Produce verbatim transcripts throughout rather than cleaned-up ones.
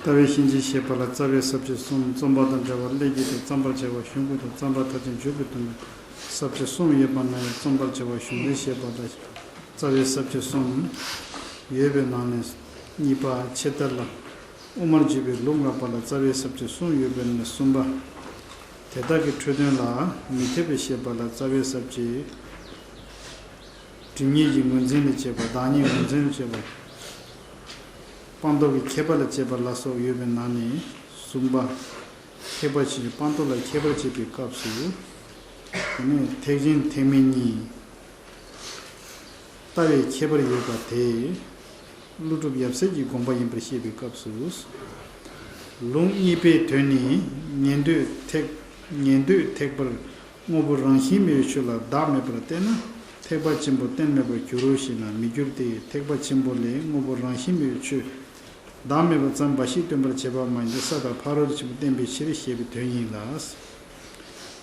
ལྟ་བའི་གཤིན་རྗེ་ཞེས་པ་ལ་རྩ་བའི་ས་བཅད་གསུམ། རྩོམ་པ་དང་བྲལ་བ་སླད་ཀྱི་དང་། བརྩམ་པར་བྱ་བ་གཞུང་གི་དང་། བརྩམ་པ་མཐར་ཕྱིན་མཇུག་གི་དོན། ས་བཅད་གསུམ་ཡོད་པ་ན་ཡང་རྩོམ་པར་བྱ་བ་གཞུང་ལས་བཤད་པ་ལ་རྩ་བའི་ས་བཅད་གསུམ་ཡོད་པའི་ནང་ནས་གཉིས་པ་ཆད་ལྟར་ལ། དབུ་མར་བརྗོད་པའི་ལུགས་ལྔ་པ་ལ་རྩ་བའི་ས་བཅད་གསུམ་ཡོད་པའི་ནང་ནས་གསུམ་པ། དེ་དག་གི་འཕྲོས་དོན་ལ་མི་འཐད་པའི་བཤད་པ་ལ་རྩ་བའི་ས་བཅད། སྒྲིབ་གཉིས་ཀྱི་ངོས་འཛིན་ལ་བྱེད་པ། བདག་ཉིད་ངོས་འཛིན་ལ་བྱེད་པ། སྤངས་རྟོགས་ཀྱི་ཁྱད་པར་ལ་བྱེད་པ་ལ་སོགས་ཡོད་པའི་ནང་ནས་གསུམ་པ། ཐེག་པ་ཆེན་པོའི་སྤངས་རྟོགས་ལ་ཁྱད་པར་འབྱེད་པའི་སྐབས་སུ། དེ་ནས་ཐེག་ཆེན་ཐེག་དམན་གཉིས། ལྟ་བའི་ཁྱད་པར་ཡོད་པ་དེ། ཀླུ་སྒྲུབ་ཡབ་སྲས་ཀྱི་དགོངས་པ་ཡིན་པར་བཤད་པའི་སྐབས་སུ། ལུང་གཉིས་པའི་དོན་ནི། ཉན་ཐོས་ཐེག་ཉན་ཐོས་ཐེག་པར་དངོས་པོ་རང་བཞིན་མེད་པའི་ཆོས་ལ་བདག་མེད་པར་བསྟན་ན། ཐེག་པ་ཆེན་པོ་གཏན་མེད་པར་འགྱུར་རོ་ཞེ་ན་མི་འགྱུར་ཏེ། ཐེག་པ་ཆེན་པོ་ལས་དངོས་པོ་རང་བཞིན་མེད་པའི་ཆོས་བདག་མེད་པ་ཙམ་འབའ་ཞིག་སྟོན་པར་བྱེད་པ་མ་ཡིན་ཏེ། ས་དང་ཕ་རོལ་ཏུ་ཕྱིན་པ་བསྟན་པའི་ཕྱིར་ཞེས་པའི་དོན་ཡིན་ལ།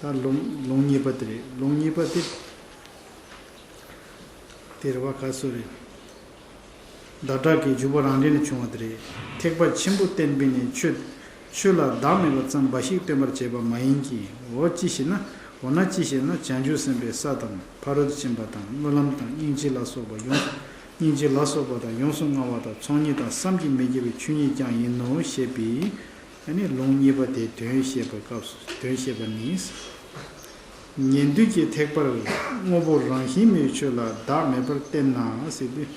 ད་ལུང་ལུང་གཉིས་པ་དེ་རེད། ལུང་གཉིས་པ་དེ། དེ་རེད་བ། ག་སོ་རེད། ཟླ་གྲགས་ཀྱི་འཇུག་པ་རང་འགྲེལ་ནས་བྱུང་བ་དེ་རེད། ཐེག་པ་ཆེན་པོ་བསྟན་པས་ནི་ཆོས། ཆོས་ལ་བདག་མེད་པ་ཙམ་འབའ་ཞིག་སྟོན་པར་བྱེད་པ་མ་ཡིན་གྱི། འོ་ཅི་ཞེ་ན། འོ་ན་ཅི་ཞེ་ན། བྱང་ཆུབ་སེམས་དཔའི་ས་དང་ཕ་རོལ་ཏུ་ཕྱིན་པ་དང་སྨོན་ལམ་དང་སྙིང་རྗེ་ལ་སོགས་པ་ཡོངས། སྙིང་རྗེ་ལ་སོགས་པ་དང་ཡོངས་སུ་བསྔགས་པ་དང་ཚོགས་གཉིས་དང་བསམ་གྱིས་མི་ཁྱབ་པའི་ཆོས་ཉིད་ཀྱང་ཡིན་ནོ་ཞེས་པའི། ཨ་ནི་ལུང་གཉིས་པ་དེའི་དོན་བཤད་པའི་སྐབས་སུ། དོན་བཤད་པ་ནི། ཉན་ཐོས་ཀྱི་ཐེག་པར་དངོས་པོ་རང་བཞིན་མེད་པའི་ཆོས་ལ་བདག་མེད་པར་བསྟན་ན་ཟེར་དུས།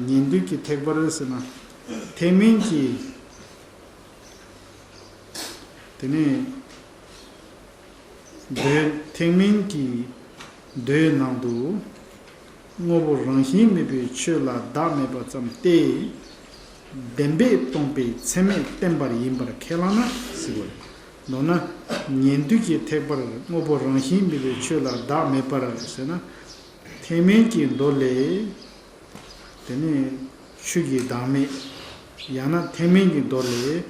ཉན་ཐོས་ཀྱི་ཐེག་པར་ཟེར་ན། ཐེག་དམན་གྱི། དེ་ནས། མདོའི། ཐེག་དམན་གྱི་མདོའི་ནང་དུ། དངོས་པོ་རང་བཞིན་མེད་པའི་ཆོས་ལ་བདག་མེད་པ་ཙམ་སྟེ། བདེན་པས་སྟོང་པའི་ཚད་མས་བསྟན་པ་ཡིན་པར་ཁས་བླངས་ན་ཟེར་བ་རེད། མདོར་ན། ཉན་ཐོས་ཀྱི་ཐེག་པར་དངོས་པོ་རང་བཞིན་མེད་པའི་ཆོས་ལ་བདག་མེད་པར་ཟེར་ན། ཐེག་དམན་གྱི་མདོ་ལས། དེ་ནས་ཆོས་ཀྱི་བདག་མེད། ཡང་ན་ཐེག་དམན་གྱི་མདོ་ལས།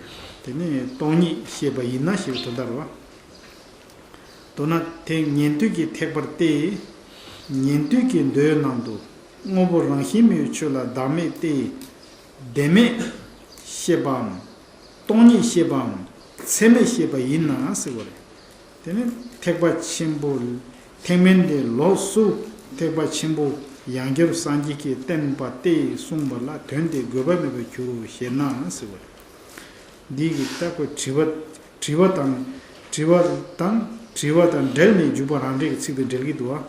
དེ་ནས་སྟོང་ཉིད་བཤད་པ་ཡིན་ན་ཞེས་པའི་དོན་དག་རེད་བ། མདོར་ན་དེ་ཉན་ཐོས་ཀྱི་ཐེག་པར་ཏེ། ཉན་ཐོས་ཀྱི་མདོའི་ནང་དུ་དངོས་པོ་རང་བཞིན་མེད་པའི་ཆོས་ལ་བདག་མེད་སྟེ། བདེན་མེད་བཤད་པའམ། སྟོང་ཉིད་བཤད་པའམ། ཚད་མས་བཤད་པ་ཡིན་ན་ཟེར་བ་རེད། དེ་ནི་ཐེག་པ་ཆེན་པོ། ཐེག་དམན་ལས་ལོགས་སུ་ཐེག་པ་ཆེན་པོ་ཡང་བསྐྱར་སངས་རྒྱས་ཀྱིས་བསྟན་པ་སྟེ་གསུངས་པ་ལ་དོན་དེ་དགོས་པ་མེད་པར་འགྱུར་རོ་ཞེ་ན་ཟེར་བ་རེད། འདི་གི་ལྟ་བ་དྲི་བ། དྲི་བ་དང་། དྲི་བ་དང་། དྲི་བ་དང་འབྲེལ་ནས་འཇུག་པ་རང་འགྲེལ་གྱི་ཚིག་དེ་འགྲེལ་གྱི་འདུག་བ།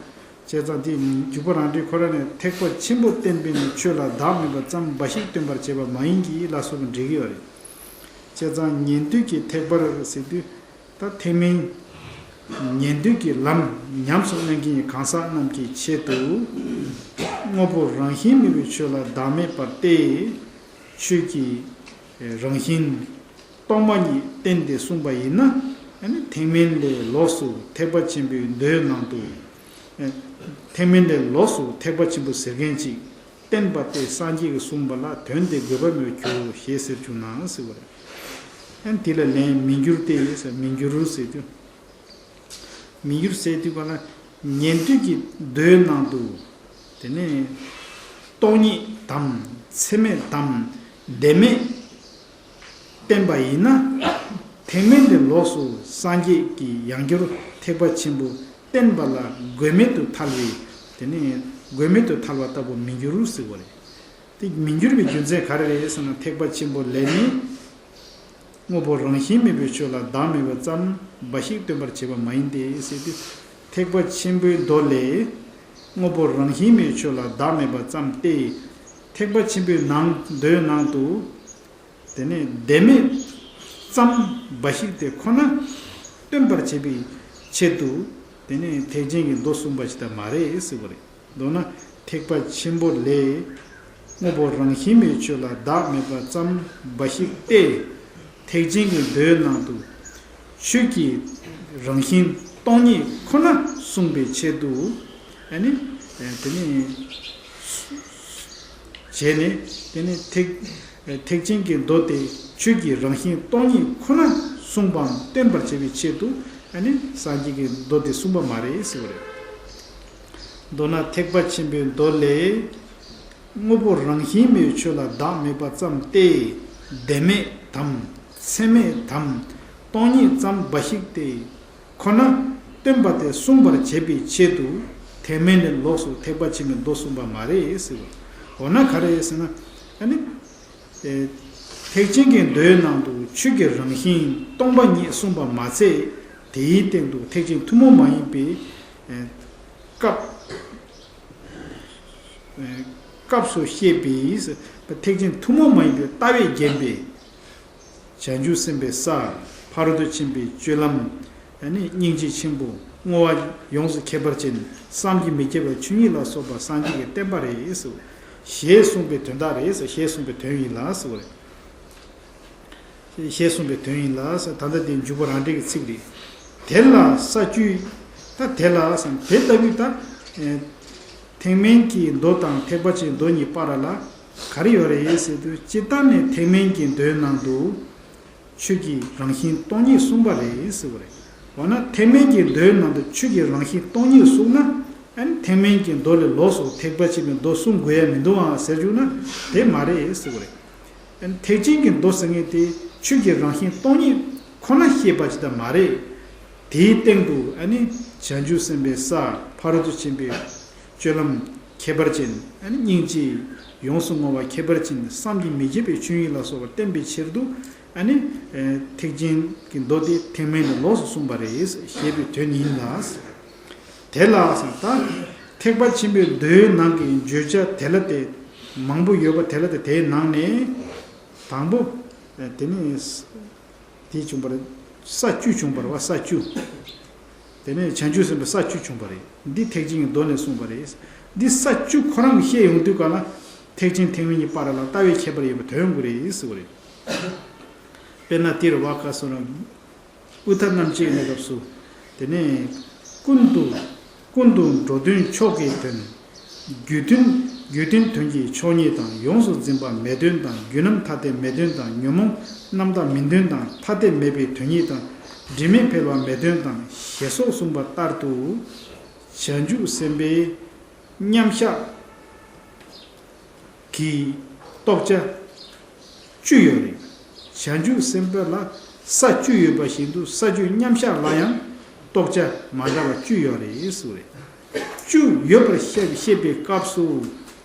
བྱས་ཙང་དེ་འཇུག་པ་རང་འགྲེལ་ཁོ་རང་ནས་ཐེག་པ་ཆེན་པོ་བསྟན་པས་ནི་ཆོས་ལ་བདག་མེད་པ་ཙམ་འབའ་ཞིག་སྟོན་པར་བྱེད་པ་མ་ཡིན་གྱི་ལ་སོགས་པ་འགྲེལ་གྱི་ཡོད་རེད། བྱས་ཙང་ཉན་ཐོས་ཀྱི་ཐེག་པར་ཟེར་དུས། ད་ཐེག་དམན། ཉན་ཐོས་ཀྱི་ལམ་ཉམས་སུ་ལེན་མཁན་གྱི་གང་ཟག་རྣམས་ཀྱི་ཆེད་དུ། དངོས་པོ་རང་བཞིན་མེད་པའི་ཆོས་ལ་བདག་མེད་པར་ཏེ། ཆོས་ཀྱི་རང་བཞིན་སྟོང་པ་ཉིད་བསྟན་ཏེ་གསུངས་པ་ཡིན་ན། ཨ་ནི་ཐེག་དམན་ལས་ལོགས་སུ་ཐེག་པ་ཆེན་པོའི་མདོའི་ནང་དུ། ཐེག་དམན་ལས་ལོགས་སུ་ཐེག་པ་ཆེན་པོ་ཟེར་མཁན་ཅིག་བསྟན་པ་སྟེ་སངས་རྒྱས་ཀྱིས་གསུངས་པ་ལ་དོན་དེ་དགོས་པ་མེད་པར་འགྱུར་རོ་ཞེས་ཟེར་བྱུང་ན་ཟེར་བ་རེད། ཨ་ནི་དེ་ལ་ལན་མི་འགྱུར་ཏེ་ཟེར། མི་འགྱུར་རོ་ཟེར་དུས། མི་འགྱུར་ཟེར་དུས་ག་ལ་ཉན་ཐོས་ཀྱི་མདོའི་ནང་དུ། དེ་ནས་སྟོང་ཉིད་དམ། ཚད་མེད་དམ། བདེན་མེད་བསྟན་པ་ཡིན་ན། ཐེག་དམན་དེ་ལོགས་སུ་སངས་རྒྱས་ཀྱིས་ཡང་བསྐྱར་ཐེག་པ་ཆེན་པོ་བསྟན་པ་ལ་དགོས་མེད་དུ་ཐལ་བའི། དེ་ནས་དགོས་མེད་དུ་ཐལ་བ་ལྟ་བུ་མི་འགྱུར་ཟེར་བ་རེད། དེ་མི་འགྱུར་བའི་རྒྱུ་མཚན་ག་རེ་རེད་ཟེར་ན། ཐེག་པ་ཆེན་པོ་ལས་ནི། དངོས་པོ་རང་བཞིན་མེད་པའི་ཆོས་ལ་བདག་མེད་པ་ཙམ་འབའ་ཞིག་སྟོན་པར་བྱེད་པ་མ་ཡིན་ཏེ་ཟེར་ཏེ། ཐེག་པ་ཆེན་པོའི་མདོ་ལས། དངོས་པོ་རང་བཞིན་མེད་པའི་ཆོས་ལ་བདག་མེད་པ་ཙམ་སྟེ། ཐེག་པ་ཆེན་པོའི་ནང་མདོའི་ནང་དུ། དེ་ནས་བདེན་མེད་ཙམ་འབའ་ཞིག་དེ་ཁོ་ན་སྟོན་པར་བྱེད་པའི་ཆེད་དུ། དེ་ནས་ཐེག་ཆེན་གྱི་མདོ་གསུངས་པ་ཞིག་ད་མ་རེད་ཟེར་བ་རེད། མདོར་ན་ཐེག་པ་ཆེན་པོ་ལས། དངོས་པོ་རང་བཞིན་མེད་ཆོས་ལ་བདག་མེད་པ་ཙམ་འབའ་ཞིག་སྟེ། ཐེག་ཆེན་གྱི་མདོའི་ནང་དུ། ཆོས་ཀྱི་རང་བཞིན་སྟོང་ཉིད་ཁོ་ན་གསུངས་པའི་ཆེད་དུ། ཨ་ནི། དེ་ནི། བྱས་ནས་དེ་ནི་ཐེག་ཐེག་ཆེན་གྱི་མདོ་དེ་ཆོས་ཀྱི་རང་བཞིན་སྟོང་ཉིད་ཁོ་ན་གསུངས་པའམ་སྟོན་པར་བྱེད་པའི་ཆེད་དུ། ཨ་ནི་སངས་རྒྱས་ཀྱི་མདོ་དེ་གསུངས་པ་མ་རེད་ཟེར་བ་རེད། མདོར་ན་ཐེག་པ་ཆེན་པོའི་མདོ་ལས། དངོས་པོ་རང་བཞིན་མེད་པའི་ཆོས་ལ་བདག་མེད་པ་ཙམ་སྟེ། བདེན་མེད་ དམ། ཚད་མེད་དམ། སྟོང་ཉིད་ཙམ་འབའ་ཞིག་སྟེ། ཁོ་ན་སྟོན་པ་དེས་གསུངས་པར་བྱེད་པའི་ཆེད་དུ། ཐེག་དམན་ནི་ལོགས་སུ་ཐེག་པ་ཆེན་པོའི་མདོ་གསུངས་པ་མ་རེད་ཟེར་བ། འོ་ན་ག་རེ་ཟེར་ན། ཨ་ནི། ཨེ། ཐེག་ཆེན་གྱི་མདོའི་ནང་དུ་ཆོས་ཀྱི་རང་བཞིན་སྟོང་པ་ཉིད་གསུངས་པ་མ་ཚད། དེའི་སྟེང་དུ་ཐེག་ཆེན་ཐུན་མོང་མ་ཡིན་པའི། ཨེ། སྐབས། ཨེ། སྐབས་སུ་བཤད་པའི། ཐེག་ཆེན་ཐུན་མོང་མ་ཡིན་པའི་ལྟ་བས་བརྒྱན་པའི། བྱང་ཆུབ་སེམས་དཔའི་ས། ཕ་རོལ་ཏུ་ཕྱིན་པའི་སྤྱོད་ལམ། ཨ་ནི་སྙིང་རྗེ་ཆེན་པོ། བསྔོ་བ་ཡོངས་སུ་ཁྱད་པར་ཅན། བསམ་གྱིས་མི་ཁྱབ་པའི་ཆོས་ཉིད་ལ་སོགས་པ་སངས་རྒྱས་ཀྱི་བསྟན་པ་རེད་ཟེར། ཞེས་གསུངས་པའི་དོན་དག་རེད་ཟེར། ཞེས་གསུངས་པའི་དོན་ཡིན་ལ་ཟེར་བ་རེད། ཞེས་གསུངས་པའི་དོན་ཡིན་ལ་ཟེར། ད་ལྟ་དེ་འཇུག་པ་རང་འགྲེལ་གྱི་ཚིག་རེད། དེ་ལ་ས་བཅུ། ད་དེ་ལ་ཟེར་དེ་ལྟ་བུའི་ད། ཐེག་དམན་གྱི་མདོ་དང་ཐེག་པ་ཆེན་མདོ་གཉིས་བར་ལ་ག་རེ་ཡོད་རེད་ཟེར་དུས། སྤྱིར་བཏང་ནས་ཐེག་དམན་གྱི་མདོའི་ནང་དུ་ཆོས་ཀྱི་རང་བཞིན་སྟོང་ཉིད་གསུངས་པ་རེད་ཟེར་བ་རེད། འོ་ན་ཐེག་དམན་གྱི་མདོའི་ནང་དུ་ཆོས་ཀྱི་རང་བཞིན་སྟོང་ཉིད་གསུངས་ན། ཨ་ནི་ཐེག་དམན་གྱི་མདོ་ལས་ལོགས་སུ་ཐེག་པ་ཆེན་པོའི་མདོ་གསུང་དགོས་ཡ་མི་འདུག་ཨང་ཟེར་བཅུག་ན་དེ་མ་རེད་ཟེར་བ་རེད། ཨ་ནི་ཐེག་ཆེན་གྱི་མདོ་ཟེར་མཁན་དེ་ཆོས་ཀྱི་རང་བཞིན་སྟོང་ཉིད་ཁོ་ན་བཤད་པ་ཅིག་ད་མ་རེད། དེའི་སྟེང་དུ་ཨ་ནི་བྱང་ཆུབ་སེམས་དཔའི་ས། ཕ་རོལ་ཏུ་ཕྱིན་པའི་སྤྱོད་ལམ་ཁྱད་པར་ཅན། ཨ་ནི་སྙིང་རྗེ། ཡོངས་སུ་བསྔོ་བ་ཁྱད་པར་ཅན། བསམ་གྱིས་མི་ཁྱབ་པའི་ཆོས་ཉིད་ལ་སོགས་པ་བསྟན་པའི་ཕྱིར་དུ། ཨ་ནི། ཨེ། ཐེག་ཆེན་གྱི་མདོ་དེ་ཐེག་དམན་ལས་ལོགས་སུ་གསུངས་པ་རེད་ཞེས་པའི་དོན་ཡིན་ལ། དེ་ལ་ཟེར་ད། ཐེག་པ་ཆེན་པོའི་མདོའི་ནང་གི་བརྗོད་བྱ་དེ་ལ་དེ། མང་པོ་ཡོད་པ་དེ་ལ་དེ། དེའི་ནང་ནས། དང་པོ། ཨེ། དེ་ནི། དེ་བྱུང་བར། ས་བཅུ་བྱུང་བར་བ། ས་བཅུ། དེ་ནས་བྱང་ཆུབ་སེམས་དཔའི་ས་བཅུ་བྱུང་བ་རེད། འདི་ཐེག་ཆེན་གྱི་མདོ་ནས་གསུངས་པ་རེད། འདི་ས་བཅུ་ཁོ་རང་གིས་བཤད་ཡོང་དུས་ག་ལ། ཐེག་ཆེན་ཐེག་དམན་གཉིས་བར་ལ་ལྟ་བའི་ཁྱད་པར་ཡོད་པ་དོན་དགོས་རེད་ཟེར་བ་རེད། དཔེར་ན་དེ་རུ་བ་ག་སོ་རང་། དབུ་མཐའ་རྣམ་བཅད་ཀྱི་གནས་སྐབས་སུ། དེ་ནས། ཀུན་ཏུ། ཀུན་ཏུ་འགྲོ་དོན་མཆོག་གི་དོན། རྒྱུ་མཐུན། རྒྱུ་མཐུན་དོན་གྱི་མཆོག་ཉིད་དང་། ཡོངས་སུ་འཛིན་པ་མེད་དོན་དང་། རྒྱུ་རྣམ་ཐ་དད་མེད་དོན་དང་། ཉོན་མོངས་རྣམ་དག་མིན་དོན་དང་། ཐ་དད་མེད་པའི་དོན་ཉིད་དང་། དྲི་མེད་འཕེལ་བ་མེད་དོན་དང་། ཞེས་སོགས་གསུངས་པ་ལྟར་དུ། བྱང་ཆུབ་སེམས་དཔའི་མཉམ་གཞག་གི་རྟོགས་བྱ་བཅུ་ཡོད་རེད། བྱང་ཆུབ་སེམས་དཔའ་ལ་ས་བཅུ་ཡོད་པ་བཞིན་དུ་ས་བཅུའི་མཉམ་གཞག་ལ་ཡང་རྟོགས་བྱ་མ་འདྲ་བ་བཅུ་ཡོད་རེད་ཟེར་བ་རེད། བཅུ་ཡོད་པར་བཤད་བཤད་པའི་སྐབས་སུ།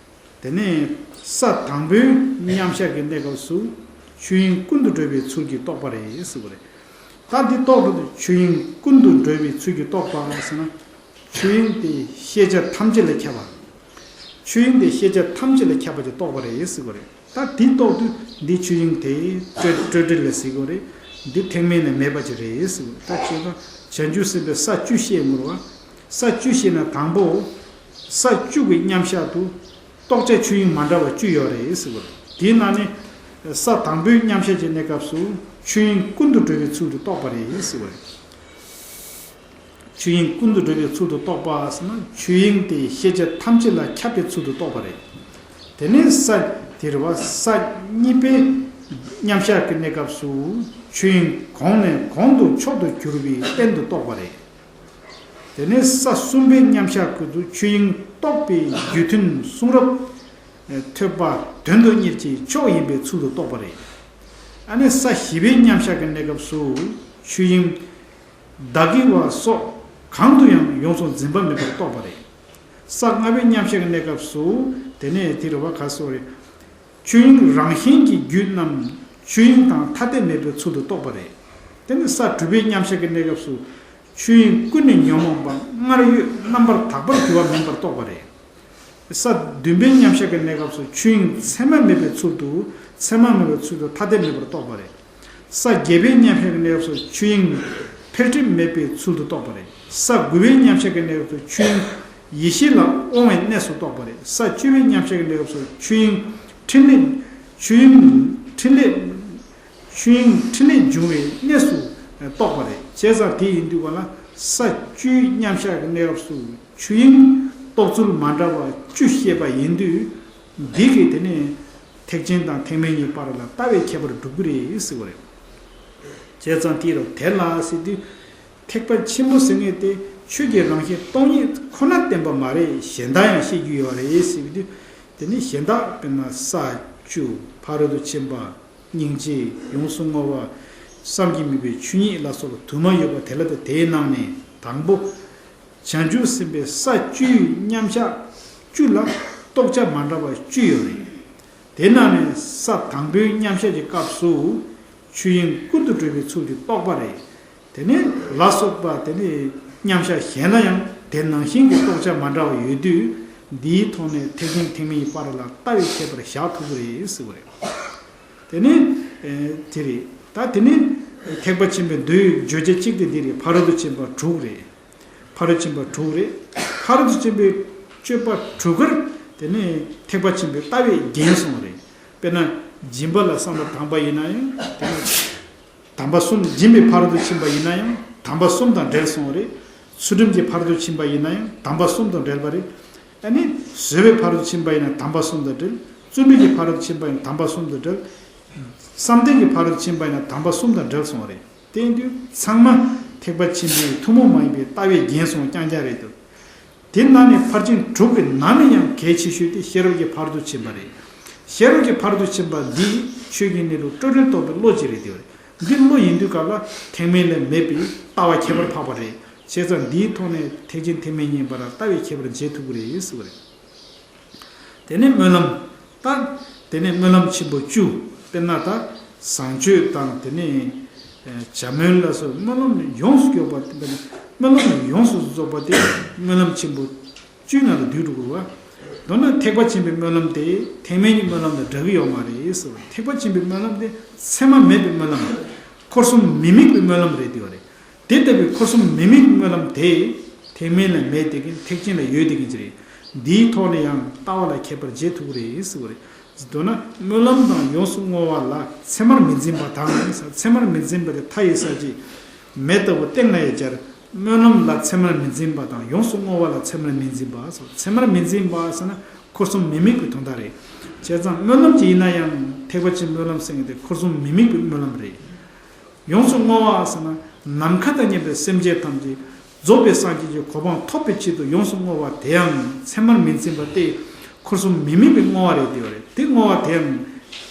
དེ་ནས་ས་དང་པོའི་མཉམ་གཞག་གི་གནས་སྐབས་སུ་ཆོས་དབྱིངས་ཀུན་ཏུ་གྲོལ་བའི་ཚུལ་གྱིས་རྟོགས་པ་རེད་ཟེར་བ་རེད། ད་འདི་རྟོགས་པ་དང་ཆོས་དབྱིངས་ཀུན་ཏུ་གྲོལ་བའི་ཚུལ་གྱིས་རྟོགས་པ་ཟེར་ན། ཆོས་དབྱིངས་དེ་ཤེས་བྱ་ཐམས་ཅད་ལ་ཁྱབ་པ། ཆོས་དབྱིངས་དེ་ཤེས་བྱ་ཐམས་ཅད་ལ་ཁྱབ་པ་དེ་རྟོགས་པ་རེད་ཟེར་བ་རེད། ད་འདི་རྟོགས་དུས་འདི་ཆོས་དབྱིངས་དེ་སྤྲོས་སྤྲོས་བྲལ་ལ་ཟེར་གྱི་རེད། འདི་ཐེག་དམན་ནས་མེད་པ་ཅིག་རེད་ཟེར་བ་རེད། ད་བྱས་ཙང་བྱང་ཆུབ་སེམས་དཔའི་ས་བཅུ་བཤད་དགོས་རེད་བ། ས་བཅུ་བཤད་ན་དང་པོ། ས་བཅུ་གི་མཉམ་གཞག་ཏུ། རྟོགས་བྱ་ཆོས་དབྱིངས་མ་འདྲ་བ་བཅུ་ཡོད་རེད་ཟེར་བ་རེད། དེའི་ནང་ནས་ས་དང་པོའི་མཉམ་གཞག་གི་གནས་སྐབས་སུ་ཆོས་དབྱིངས་ཀུན་ཏུ་གྲོལ་བའི་ཚུལ་དུ་རྟོགས་པ་རེད་ཟེར་བ་རེད། ཆོས་དབྱིངས་ཀུན་ཏུ་གྲོལ་བའི་ཚུལ་དུ་རྟོགས་པ་ཟེར་ན་ཆོས་དབྱིངས་དེ་ཤེས་བྱ་ཐམས་ཅད་ལ་ཁྱབ་པའི་ཚུལ་དུ་རྟོགས་པ་རེད། དེ་ནས་ས་དེ་རེད་བ། ས་གཉིས་པའི་མཉམ་གཞག་གི་གནས་སྐབས་སུ་ཆོས་དབྱིངས་གོང་ནས་གོང་དུ་མཆོག་ཏུ་གྱུར་པའི་རྟེན་དུ་རྟོགས་པ་རེད། དེ་ནས་ས་གསུམ་པའི་མཉམ་གཞག་ཀུན་ཏུ་ཆོས་དབྱིངས་རྟོགས་པའི་རྒྱུ་མཐུན་གསུང་རབ་ཐོས་པ་དོན་དུ་གཉེར་གྱི་མཆོག་ཡིན་པའི་ཚུལ་དུ་རྟོགས་པ་རེད། ཨ་ནི་ས་བཞི་པའི་མཉམ་གཞག་གི་གནས་སྐབས་སུ་ཆོས་དབྱིངས་བདག་གི་བ་སོགས་གང་དུ་ཡང་ཡོངས་སུ་འཛིན་པ་མེད་པར་རྟོགས་པ་རེད། ས་ལྔ་པའི་མཉམ་གཞག་གི་གནས་སྐབས་སུ་དེ་ནས་དེ་རུ་བ་ག་སོགས་རེད། ཆོས་དབྱིངས་རང་བཞིན་གྱི་རྒྱུད་རྣམས་ཆོས་དབྱིངས་དང་ཐ་དད་མེད་པའི་ཚུལ་དུ་རྟོགས་པ་རེད། དེ་ནི་ས་དྲུག་པའི་མཉམ་གཞག་གི་གནས་སྐབས་སུ་ཆོས་དབྱིངས་ཀུན་ནས་ཉོན་མོངས་པ་སྔར་ཡོད་རྣམ་པར་དག་པར་གྱུར་པ་མིན་པར་རྟོགས་པ་རེད། ས་བདུན་པའི་མཉམ་གཞག་གི་གནས་སྐབས་སུ་ཆོས་དབྱིངས་མཚན་མ་མེད་པའི་ཚུལ་དུ་མཚན་མ་མེད་པའི་ཚུལ་དུ་ཐ་དད་མེད་པར་རྟོགས་པ་རེད། ས་བརྒྱད་པའི་མཉམ་གཞག་གི་གནས་སྐབས་སུ་ཆོས་དབྱིངས་འཕེལ་འགྲིབ་མེད་པའི་ཚུལ་དུ་རྟོགས་པ་རེད། ས་དགུ་པའི་མཉམ་གཞག་གི་གནས་སྐབས་སུ་ཆོས་དབྱིངས་ཡེ་ཤེས་ལ་དབང་བའི་གནས་སུ་རྟོགས་པ་རེད། ས་བཅུ་པའི་མཉམ་གཞག་གི་གནས་སྐབས་སུ་ཆོས་དབྱིངས་ཕྲིན་ལས། ཆོས་དབྱིངས་ཕྲིན་ལས། ཆོས་དབྱིངས་ཕྲིན་ལས་འབྱུང་བའི་གནས་སུ་རྟོགས་པ་རེད། བྱས་ཙང་དེ་ཡིན་དུས་ག་ལ་ས་བཅུའི་མཉམ་གཞག་གི་གནས་སྐབས་སུ་ཆོས་དབྱིངས་རྟོགས་ཚུལ་མ་འདྲ་བ་བཅུ་བཤད་པ་ཡིན་དུས། འདི་གིས་དེ་ནས་ཐེག་ཆེན་དང་ཐེག་དམན་གཉིས་བར་ལ་ལྟ་བའི་ཁྱད་པར་འགྲུབ་ཀྱི་རེད་ཟེར་བ་རེད། བྱས་ཙང་དེ་རུ་དེ་ལ་ཟེར་དུས། ཐེག་པ་ཆེན་པོ་ཟེར་མཁན་དེ་ཆོས་ཀྱི་རང་བཞིན་སྟོང་ཉིད་ཁོ་ན་བསྟན་པ་མ་རེད། གཞན་དག་ཡང་བཤད་རྒྱུ་ཡོད་རེད་ཟེར་བའི་དུས། དེ་ནི་གཞན་དག་དཔེར་ན་ས་བཅུ་ཕ་རོལ་ཏུ་ཕྱིན་པ། སྙིང་རྗེ། ཡོངས་སུ་བསྔོ་བ། བསམ་གྱིས་མི་ཁྱབ་པའི་ཆོས་ཉིད་ལ་སོགས་པ་དུ་མ་ཡོད་པ་དེ་ལ། དེའི་ནང་ནས་དང་པོ། བྱང་ཆུབ་སེམས་དཔའི་ས་བཅུའི་མཉམ་གཞག་བཅུ་ལ་རྟོགས་བྱ་མ་འདྲ་བ་བཅུ་ཡོད་རེད། དེ་ནང་ནས་ས་དང་པོའི་མཉམ་གཞག་གི་སྐབས་སུ་ཆོས་དབྱིངས་ཀུན་ཏུ་གྲོལ་བའི་ཚུལ་གྱིས་རྟོགས་པ་རེད། དེ་ནས་ལ་སོགས་པ་དེ་ནས་མཉམ་གཞག་གཞན་ལ་ཡང་དེ་ནང་བཞིན་གྱི་རྟོགས་བྱ་མ་འདྲ་བ་ཡོད་དུས། འདིའི་ཐོག་ནས་ཐེག་ཆེན་ཐེག་དམན་གྱི་བར་ལ་ལྟ་བའི་ཁྱད་པར་བཞག་ཐུབ་ཀྱི་རེད་ཟེར་བ་རེད། དེ་ནས་ཨེ་དེ་རེད། ད་དེ་ནས་ཐེག་པ་ཆེན་པོའི་མདོའི་བརྗོད་བྱ་གཅིག་དེ་འདི་རེད། ཕ་རོལ་ཏུ་ཕྱིན་པ་དྲུག་རེད། ཕ་རོལ་ཕྱིན་པ་དྲུག་རེད། ཕ་རོལ་ཏུ་ཕྱིན་པའི་སྤྱོད་པ་དྲུག་ཀར་དེ་ནས་ཐེག་པ་ཆེན་པོའི་ལྟ་བས་བརྒྱན་སོང་བ་རེད། དཔེར་ན་སྦྱིན་པ་ལ་བསམ་པ་དམ་པ་ཡིན་ན་ཡང་དེ་ནས་དམ་པ་གསུམ། སྦྱིན་པའི་ཕ་རོལ་ཏུ་ཕྱིན་པ་ཡིན་ན་ཡང་དམ་པ་གསུམ་དང་འབྲེལ་སོང་བ་རེད། ཚུལ་ཁྲིམས་ཀྱི་ཕ་རོལ་ཏུ་ཕྱིན་པ་ཡིན་ན་ཡང་དམ་པ་གསུམ་དང་འབྲེལ་བ་རེད། ཨ་ནི་བཟོད་པའི་ཕ་རོལ་ཏུ་ཕྱིན་པ་ཡིན་ན་དམ་པ་གསུམ་དང་འབྲེལ། བརྩོན་འགྲུས་ཀྱི་ཕ་རོལ་ཏུ་ཕྱིན་པ་ཡིན་ན་དམ་པ་གསུམ་དང་འབྲེལ། བསམ་གཏན་གྱི་ཕ་རོལ་ཏུ་ཕྱིན་པ་ཡིན་ན་དམ་པ་གསུམ་དང་འབྲེལ་སོང་བ་རེད། དེ་ཡིན་དུས་ཚང་མ་ཐེག་པ་ཆེན་པོའི་ཐུན་མོང་མ་ཡིན་པའི་ལྟ་བས་བརྒྱན་སོང་རྐྱང་རྐྱང་རེད་འདུག་དེ་ནང་ནས་ཕར་ཕྱིན་དྲུག་གི་ནང་ནས་ཡང་གལ་ཆེ་ཤོས་དེ་ཤེས་རབ་ཀྱི་ཕ་རོལ་ཏུ་ཕྱིན་པ་རེད། ཤེས་རབ་ཀྱི་ཕ་རོལ་ཏུ་ཕྱིན་པ་འདི་ཆོས་ཀྱི་གནས་ལུགས་སྤྲོས་བྲལ་རྟོགས་པའི་བློ་ཅིག་རེད་དེ། འདི་བློ་ཡིན་དུས་སྐབས་ལ་ཐེག་དམན་ལས་མེད་པའི་ལྟ་བ་ཁྱད་པར་འཕགས་པ་རེད། བྱས་ཙང་འདིའི་ཐོག་ནས་ཐེག་ཆེན་ཐེག་དམན་གཉིས་བར་ལྟ་བའི་ཁྱད་པར་འབྱེད་ཐུབ་ཀྱི་རེད་ཟེར་བ་རེད། དེ་ནས་སྨོན་ལམ། ད་དེ་ནས་སྨོན་ལམ་ཆེན་པོ་བཅུ། དཔེར་ན་ད་བཟང་སྤྱོད་དང་དེ་ནས་ཨ་བྱམས་སྨོན་ལ་སོགས་སྨོན་ལམ་ཡོངས་སུ་རྫོགས་པ། དཔེར་ན་སྨོན་ལམ་ཡོངས་སུ་རྫོགས་པ་དེ་སྨོན་ལམ་ཆེན་པོ་བཅུའི་ནང་དུ་འདུས་འགྲོ་དགོས་པ། མདོར་ན་ཐེག་པ་ཆེན་པོའི་སྨོན་ལམ་དེ་ཐེག་དམན་གྱི་སྨོན་ལམ་དང་འདྲ་གི་ཡོད་མ་རེད་ཟེར་བ། ཐེག་པ་ཆེན་པོའི་སྨོན་ལམ་དེ་མཚན་མ་མེད་པའི་སྨོན་ལམ། འཁོར་གསུམ་མི་དམིགས་པའི་སྨོན་ལམ་རེད་དེ་བ་རེད། དེ་ལྟ་བུའི་འཁོར་གསུམ་མི་དམིགས་སྨོན་ལམ་དེ་ཐེག་དམན་ལ་མེད་དེ་གིན་ཐེག་ཆེན་ལ་ཡོད་དེ་གིན་གྱི་རེད། འདིའི་ཐོག་ནས་ཡང་ལྟ་བ་ལ་ཁྱད་པར་འབྱེད་ཐུབ་ཀྱི་རེད་ཟེར་བ་རེད། མདོར་ན་སྨོན་ལམ་དང་ཡོངས་སུ་བསྔོ་བ་ལ་མཚན་མར་མི་འཛིན་པ་དང་། མཚན་མར་མི་འཛིན་པ་དེ་མཐའ་ཡས་ས་ཀྱི་མེ་ལྟ་བུ་སྟེང་ན་ཡང་སྦྱར། སྨོན་ལམ་ལ་མཚན་མར་མི་འཛིན་པ་དང་ཡོངས་སུ་བསྔོ་བ་ལ་མཚན་མར་མི་འཛིན་པ་སོགས། མཚན་མར་མི་འཛིན་པ་ཟེར་ན་འཁོར་གསུམ་མི་དམིགས་པའི་དོན་དག་རེད། བྱས་ཙང་སྨོན་ལམ་ཅིག་ཡིན་ན་ཡང་ཐེག་པ་ཆེན་སྨོན་ལམ་ཟེར་མཁན་དེ་འཁོར་གསུམ་མི་དམིགས་པའི་སྨོན་ལམ་རེད། ཡོངས་སུ་བསྔོ་བ་ཟེར་ན་ནམ་མཁའ་དང་མཉམ་པའི་སེམས་ཅན་ཐམས་ཅད་རྫོགས་པའི་སངས་རྒྱས་ཀྱི་གོ་འཕང་ཐོབ་པའི་ཆེད་དུ་ཡོངས་སུ་བསྔོ་བ་དེའང་མཚན་མར་མི་འཛིན་པ་སྟེ། འཁོར་གསུམ་མི་དམིགས་པའི་བསྔོ་བ་རེད་དེ་བ་རེད། དེ་བསྔོ་བ་དེའང་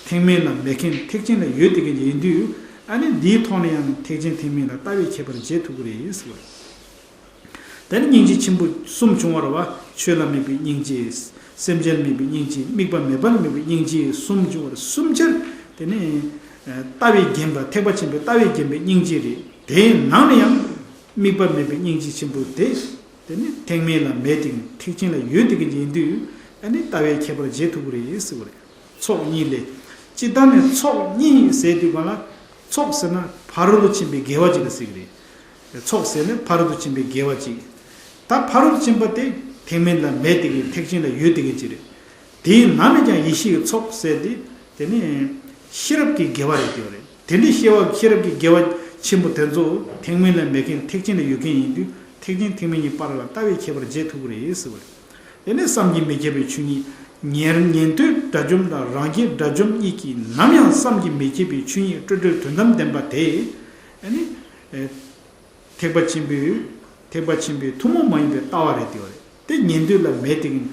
ཐེག་དམན་ལ་མེད་མཁན་ཐེག་ཆེན་ལ་ཡོད་དེ་མཁན་ཡིན་དུས། ཨ་ནི་འདིའི་ཐོག་ནས་ཡང་ཐེག་ཆེན་ཐེག་དམན་ལ་ལྟ་བའི་ཁྱད་པར་འབྱེད་ཐུབ་ཀྱི་རེད་ཟེར་བ་རེད། དེ་ནི་སྙིང་རྗེ་ཆེན་པོ་གསུམ་བྱུང་བ་རེད་བ། ཆོས་ལ་དམིགས་པའི་སྙིང་རྗེ། སེམས་ཅན་ལ་དམིགས་པའི་སྙིང་རྗེ། དམིགས་པ་མེད་པ་ལ་དམིགས་པའི་སྙིང་རྗེ་གསུམ་བྱུང་བ་རེད། གསུམ་ཆར་དེ་ནི་ལྟ་བས་བརྒྱན་པ། ཐེག་པ་ཆེན་པོའི་ལྟ་བས་བརྒྱན་པའི་སྙིང་རྗེ་རེད། དེའི་ནང་ནས་ཡང་དམིགས་པ་མེད་པའི་སྙིང་རྗེ་ཆེན་པོ་དེ། དེ་ནི་ཐེག་དམན་ལ་མེད་དེ་ཐེག་ཆེན་ལ་ཡོད་དེ་གི་ཡིན་དུས། ཨ་ནི་ལྟ་བའི་ཁྱད་པར་འབྱེད་ཐུབ་ཀྱི་རེད་ཟེར་བ་རེད། ཚོགས་གཉིས་ལས། སྤྱིར་བཏང་ནས་ཚོགས་གཉིས་ཟེར་དུས་གང་ལ། ཚོགས་ཟེར་ན་ཕ་རོལ་ཏུ་ཕྱིན་པའི་དགེ་བ་ཅིག་ལ་ཟེར་གི་རེད། ཚོགས་ཟེར་ན་ཕ་རོལ་ཏུ་ཕྱིན་པའི་དགེ་བ་ཅིག་ད་ཕ་རོལ་ཏུ་ཕྱིན་པ་དེ་ཐེག་དམན་ལ་མེད་དེ་གི་ཐེག་ཆེན་ལ་ཡོད་དེ་གི་ཅིག་རེད། དེའི་ནང་ནས་ཀྱང་ཡེ་ཤེས་ཀྱི་ཚོགས་ཟེར་དེ། དེ་ནི་ཤེས་རབ་ཀྱི་དགེ་བ་རེད་དེ་བ་རེད། དེ་འདྲའི་ཤེས་པ་ཤེས་རབ་ཀྱི་དགེ་བ་ཆེན་པོ་དེ་ཚོ་ཐེག་དམན་ལ་མེད་མཁན་ཐེག་ཆེན་ལ་ཡོད་མཁན་ཡིན་དུས་ཐེག་ཆེན་ཐེག་དམན་གཉིས་བར་ལ་ལྟ་བའི་ཁྱད་པར་འབྱེད་ཐུབ་ཀྱི་རེད་ཟེར་བ་རེད། དེ་ནས་བསམ་གྱིས་མི་ཁྱབ་པའི་ཆོས་ཉིད། ཉན་ཉན་ཐོས་དགྲ་བཅོམ་དང་རང་རྒྱལ་དགྲ་བཅོམ་གཉིས་ཀྱིས་ནམ་ཡང་བསམ་གྱིས་མི་ཁྱབ་པའི་ཆོས་ཉིད་སྤྲོས་བྲལ་དོན་དམ་བདེན་པ་དེ། ཨ་ནི། ཐེག་པ་ཆེན་པོའི། ཐེག་པ་ཆེན་པོའི་ཐུན་མོང་མ་ཡིན་པའི་ལྟ་བ་རེད་དེ་བ་རེད། དེ་ཉན་ཐོས་ལ་མེད་དེ་གིན།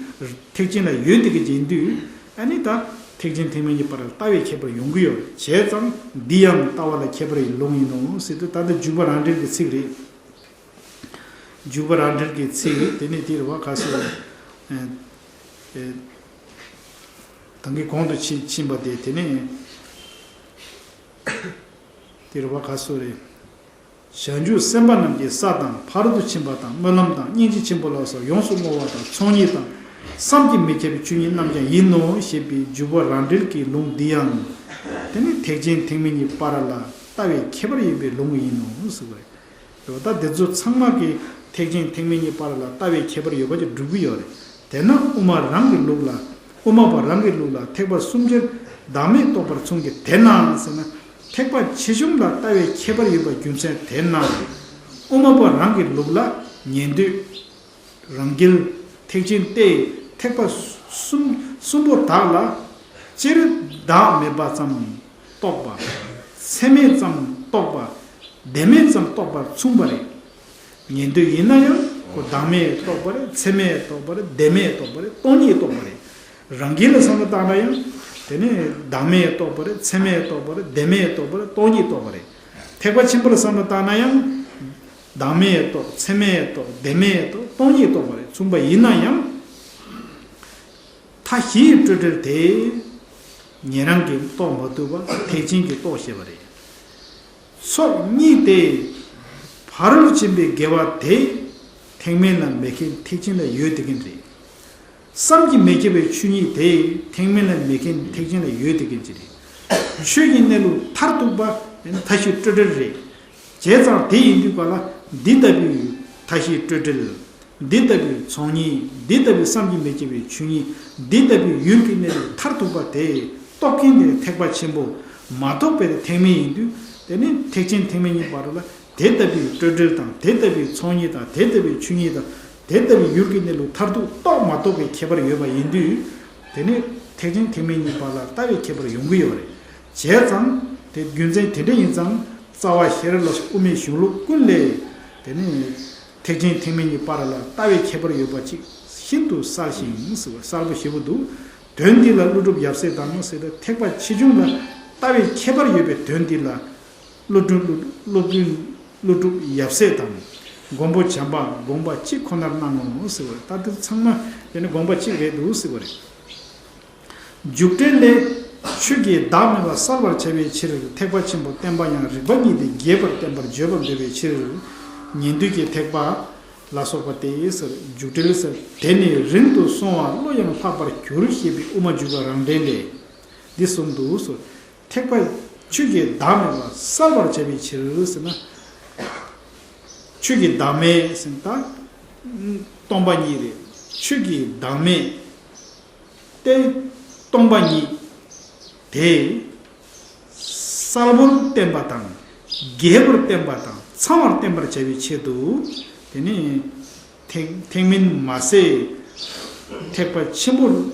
ཐེག་ཆེན་ལ་ཡོད་དེ་གིན་ཡིན་དུས། ཨ་ནི་ད་ཐེག་ཆེན་ཐེག་དམན་གཉིས་བར་ལ་ལྟ་བའི་ཁྱད་པར་ཡོང་གི་ཡོད་རེད། བྱས་ཙང་འདི་ཡང་ལྟ་བ་ལ་ཁྱད་པར་ཡི་ལུང་ཡིན་ནོ་ཟེར་དུས། ད་ལྟ་འཇུག་པ་རང་འགྲེལ་གྱི་ཚིག་རེད། འཇུག་པ་རང་འགྲེལ་གྱི་ཚིག་དེ་ནི་དེ་རེད་བ། ག་སོ། ཨེ། ཨེ། ད་གིན་གོང་དུ་ཕྱིན་ཕྱིན་པ་དེ་དེ་ནི་དེ་རེད་བ། ག་སོ་རེད། བྱང་ཆུབ་སེམས་དཔའ་རྣམས་ཀྱི་ས་དང་ཕ་རོལ་ཏུ་ཕྱིན་པ་དང་སྨོན་ལམ་དང་སྙིང་རྗེ་ཆེན་པོ་ལ་སོགས་ཡོངས་སུ་བསྔོ་བ་དང་ཚོགས་གཉིས་དང་བསམ་གྱིས་མི་ཁྱབ་པའི་ཆོས་ཉིད་རྣམས་ཀྱང་ཡིན་ནོ་ཞེས་པའི་འཇུག་པ་རང་འགྲེལ་གྱི་ལུང་འདི་ཡང་། དེ་ནི་ཐེག་ཆེན་ཐེག་དམན་གཉིས་བར་ལ་ལྟ་བའི་ཁྱད་པར་ཡིན་པའི་ལུང་ཡིན་ནོ་ཟེར་བ་རེད། རེད་བ། ད་དེ་ཚོ་ཚང་མ་གི་ཐེག་ཆེན་ཐེག་དམན་གཉིས་བར་ལ་ལྟ་བའི་ཁྱད་པར་ཡོད་པ་ཅིག་སྒྲུབ་ཀྱི་ཡོད་རེད། དེས་ན་དབུ་མ་རང་གི་ལུགས་ལ། དབུ་མ་པ་རང་གི་ལུགས་ལ་ཐེག་པ་གསུམ་ཆར་བདག་མེད་རྟོགས་པར་མཚུངས་ཀྱི། དེས་ན་ཟེར་ན། ཐེག་པ་ཆེ་ཆུང་ལ་ལྟ་བའི་ཁྱད་པར་ཡོད་པ་རྒྱུ་མཚན་དེས་ན། དབུ་མ་པ་རང་གི་ལུགས་ལ་ཉན་ཐོས། རང་རྒྱལ། ཐེག་ཆེན་ཏེ། ཐེག་པ་གསུམ་གསུམ་པོ་དག་ལ་སྤྱིར་བདག་མེད་པ་ཙམ་རྟོགས་པ། མཚན་མེད་ཙམ་རྟོགས་པ། བདེན་མེད་ཙམ་རྟོགས་པར་མཚུངས་པ་རེད། ཉན་ཐོས་ཡིན་ན་ཡང་ཁོ་བདག་མེད་རྟོགས་པ་རེད། མཚན་མེད་རྟོགས་པ་རེད། བདེན་མེད་རྟོགས་པ་རེད། སྟོང་ཉིད་རྟོགས་པ་རེད། རང་རྒྱལ་ལ་བསམ་བློ་བཏང་ན་ཡང་ དེ་ནི་བདག་མེད་རྟོགས་པ་རེད། མཚན་མེད་རྟོགས་པ་རེད། བདེན་མེད་རྟོགས་པ་རེད། སྟོང་ཉིད་རྟོགས་པ་རེད། ཐེག་པ་ཆེན་པོ་ལ་བསམ་བློ་བཏང་ན་ཡང་། བདག་མེད་རྟོགས། མཚན་མེད་རྟོགས། བདེན་མེད་རྟོགས། སྟོང་ཉིད་རྟོགས་པ་རེད། མཚུངས་པ་ཡིན་ན་ཡང་། མཐའ་བཞིའི་སྤྲོས་བྲལ་དེ། ཉན་རང་གིས་རྟོགས་མ་ཐུབ་པ་ཐེག་ཆེན་གྱིས་རྟོགས་ཤེས་པ་རེད། ཚོགས་གཉིས་ཏེ། ཕ་རོལ་ཕྱིན་པའི་དགེ་བ་དེ། ཐེག་དམན་ལ་མེད་མཁན་ཐེག་ཆེན་ལ་ཡོད་བསྡད་མཁན་རེད། བསམ་གྱིས་མི་ཁྱབ་པའི་ཆོས་ཉིད་དེ། ཐེག་དམན་ལ་མེད་མཁན་ཐེག་ཆེན་ལ་ཡོད་བསྡད་མཁན་ཅིག་རེད། ཆོས་ཀྱི་གནས་ལུགས་མཐར་ཐུག་པ་ཡང་ན་མཐའ་བཞི་སྤྲོས་བྲལ་རེད། བྱས་ཙང་དེ་ཡིན་དུས་ག་ལ་འདི་ལྟ་བུའི་མཐའ་བཞི་སྤྲོས་བྲལ། འདི་ལྟ་བུའི་ཚོགས་གཉིས། འདི་ལྟ་བུའི་བསམ་གྱིས་མི་ཁྱབ་པའི་ཆོས་ཉིད། འདི་ལྟ་བུའི་ཡུལ་གྱི་གནས་ལུགས་མཐར་ཐུག་པ་དེ་རྟོགས་མཁན་དེ་ཐེག་པ་ཆེན་པོ་མ་རྟོགས་པའི་ཐེག་དམན་ཡིན་དུས། དེ་ནི་ཐེག་ཆེན་ཐེག་དམན་གཉིས་བར་ལ་དེ་ལྟ་བུའི་སྤྲོས་བྲལ་དང་། དེ་ལྟ་བུའི་ཚོགས་གཉིས་དང་། དེ་ལྟ་བུའི་ཆོས་ཉིད་དང་། དེ་ལྟ་བུའི་ཡུལ་གྱི་གནས་ལུགས་མཐར་ཐུག་རྟོགས་མ་རྟོགས་པའི་ཁྱད་པར་ཡོད་པ་ཡིན་དུས། དེ་ནི་ཐེག་ཆེན་ཐེག་དམན་གཉིས་བར་ལ་ལྟ་བའི་ཁྱད་པར་ཡོང་གི་ཡོད་རེད། བྱས་ཙང་དེ་རྒྱུ་མཚན་དེ་འདྲ་ཡིན་ཙང་། རྩ་བ་ཤེས་རབ་ལ་སོགས་དབུ་མའི་གཞུང་ལུགས་ཀུན་ལས། དེ་ནི་ཐེག་ཆེན་ཐེག་དམན་གཉིས་བར་ལ་ལྟ་བའི་ཁྱད་པར་ཡོད་པ་ཅིག་ཤིན་ཏུ་གསལ་ཞིང་གསལ་པོ་ཞེ་པོ་འདུག་དོན་འདི་ལ་ཀླུ་སྒྲུབ་ཡབ་སྲས་དང་ཟེར་ཏེ། ཐེག་པ་ཆེ་ཆུང་ལ་ལྟ་བའི་ཁྱད་པར་ཡོད་པའི་དོན་འདི་ལ། ཀླུ་སྒྲུབ་ཀླུ་སྒྲུབ་ཀླུ་སྒྲུབ་ཡབ་སྲས་དང་། མགོན་པོ་བྱམས་པ་དགོངས་པ་གཅིག་ཁོ་ནར་སྣང་ངོ་ཟེར་བ་རེད། ད་དེ་ཚང་མ་དེ་ནི་དགོངས་པ་གཅིག་རེད་འདུག་ཟེར་བ་རེད། འཇུག་འགྲེལ་ལས། ཆོས་ཀྱི་བདག་མེད་པ་བསལ་བར་བྱ་བའི་ཕྱིར། ཐེག་པ་ཆེན་པོ་བསྟན་པ་ཡང་རིགས་པ་གཉིས་ཏེ། རྒྱས་པར་བསྟན་པར་བརྗོད་པར་འདོད་པའི་ཕྱིར། ཉན་ཐོས་ཀྱི་ཐེག་པ་ལ་སོགས་པ་སྟེ་ཟེར། འཇུག་འགྲེལ་ཟེར། དེ་ནི་རིང་དུ་སོང་བ་བློ་ཡང་ལྷག་པར་གྱུར་ཞེས་པའི་དབུ་མ་འཇུག་པ་རང་འགྲེལ་ལས། འདི་གསུངས་འདུག་ཟེར། ཐེག་པ་ཆོས་ཀྱི་བདག་མེད་པ་བསལ་བར་བྱ་བའི་ཕྱིར་ཟེར་ན། ཆོས་ཀྱི་བདག་མེད་ཟེར་ན་ད་སྟོང་པ་ཉིད་རེད། ཆོས་ཀྱི་བདག་མེད་དེ་སྟོང་པ་ཉིད་དེ་གསལ་པོར་བསྟན་པ་དང་། རྒྱས་པར་བསྟན་པ་དང་། ཚང་བར་བསྟན་པར་བྱ་བའི་ཆེད་དུ། དེ་ནི་ཐེག་ཐེག་དམན་མ་ཟད་ཐེག་པ་ཆེན་པོ།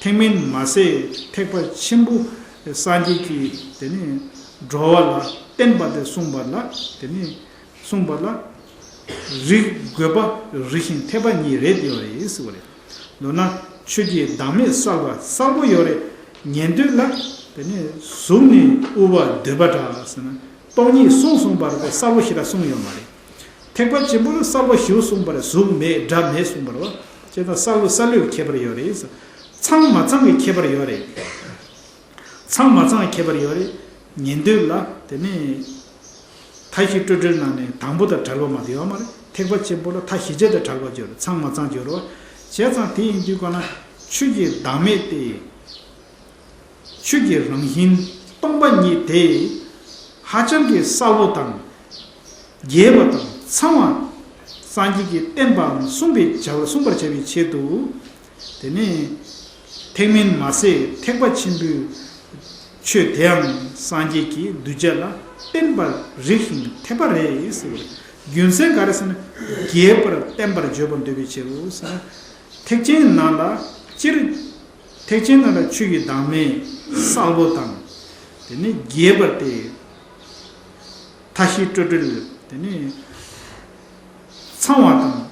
ཐེག་དམན་མ་ཟད་ཐེག་པ་ཆེན་པོ་སངས་རྒྱས་ཀྱིས་དེ་ནི་འགྲོ་བ་ལ་བསྟན་པ་དེ་གསུངས་པ་ལ། དེ་ནི་གསུངས་པ་ལ། རིགས་དགོས་པ་རིགས་ཤིང་འཐད་པ་གཉིས་རེད་ཡོད་རེད་ཟེར་བ་རེད། མདོར་ན་ཆོས་ཀྱི་བདག་མེད་གསལ་བ་གསལ་པོ་ཡོད་རེད། ཉན་ཐོས་ལ་དེ་ནི་གཟུགས་ནི་དབུལ་བ་འདོད་པ་འདྲ་ཟེར་ན། སྟོང་ཉིད་གསུངས་གསུངས་པ་རེད་དེ་གསལ་པོ་ཞེ་དྲག་གསུངས་ཡོད་མ་རེད། ཐེག་པ་ཆེན་པོ་ལ་གསལ་པོ་ཞེ་པོ་གསུངས་པ་རེད། གཟུགས་མེད་སྒྲ་མེད་གསུངས་པ་རེད་བ། བྱས་ཙང་གསལ་པོ་གསལ་ལོས་ཁྱད་པར་ཡོད་རེད། ཚང་མ་ཚང་གི་ཁྱད་པར་ཡོད་རེད། ཚང་མ་ཚང་གི་ཁྱད་པར་ཡོད་རེད། ཉན་ཐོས་ལ་དེ་ནི་མཐའ་བཞི་སྤྲོས་བྲལ་ནང་ནས་དང་པོ་དང་བྲལ་བ་མ་དེ་ཡོད་མ་རེད། ཐེག་པ་ཆེན་པོ་ལ་མཐའ་བཞི་ཆ་དང་བྲལ་བ་ཡོད་རེད། ཚང་མ་ཚང་ཡོད་རེད་བ། བྱས་ཙང་དེ་ཡིན་དུས་ག་ན་ཆོས་ཀྱི་བདག་མེད་དེ། ཆོས་ཀྱི་རང་བཞིན་སྟོང་པ་ཉིད་དེ་ཧ་ཅང་གི་གསལ་པོ་དང་། རྒྱས་པ་དང་ཚང་བ་སངས་རྒྱས་ཀྱིས་བསྟན་པའམ་གསུངས་པའི་བྱ་བ་གསུངས་པར་བྱ་བའི་ཆེད་དུ། དེ་ནས་ཐེག་དམན་མ་ཟད་ཐེག་པ་ཆེན་པོའི་ཆོས་དེའང་སངས་རྒྱས་ཀྱིས་གདུལ་བྱ་ལ་བསྟན་པ་རིགས་ཤིང་འཐད་པ་རེད་ཟེར་བ་རེད། རྒྱུ་མཚན་ག་རེ་ཟེར་ན། རྒྱས་པར་བསྟན་པར་བརྗོད་པར་འདོད་པའི་ཕྱིར་རོ་ཟེར་ན། ཐེག་ཆེན་ནང་ལ་སྤྱིར། ཐེག་ཆེན་ནང་ལ་ཆོས་ཀྱི་བདག་མེད་གསལ་པོ་དང་། དེ་ནི་རྒྱས་པར་ཏེ། མཐའ་བཞི་སྤྲོས་བྲལ། དེ་ནི་ཚང་བ་དང་།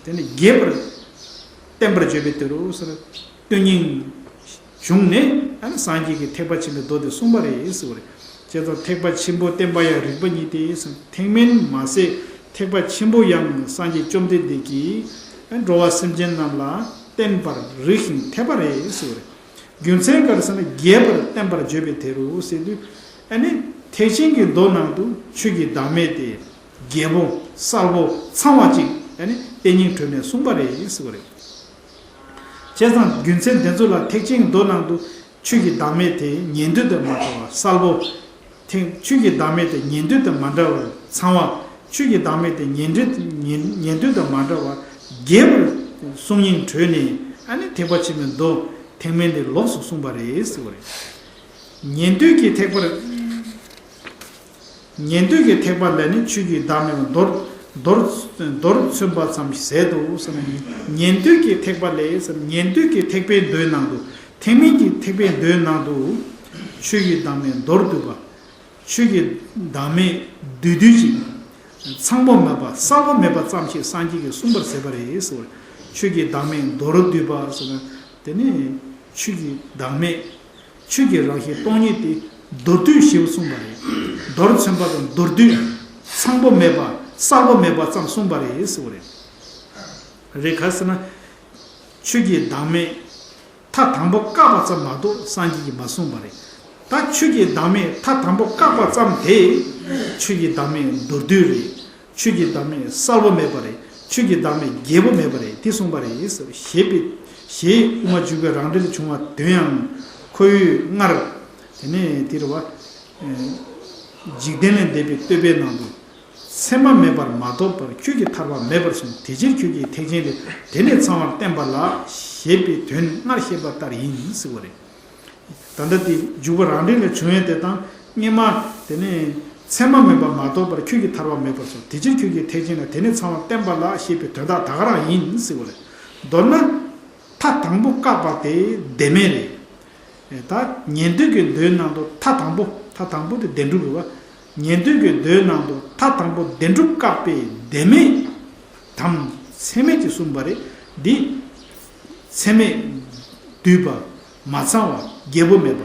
དེ་ནི་རྒྱས་པར་བསྟན་པར་བརྗོད་པའི་དོན་རོ་ཟེར། དོན་སྙིང་བྱུང་ནས་ཨ་ནི་སངས་རྒྱས་ཀྱིས་ཐེག་པ་ཆེན་པོའི་མདོ་དེ་གསུངས་པ་རེད་ཟེར་བ་རེད། བྱས་ཙང་ཐེག་པ་ཆེན་པོ་བསྟན་པ་ཡང་རིགས་པ་གཉིས་ཏེ་ཟེར། ཐེག་དམན་མ་ཟད་ཐེག་པ་ཆེན་པོ་ཡང་སངས་རྒྱས་བཅོམ་ལྡན་འདས་ཀྱིས་འགྲོ་བ་སེམས་ཅན་རྣམས་ལ་བསྟན་པར་རིགས་ཤིང་འཐད་པ་རེད་ཟེར་བ་རེད། རྒྱུ་མཚན་ག་རེ་ཟེར་ན་རྒྱས་པར་བསྟན་པར་བརྗོད་པའི་དེ་རུ་ཟེར་དུས། ཨ་ནི་ཐེག་ཆེན་གྱི་མདོ་ནང་དུ་ཆོས་ཀྱི་བདག་མེད་དེ་རྒྱས་པོ་གསལ་པོ་ཚང་བ་ཅིག་ཨ་ནི་བསྟན་སྙིང་གྲོལ་ནས་གསུངས་པ་རེད་ཟེར་བ་རེད། བྱས་ཙང་རྒྱུ་མཚན་དེ་ཚོ་ལ་ཐེག་ཆེན་གྱི་མདོ་ནང་དུ་ཆོས་ཀྱི་བདག་མེད་དེ་ཉན་ཐོས་དང་མ་འདྲ་བར་གསལ་པོ། ཐེག་ཆོས་ཀྱི་བདག་མེད་དེ་ཉན་ཐོས་དང་མ་འདྲ་བར་ཚང་བ། ཆོས་ཀྱི་བདག་མེད་དེ་ཉན་ཐོས་ཉན་ཉན་ཐོས་དང་མ་འདྲ་བར་རྒྱས་པར་གསུང་སྙིང་བྲོས་ནས་ཨ་ནི་ཐེག་པ་ཆེན་པོའི་མདོ་ཐེག་དམན་དེ་ལོགས་སུ་གསུངས་པ་རེད་ཟེར་བ་རེད། ཉན་ཐོས་ཀྱི་ཐེག་པར། ཉན་ཐོས་ཀྱི་ཐེག་པ་ལས་ནི་ཆོས་ཀྱི་བདག་མེད་པ་མདོར་མདོར་མདོར་མཚོན་པ་ཙམ་ཞིག་ཟད་དོ་ཟེར་ན། ཉན་ཐོས་ཀྱི་ཐེག་པ་ལས་ཟེར། ཉན་ཐོས་ཀྱི་ཐེག་པའི་མདོའི་ནང་དུ། ཐེག་དམན་གྱི་ཐེག་པའི་མདོའི་ནང་དུ། ཆོས་ཀྱི་བདག་མེད་མདོར་བསྡུས་པ། ཆོས་ཀྱི་བདག་མེད་བསྡུས་བསྡུས་ཅིག་ཚང་པོ་མེད་པ་གསལ་པོ་མེད་པ་ཙམ་ཞིག་སངས་རྒྱས་ཀྱིས་གསུངས་པར་མཛད་པ་རེད་ཟེར་བ་རེད། ཆོས་ཀྱི་བདག་མེད་མདོར་བསྡུས་པ་ཟེར་ན། དེ་ནི་ ཆོས་ཀྱི་བདག་མེད། ཆོས་ཀྱི་རང་བཞིན་སྟོང་ཉིད་དེ་མདོར་བསྡུས་ཞེས་གསུངས་པ་རེད། མདོར་མཚོན་པ་དང་མདོར་བསྡུས། ཚང་པོ་མེད་པ་གསལ་པོ་མེད་པ་ཙམ་གསུངས་པ་རེད་ཟེར་བ་རེད། རེད་ག་ཟེར་ན། ཆོས་ཀྱི་བདག་མེད་མཐའ་དང་པོ་བཀག་པ་ཙམ་མ་གཏོགས་སངས་རྒྱས་ཀྱིས་མ་གསུངས་པ་རེད། ད་ཆོས་ཀྱི་བདག་མེད་མཐའ་དང་པོ་བཀག་པ་ཙམ་དེ་ཆོས་ཀྱི་བདག་མེད་མདོར་བསྡུས་རེད། ཆོས་ཀྱི་བདག་མེད་གསལ་པོ་མེད་པ་རེད། ཆོས་ཀྱི་བདག་མེད་རྒྱས་པོ་མེད་པ་རེད། དེ་གསུངས་པ་རེད་ཟེར། ཞེས་པའི་ཞེས་དབུ་མ་འཇུག་པའི་རང་འགྲེལ་བྱུང་བ་དོན་ཡང་ཁོ་བོས་སྔར། དེ་ནས་དེ་རེད་བ། འཇིག་རྟེན་ལས་འདས་པའི་བསྟོད་པའི་ནང་དུ། མཚན་མ་མེད་པར་མ་རྟོགས་པར་ཁྱོད་ཀྱི་ཐར་པ་མེད་པར་གསུངས། དེ་ཕྱིར་ཁྱོད་ཀྱིས་ཐེག་ཆེན་ལས། དེ་ནས་ཚང་བར་བསྟན་པ་ལགས། ཞེས་པའི་དོན་སྔར་བཤད་པ་ལྟར་ཡིན་ཟེར་བ་རེད། ད་ལྟ་དེ་འཇུག་པ་རང་འགྲེལ་ལས་བྱུང་ཡས་དེ་དང་སྔོན་མ། དེ་ནས་མཚན་མ་མེད་པར་མ་རྟོགས་པར་ཁྱོད་ཀྱི་ཐར་པ་མེད་པར་གསུངས། དེ་ཕྱིར་ཁྱོད་ཀྱིས་ཐེག་ཆེན་ལས། དེ་ནས་ཚང་བར་བསྟན་པ་ལགས། ཞེས་པའི་དོན་དག་ད་ག་རང་ཡིན་ཟེར་བ་རེད། མདོར་ན། མཐའ་དང་པོ་བཀག་པ་དེ་བདེན་མེད་རེད། ད་ཉན་ཐོས་ཀྱི་མདོའི་ནང་དུ་མཐའ་དང་པོ། མཐའ་དང་པོ་དེ་བདེན་གྲུབ་རེད་བ། ཉན་ཐོས་ཀྱི་མདོའི་ནང་དུ་མཐའ་དང་པོ་བདེན་གྲུབ་བཀག་པའི་བདེན་མེད་དམ་ཚད་མེད་ཅེས་གསུངས་པ་རེད། འདི་ཚད་མས་བསྡུས་པ་མ་ཚང་བ་རྒྱས་པོ་མེད་པ།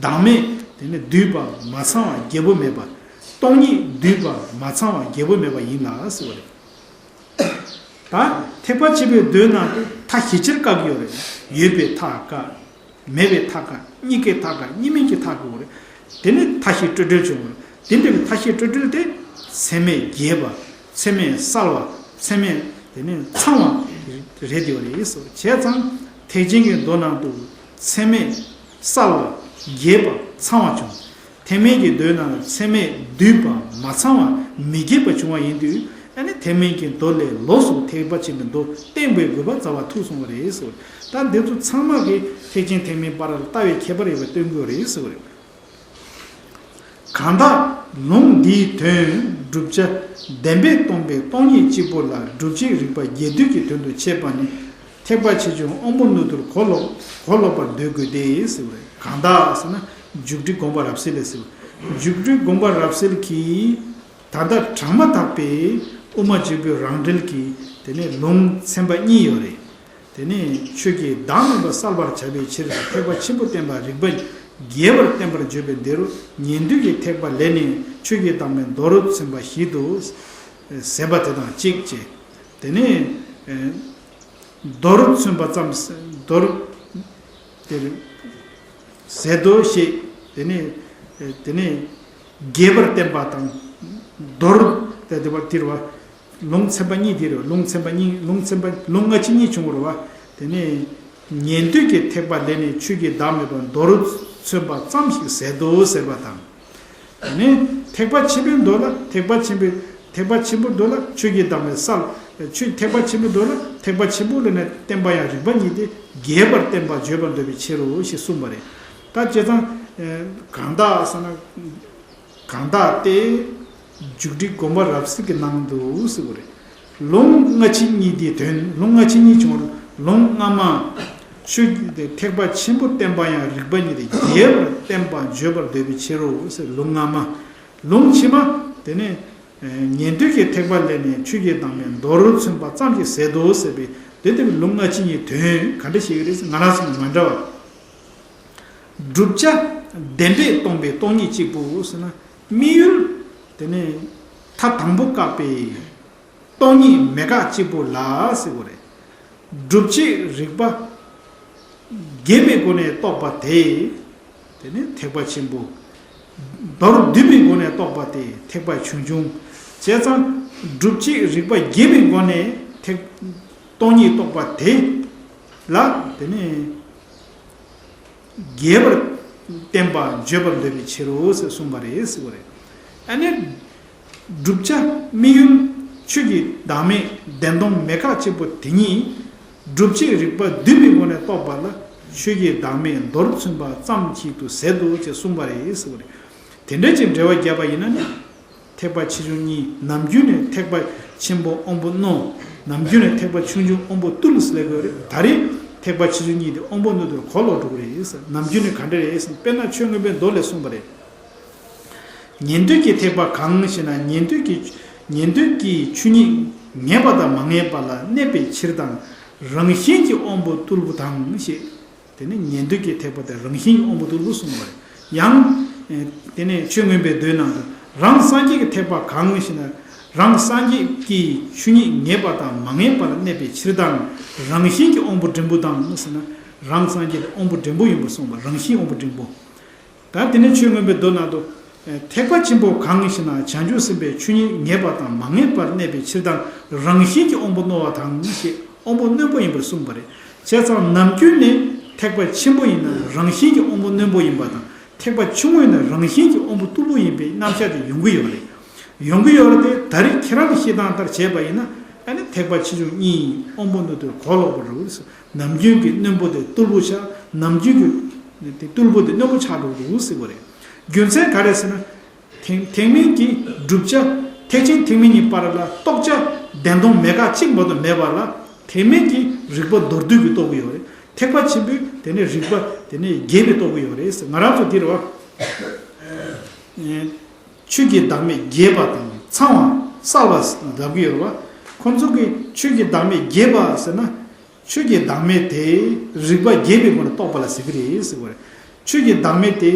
བདག་མེད་དེ་ནི་བསྡུས་པ་མ་ཚང་བ་རྒྱས་པོ་མེད་པ། སྟོང་ཉིད་བསྡུས་པ་མ་ཚང་བ་རྒྱས་པོ་མེད་པ་ཡིན་ལ་ཟེར་བ་རེད། ད་ཐེག་པ་ཆེན་པོའི་མདོའི་ནང་དུ་མཐའ་བཞི་ཅིག་བཀག་གི་ཡོད་རེད། ཡོད་པའི་མཐའ་བཀག། མེད་པའི་མཐའ་བཀག། གཉིས་ཀའི་མཐའ་བཀག། གཉིས་མེད་ཀྱི་མཐའ་བཀག་ཡོད་རེད། དེ་ནི་མཐའ་བཞི་སྤྲོས་བྲལ་བྱུང་བ་རེད། དེ་འདྲ་བའི་མཐའ་བཞི་སྤྲོས་བྲལ་དེ་ཚད་མས་རྒྱས་པ། ཚད་མས་གསལ་བ། ཚད་མས་དེ་ནི་ཚང་བ་རེད་དེ་བ་རེད་ཟེར། བྱས་ཙང་ཐེག་ཆེན་གྱི་མདོ་ནང་དུ་ཚད་མས་གསལ་བ། རྒྱས་པ། ཚང་བ་བྱུང་། ཐེག་དམན་གྱི་མདོའི་ནང་ལ་ཚད་མས་བསྡུས་པ་མ་ཚང་བ་མི་རྒྱས་པ་བྱུང་བ་ཡིན་དུས། ཨ་ནི་ཐེག་དམན་གྱི་མདོ་ལས་ལོགས་སུ་ཐེག་པ་ཆེན་པོའི་མདོ་བསྟན་པའི་དགོས་པ་རྩ་བ་ཐུག་སོང་བ་རེད་ཟེར། ད་འདི་ཚོ་ཚང་མ་གི་ཐེག་ཆེན་ཐེག་དམན་བར་ལ་ལྟ་བའི་ཁྱད་པར་ཡོད་པ་སྟོན་དགོས་རེད་ཟེར་བ་རེད། གང་དག་ལུང་འདིའི་དོན་བསྒྲུབ་བྱ་བདེན་པས་སྟོང་པའི་སྟོང་ཉིད་གཅིག་པུ་ལ། སྒྲུབ་བྱེད་རིགས་པ་རྒྱས་བསྡུས་ཀྱི་དོན་དུ་འཆད་པ་ནི། ཐེག་པ་ཆེ་ཆུང་དབང་པོ་རྣོ་རྟུལ་གོ་ལོག་གོ་ལོག་པར་འདོད་དགོས་ཏེ་ཟེར་བ་རེད། གང་དག་ཟེར་ན་མཇུག་སྒྲིལ་དགོངས་པ་རབ་གསལ་ལས་ཟེར་བ། མཇུག་སྒྲིལ་དགོངས་པ་རབ་གསལ་གྱིས་ད་ལྟ་དྲངས་མ་ཐག་པའི་དབུ་མ་འཇུག་པའི་རང་འགྲེལ་གྱི་དེ་ནས་ལུང་ཚན་པ་གཉིས་ཡོད་རེད། དེ་ནས་ཆོས་ཀྱི་བདག་མེད་པ་གསལ་བར་བྱ་བའི་ཕྱིར་ཐེག་པ་ཆེན་པོ་བསྟན་པ་རིགས་པ་རྒྱས་པར་བསྟན་པར་བརྗོད་པའི་འདིར་ཉན་ཐོས་ཀྱི་ཐེག་པ་ལས་ནི་ཆོས་ཀྱི་བདག་མེད་མདོར་མཚོན་པ་བཞི་དུ་ཟད་པ་དེ་དང་གཅིག་བྱས། དེ་ནས་མདོར་མཚོན་པ་ཙམ། མདོར་དེར་ཟད་དོ་ཞེས། དེ་ནས་དེ་ནས་རྒྱས་པར་བསྟན་པ་དང་། མདོར་དེ་དེ་བར་དེར་བ། ལུང་ཚན་པ་གཉིས་དེ་རེད། ལུང་ཚན་པ་གཉིས། ལུང་ཚན་པ། ལུང་སྔ་ཕྱི་གཉིས་བྱུང་བ་རེད་བ། དེ་ནས་ཉན་ཐོས་ཀྱི་ཐེག་པ་ལས་ནི་ཆོས་ཀྱི་བདག་མེད་པ་མདོར་མཚོན་པ་ཙམ་ཞིག་ཟད་དོ་ཟེར་བ་དང་། དེ་ནས་ཐེག་པ་ཆེན་པོའི་མདོ་ལ། ཐེག་པ་ཆེན་པོའི། ཐེག་པ་ཆེན་པོའི་མདོ་ལ་ཆོས་ཀྱི་བདག་མེད་གསལ། ཆོས། ཐེག་པ་ཆེན་པོའི་མདོ་ལ་ཐེག་པ་ཆེན་པོ་ལས་ནི་བསྟན་པ་ཡང་རིགས་པ་གཉིས་ཏེ་རྒྱས་པར་བསྟན་པ་བརྗོད་པར་འདོད་པའི་ཕྱིར་རོ་ཞེས་གསུངས་པ་རེད། ད་བྱས་ཙང་། གང་དག་ཟེར་ན། གང་དག་སྟེ། མཇུག་སྒྲིལ་དགོངས་པ་རབ་གསལ་གྱི་ནང་དུ་ཟེར་བ་རེད། ལུང་སྔ་ཕྱི་གཉིས་དེའི་དོན། ལུང་སྔ་ཕྱི་གཉིས་བྱུང་བར། ལུང་སྔ་མ། ཆོས་ཀྱི་ཐེག་པ་ཆེན་པོ་བསྟན་པ་ཡང་རིགས་པ་གཉིས་ཏེ་རྒྱས་པར་བསྟན་པ་བརྗོད་པར་འདོད་པའི་ཕྱིར་རོ་ཟེར། ལུང་སྔ་མ། ལུང་ཕྱི་མ། དེ་ནས་ཉན་ཐོས་ཀྱི་ཐེག་པ་ལས་ནི་ཆོས་ཀྱི་བདག་མེད་མདོར་མཚོན་པ་ཙམ་ཞིག་ཟད་དོ་ཟེར་བའི་དེ་ལྟ་བུའི་ལུང་སྔ་ཕྱི་གཉིས་དོན་ག་འདྲ་ཞིག་རེད་ཟེར། ང་རང་ཚོ་མ་འདྲ་བ། བསྒྲུབ་བྱ་བདེན་པས་སྟོང་པའི་སྟོང་ཉིད་གཅིག་པུ་ཟེར་ན། དམིགས་ཡུལ་དེ་ནི་མཐའ་དང་པོ་བཀག་པའི་སྟོང་ཉིད་མེད་དགག་གཅིག་པུ་ལ་ཟེར་བ་རེད། སྒྲུབ་བྱེད་རིགས་པ་རྒྱས་པའི་སྒོ་ནས་རྟོགས་པ་དེ། དེ་ནི་ཐེག་པ་ཆེན་པོ། མདོར་བསྡུས་པའི་སྒོ་ནས་རྟོགས་པ་དེ་ཐེག་པ་ཆུང་ཆུང་། བྱས་ཙང་སྒྲུབ་བྱེད་རིགས་པ་རྒྱས་པའི་སྒོ་ནས་ཐེག་སྟོང་ཉིད་རྟོགས་པ་དེ་ལ་དེ་ནི། རྒྱས་པར་བསྟན་པ་བརྗོད་པར་འདོད་པའི་ཕྱིར་རོ་ཞེས་གསུངས་པ་རེད་ཟེར་བ་རེད། ཨ་ནི། བསྒྲུབ་བྱ་དམིགས་ཡུལ་ཆོས་ཀྱི་བདག་མེད་བདེན་སྟོང་མེད་དགག་གཅིག་པུ་དེ་ཉིད། སྒྲུབ་བྱེད་རིགས་པ་བསྡུས་པའི་སྒོ་ནས་རྟོགས་པ་ལ་ཆོས་ཀྱི་བདག་མེད་མདོར་མཚོན་པ་ཙམ་ཞིག་ཏུ་ཟད་དོ་ཞེས་གསུངས་པ་རེད་ཟེར་བ་རེད། དེ་འདྲ་ཅིག་འགྲེལ་བ་བརྒྱབ་པ་ཡིན་ན་ནི། ཐེག་པ་ཆེ་ཆུང་གཉིས། ནམ་རྒྱུན་ནས་ཐེག་པ་ཆེན་པོ་དབང་པོ་རྣོ། ནམ་རྒྱུན་ནས་ཐེག་པ་ཆུང་ཆུང་དབང་པོ་རྟུལ་ཟེར་ལབ་དགོས་རེད། ད་རེས་ཐེག་པ་ཆེ་ཆུང་གཉིས་དེ་དབང་པོ་རྣོ་རྟུལ་གོ་ལོག་འགྲོ་གི་རེད་ཟེར། ནམ་རྒྱུན་ནས་ག་འདྲ་རེད་ཟེར་ན། དཔེར་ན་ཆོས་མངོན་པའི་མདོ་ལས་གསུངས་པ་རེད། ཉན་ཐོས་ཀྱི་ཐེག་པ་གང་ཞེ་ན། ཉན་ཐོས་ཀྱི་ཉན་ཐོས་ཀྱི་ཆོས་ཉིད་ངེས་པ་དང་མ་ངེས་པ་ལ་གནས་པའི་ཕྱིར་དང་། རང་བཞིན་གྱིས་དབང་པོ་རྟུལ་པོ་དང་ཞེས། དེ་ནི་ཉན་ཐོས་ཀྱི་ཐེག་པ་དེ་རང་བཞིན་གྱི་དབང་པོ་རྟུལ་པོ་གསུངས་པ་རེད། ཡང་། ཨེ། དེ་ནས་ཆོས་མངོན་པའི་མདོའི་ནང་དུ། རང་སངས་རྒྱས་ཀྱི་ཐེག་པ་གང་ཞེ་ན། རང་སངས་རྒྱས་ཀྱི་ཆོས་ཉིད་ངེས་པ་དང་མ་ངེས་པར་གནས་པའི་ཕྱིར་དང་། རང་བཞིན་གྱི་དབང་པོ་འབྲིང་པོ་དང་ཟེར་ན། རང་སངས་རྒྱས་དེ་དབང་པོ་འབྲིང་པོ་ཡིན་པར་གསུངས་པ། རང་བཞིན་དབང་པོ་འབྲིང་པོ། ད་དེ་ནས་ཆོས་མངོན་པའི་མདོ་ནང་དུ། ཐེག་པ་ཆེན་པོ་གང་ཞེ་ན། བྱང་ཆུབ་སེམས་དཔའི་ཆོས་ཉིད་ངེས་པ་དང་མ་ངེས་པར་གནས་པའི་ཕྱིར་དང་། རང་བཞིན་གྱི་དབང་པོ་རྣོ་བ་དང་ཞེས་དབང་པོ་རྣོན་པོ་ཡིན་པར་གསུངས་པ་རེད། བྱས་ཙང་ནམ་རྒྱུན་ནས་ཐེག་པ་ཆེན་པོ་ཡིན་ན་རང་བཞིན་གྱི་དབང་པོ་རྣོན་པོ་ཡིན་པ་དང་། ཐེག་པ་ཆུང་ངུ་ཡིན་ན་རང་བཞིན་གྱི་དབང་པོ་རྟུལ་པོ་ཡིན་པའི་རྣམ་གཞག་དེ་ཡོང་གི་ཡོད་རེད། ཡོང་གི་ཡོད་རེད་དེ། ད་རེས་ཁྱེད་རང་གི་བཤད་སྟངས་ལྟར་བྱས་པ་ཡིན་ན། ཨ་ནི་ཐེག་པ་ཆེ་ཆུང་གཉིས་དབང་པོ་རྣོན་པོ་གོ་ལོག་པ་རེད། ནམ་རྒྱུན་གྱི་རྣོན་པོ་དེ་རྟུལ་པོ་ཆགས། ནམ་རྒྱུན་གྱི་དེ་རྟུལ་པོ་དེ་རྣོན་པོ་ཆགས་འགྲོ་གི་འདུག་ཟེར་བ་རེད། རྒྱུ་མཚན་ག་རེ་ཟེར་ན། ཐེག་ཐེག་དམན་གྱི་བསྒྲུབ་བྱ། ཐེག་ཆེན་ཐེག་དམན་གཉིས་བར་ལ་རྟོགས་བྱ་བདེན་སྟོང་མེད་དགག་གཅིག་མ་གཏོགས་མེད་པ་ལ། ཐེག་དམན་གྱི་རིགས་པ་མདོར་བསྡུས་ཀྱིས་རྟོགས་ཀྱི་ཡོད་རེད། ཐེག་པ་ཆེན་པོས་དེ་ནས་རིགས་པ་དེ་ནས་རྒྱས་པས་རྟོགས་ཀྱི་ཡོད་རེད་ཟེར། ང་རང་ཚོ་འདིར་བ། ཆོས་ཀྱི་བདག་མེད་རྒྱས་པ་དང་ཚང་བ་གསལ་བ་ལབ་ཀྱི་ཡོད་རེད་བ། ཁོང་ཚོ་གིས་ཆོས་ཀྱི་བདག་མེད་རྒྱས་པ་ཟེར་ན། ཆོས་ཀྱི་བདག་མེད་དེ་རིགས་པ་རྒྱས་པའི་སྒོ་ནས་རྟོགས་པ་ལ་ཟེར་གྱི་རེད་ཟེར་བ་རེད། ཆོས་ཀྱི་བདག་མེད་དེ་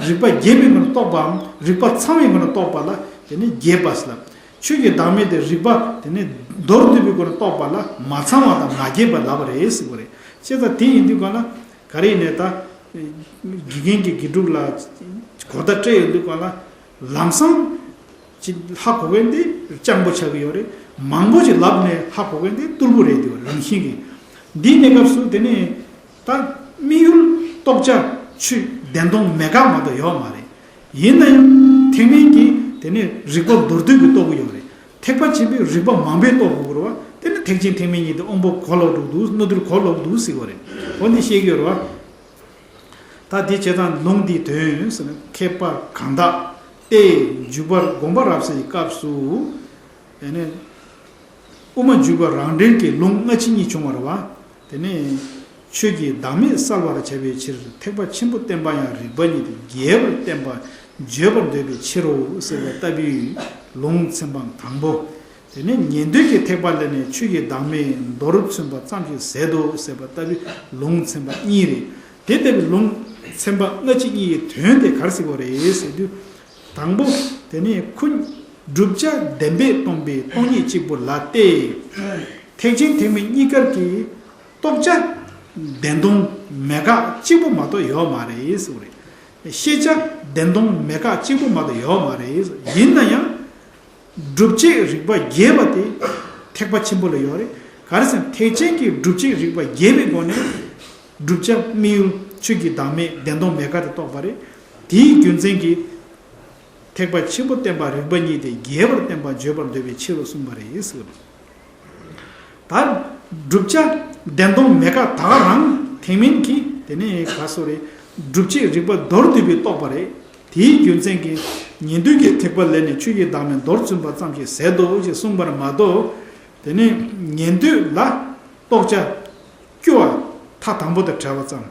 རིགས་པ་རྒྱས་པའི་སྒོ་ནས་རྟོགས་པའམ་རིགས་པ་ཚང་བའི་སྒོ་ནས་རྟོགས་པ་ལ་དེ་ནི་རྒྱས་པ་ཟེར་ལབ། ཆོས་ཀྱི་བདག་མེད་དེ་རིགས་པ་དེ་ནི་མདོར་བསྡུས་པའི་སྒོ་ནས་རྟོགས་པ་ལ་མ་ཚང་བ་དང་མ་རྒྱས་པ་ལབ་པ་རེད་ཟེར་བ་རེད། བྱས་ཙང་དེ་ཡིན་དུས་གང་ལ། ག་རེ་ཡིན་ནའི་ད། དགེ་རྒན་གྱིས་དགེ་ཕྲུག་ལ་གོ་བརྡ་སྤྲད་ཡོང་དུས་གང་ལ། ལམ་སང་ཅིག་ཧ་གོ་མཁན་དེ་སྤྱང་པོ་ཆགས་ཀྱི་ཡོད་རེད། མང་པོ་ཅིག་ལབ་ནས་ཧ་གོ་མཁན་དེ་རྟུལ་པོ་རེད་འདུག་རང་བཞིན་གྱིས། འདིའི་གནས་སྐབས་སུ་དེ་ནས་ད་དམིགས་ཡུལ་རྟོགས་བྱ་ཆོས་བདེན་སྟོང་མེད་དགག་མ་གཏོགས་ཡོད་མ་རེད། ཡིན་ན་ཡང་ཐེག་དམན་གྱིས་དེ་ནས་རིགས་པ་མདོར་བསྡུས་ཀྱིས་རྟོགས་ཀྱི་ཡོད་རེད། ཐེག་པ་ཆེན་པོས་རིགས་པ་མང་པོས་རྟོགས་དགོས་ཀྱི་རེད་བ། དེ་ནི་ཐེག་ཆེན་ཐེག་དམན་གཉིས་དེ་དབང་པོ་གོ་ལོག་འགྲོ་གི་འདུག་རྣོ་རྟུལ་གོ་ལོག་འདུག་ཟེར་བ་རེད། འོ་འདི་བཤད་ཀྱི་ཡོད་རེད་བ། ད་དེ་བྱས་ཙང་ལུང་འདིའི་དོན་ཟེར་ན། མཁས་པ་གང་དག་སྟེ་འཇུག་པར་དགོངས་པ་རབ་གསལ་གྱི་སྐབས་སུ། དེ་ནས་དབུ་མ་འཇུག་པ་རང་འགྲེལ་གྱི་ལུང་སྔ་ཕྱི་གཉིས་བྱུང་བ་རེད་བ། དེ་ནས་ཆོས་ཀྱི་བདག་མེད་གསལ་བར་བྱ་བའི་ཕྱིར། ཐེག་པ་ཆེན་པོ་བསྟན་པ་ཡང་རིགས་པ་གཉིས་ཏེ། རྒྱས་པར་བསྟན་པ་བརྗོད་པར་འདོད་པའི་ཕྱིར་རོ་ཟེར་བ་ལྟ་བུའི་ལུང་ཚན་པ་དང་པོ། དེ་ནས་ཉན་ཐོས་ཀྱི་ཐེག་པ་ལས་ནི་ཆོས་ཀྱི་བདག་མེད་མདོར་མཚོན་པ་ཙམ་ཞིག་ཟད་དོ་ཟེར་བ་ལྟ་བུའི་ལུང་ཚན་པ་གཉིས་རེད། དེ་ལྟ་བུའི་ལུང་ཚན་པ་སྔ་ཕྱི་གཉིས་ཀྱི་དོན་དེ་ག་རེ་ཟེར་བ་རེད་ཟེར་དུས། དང་པོ། དེ་ནས་ཁོ་བསྒྲུབ་བྱ་བདེན་པས་སྟོང་པའི་སྟོང་ཉིད་གཅིག་པུ་ལ་སྟེ། ཐེག་ཆེན་ཐེག་དམན་གཉིས་ཀར་གྱི་རྟོགས་བྱ་བདེན་སྟོང་མེད་དགག་གཅིག་པུ་མ་གཏོགས་ཡོད་མ་རེད་ཟེར་བ་རེད། ཤེས་བྱ་བདེན་སྟོང་མེད་དགག་གཅིག་པུ་མ་གཏོགས་ཡོད་མ་རེད། ཡིན་ན་ཡང་། སྒྲུབ་བྱེད་རིགས་པ་རྒྱས་པ་དེ་ཐེག་པ་ཆེན་པོ་ལ་ཡོད་རེད། ག་རེ་ཟེར་ན་ཐེག་ཆེན་གྱི་སྒྲུབ་བྱེད་རིགས་པ་རྒྱས་པའི་སྒོ་ནས་བསྒྲུབ་བྱ་དམིགས་ཡུལ་ཆོས་ཀྱི་བདག་མེད་བདེན་སྟོང་མེད་དགག་དེ་རྟོགས་པ་རེད། དེའི་རྒྱུ་མཚན་གྱིས་ཐེག་པ་ཆེན་པོ་བསྟན་པ་རིགས་པ་གཉིས་ཏེ། རྒྱས་པར་བསྟན་པ་བརྗོད་པར་འདོད་པའི་ཕྱིར་རོ་གསུངས་པ་རེད་ཟེར། ད་བསྒྲུབ་བྱ་བདེན་སྟོང་མེད་དགག་ད་ག་རང་ཐེག་དམན་གྱིས་དེ་ནས་ག་སོ་རེད། སྒྲུབ་བྱེད་རིགས་པ་མདོར་བསྡུས་པའི་རྟོགས་པ་རེད། དེའི་རྒྱུ་མཚན་གྱིས་ཉན་ཐོས་ཀྱི་ཐེག་པ་ལས་ནི་ཆོས་ཀྱི་བདག་མེད་མདོར་མཚོན་པ་ཙམ་ཞིག་ཟད་དོ་ཞེས་གསུངས་པར་མ་གཏོགས། དེ་ནས་ཉན་ཐོས་ལ་རྟོགས་བྱ་སྐྱོ་བ་མཐའ་དང་པོ་དང་བྲལ་བ་ཙམ།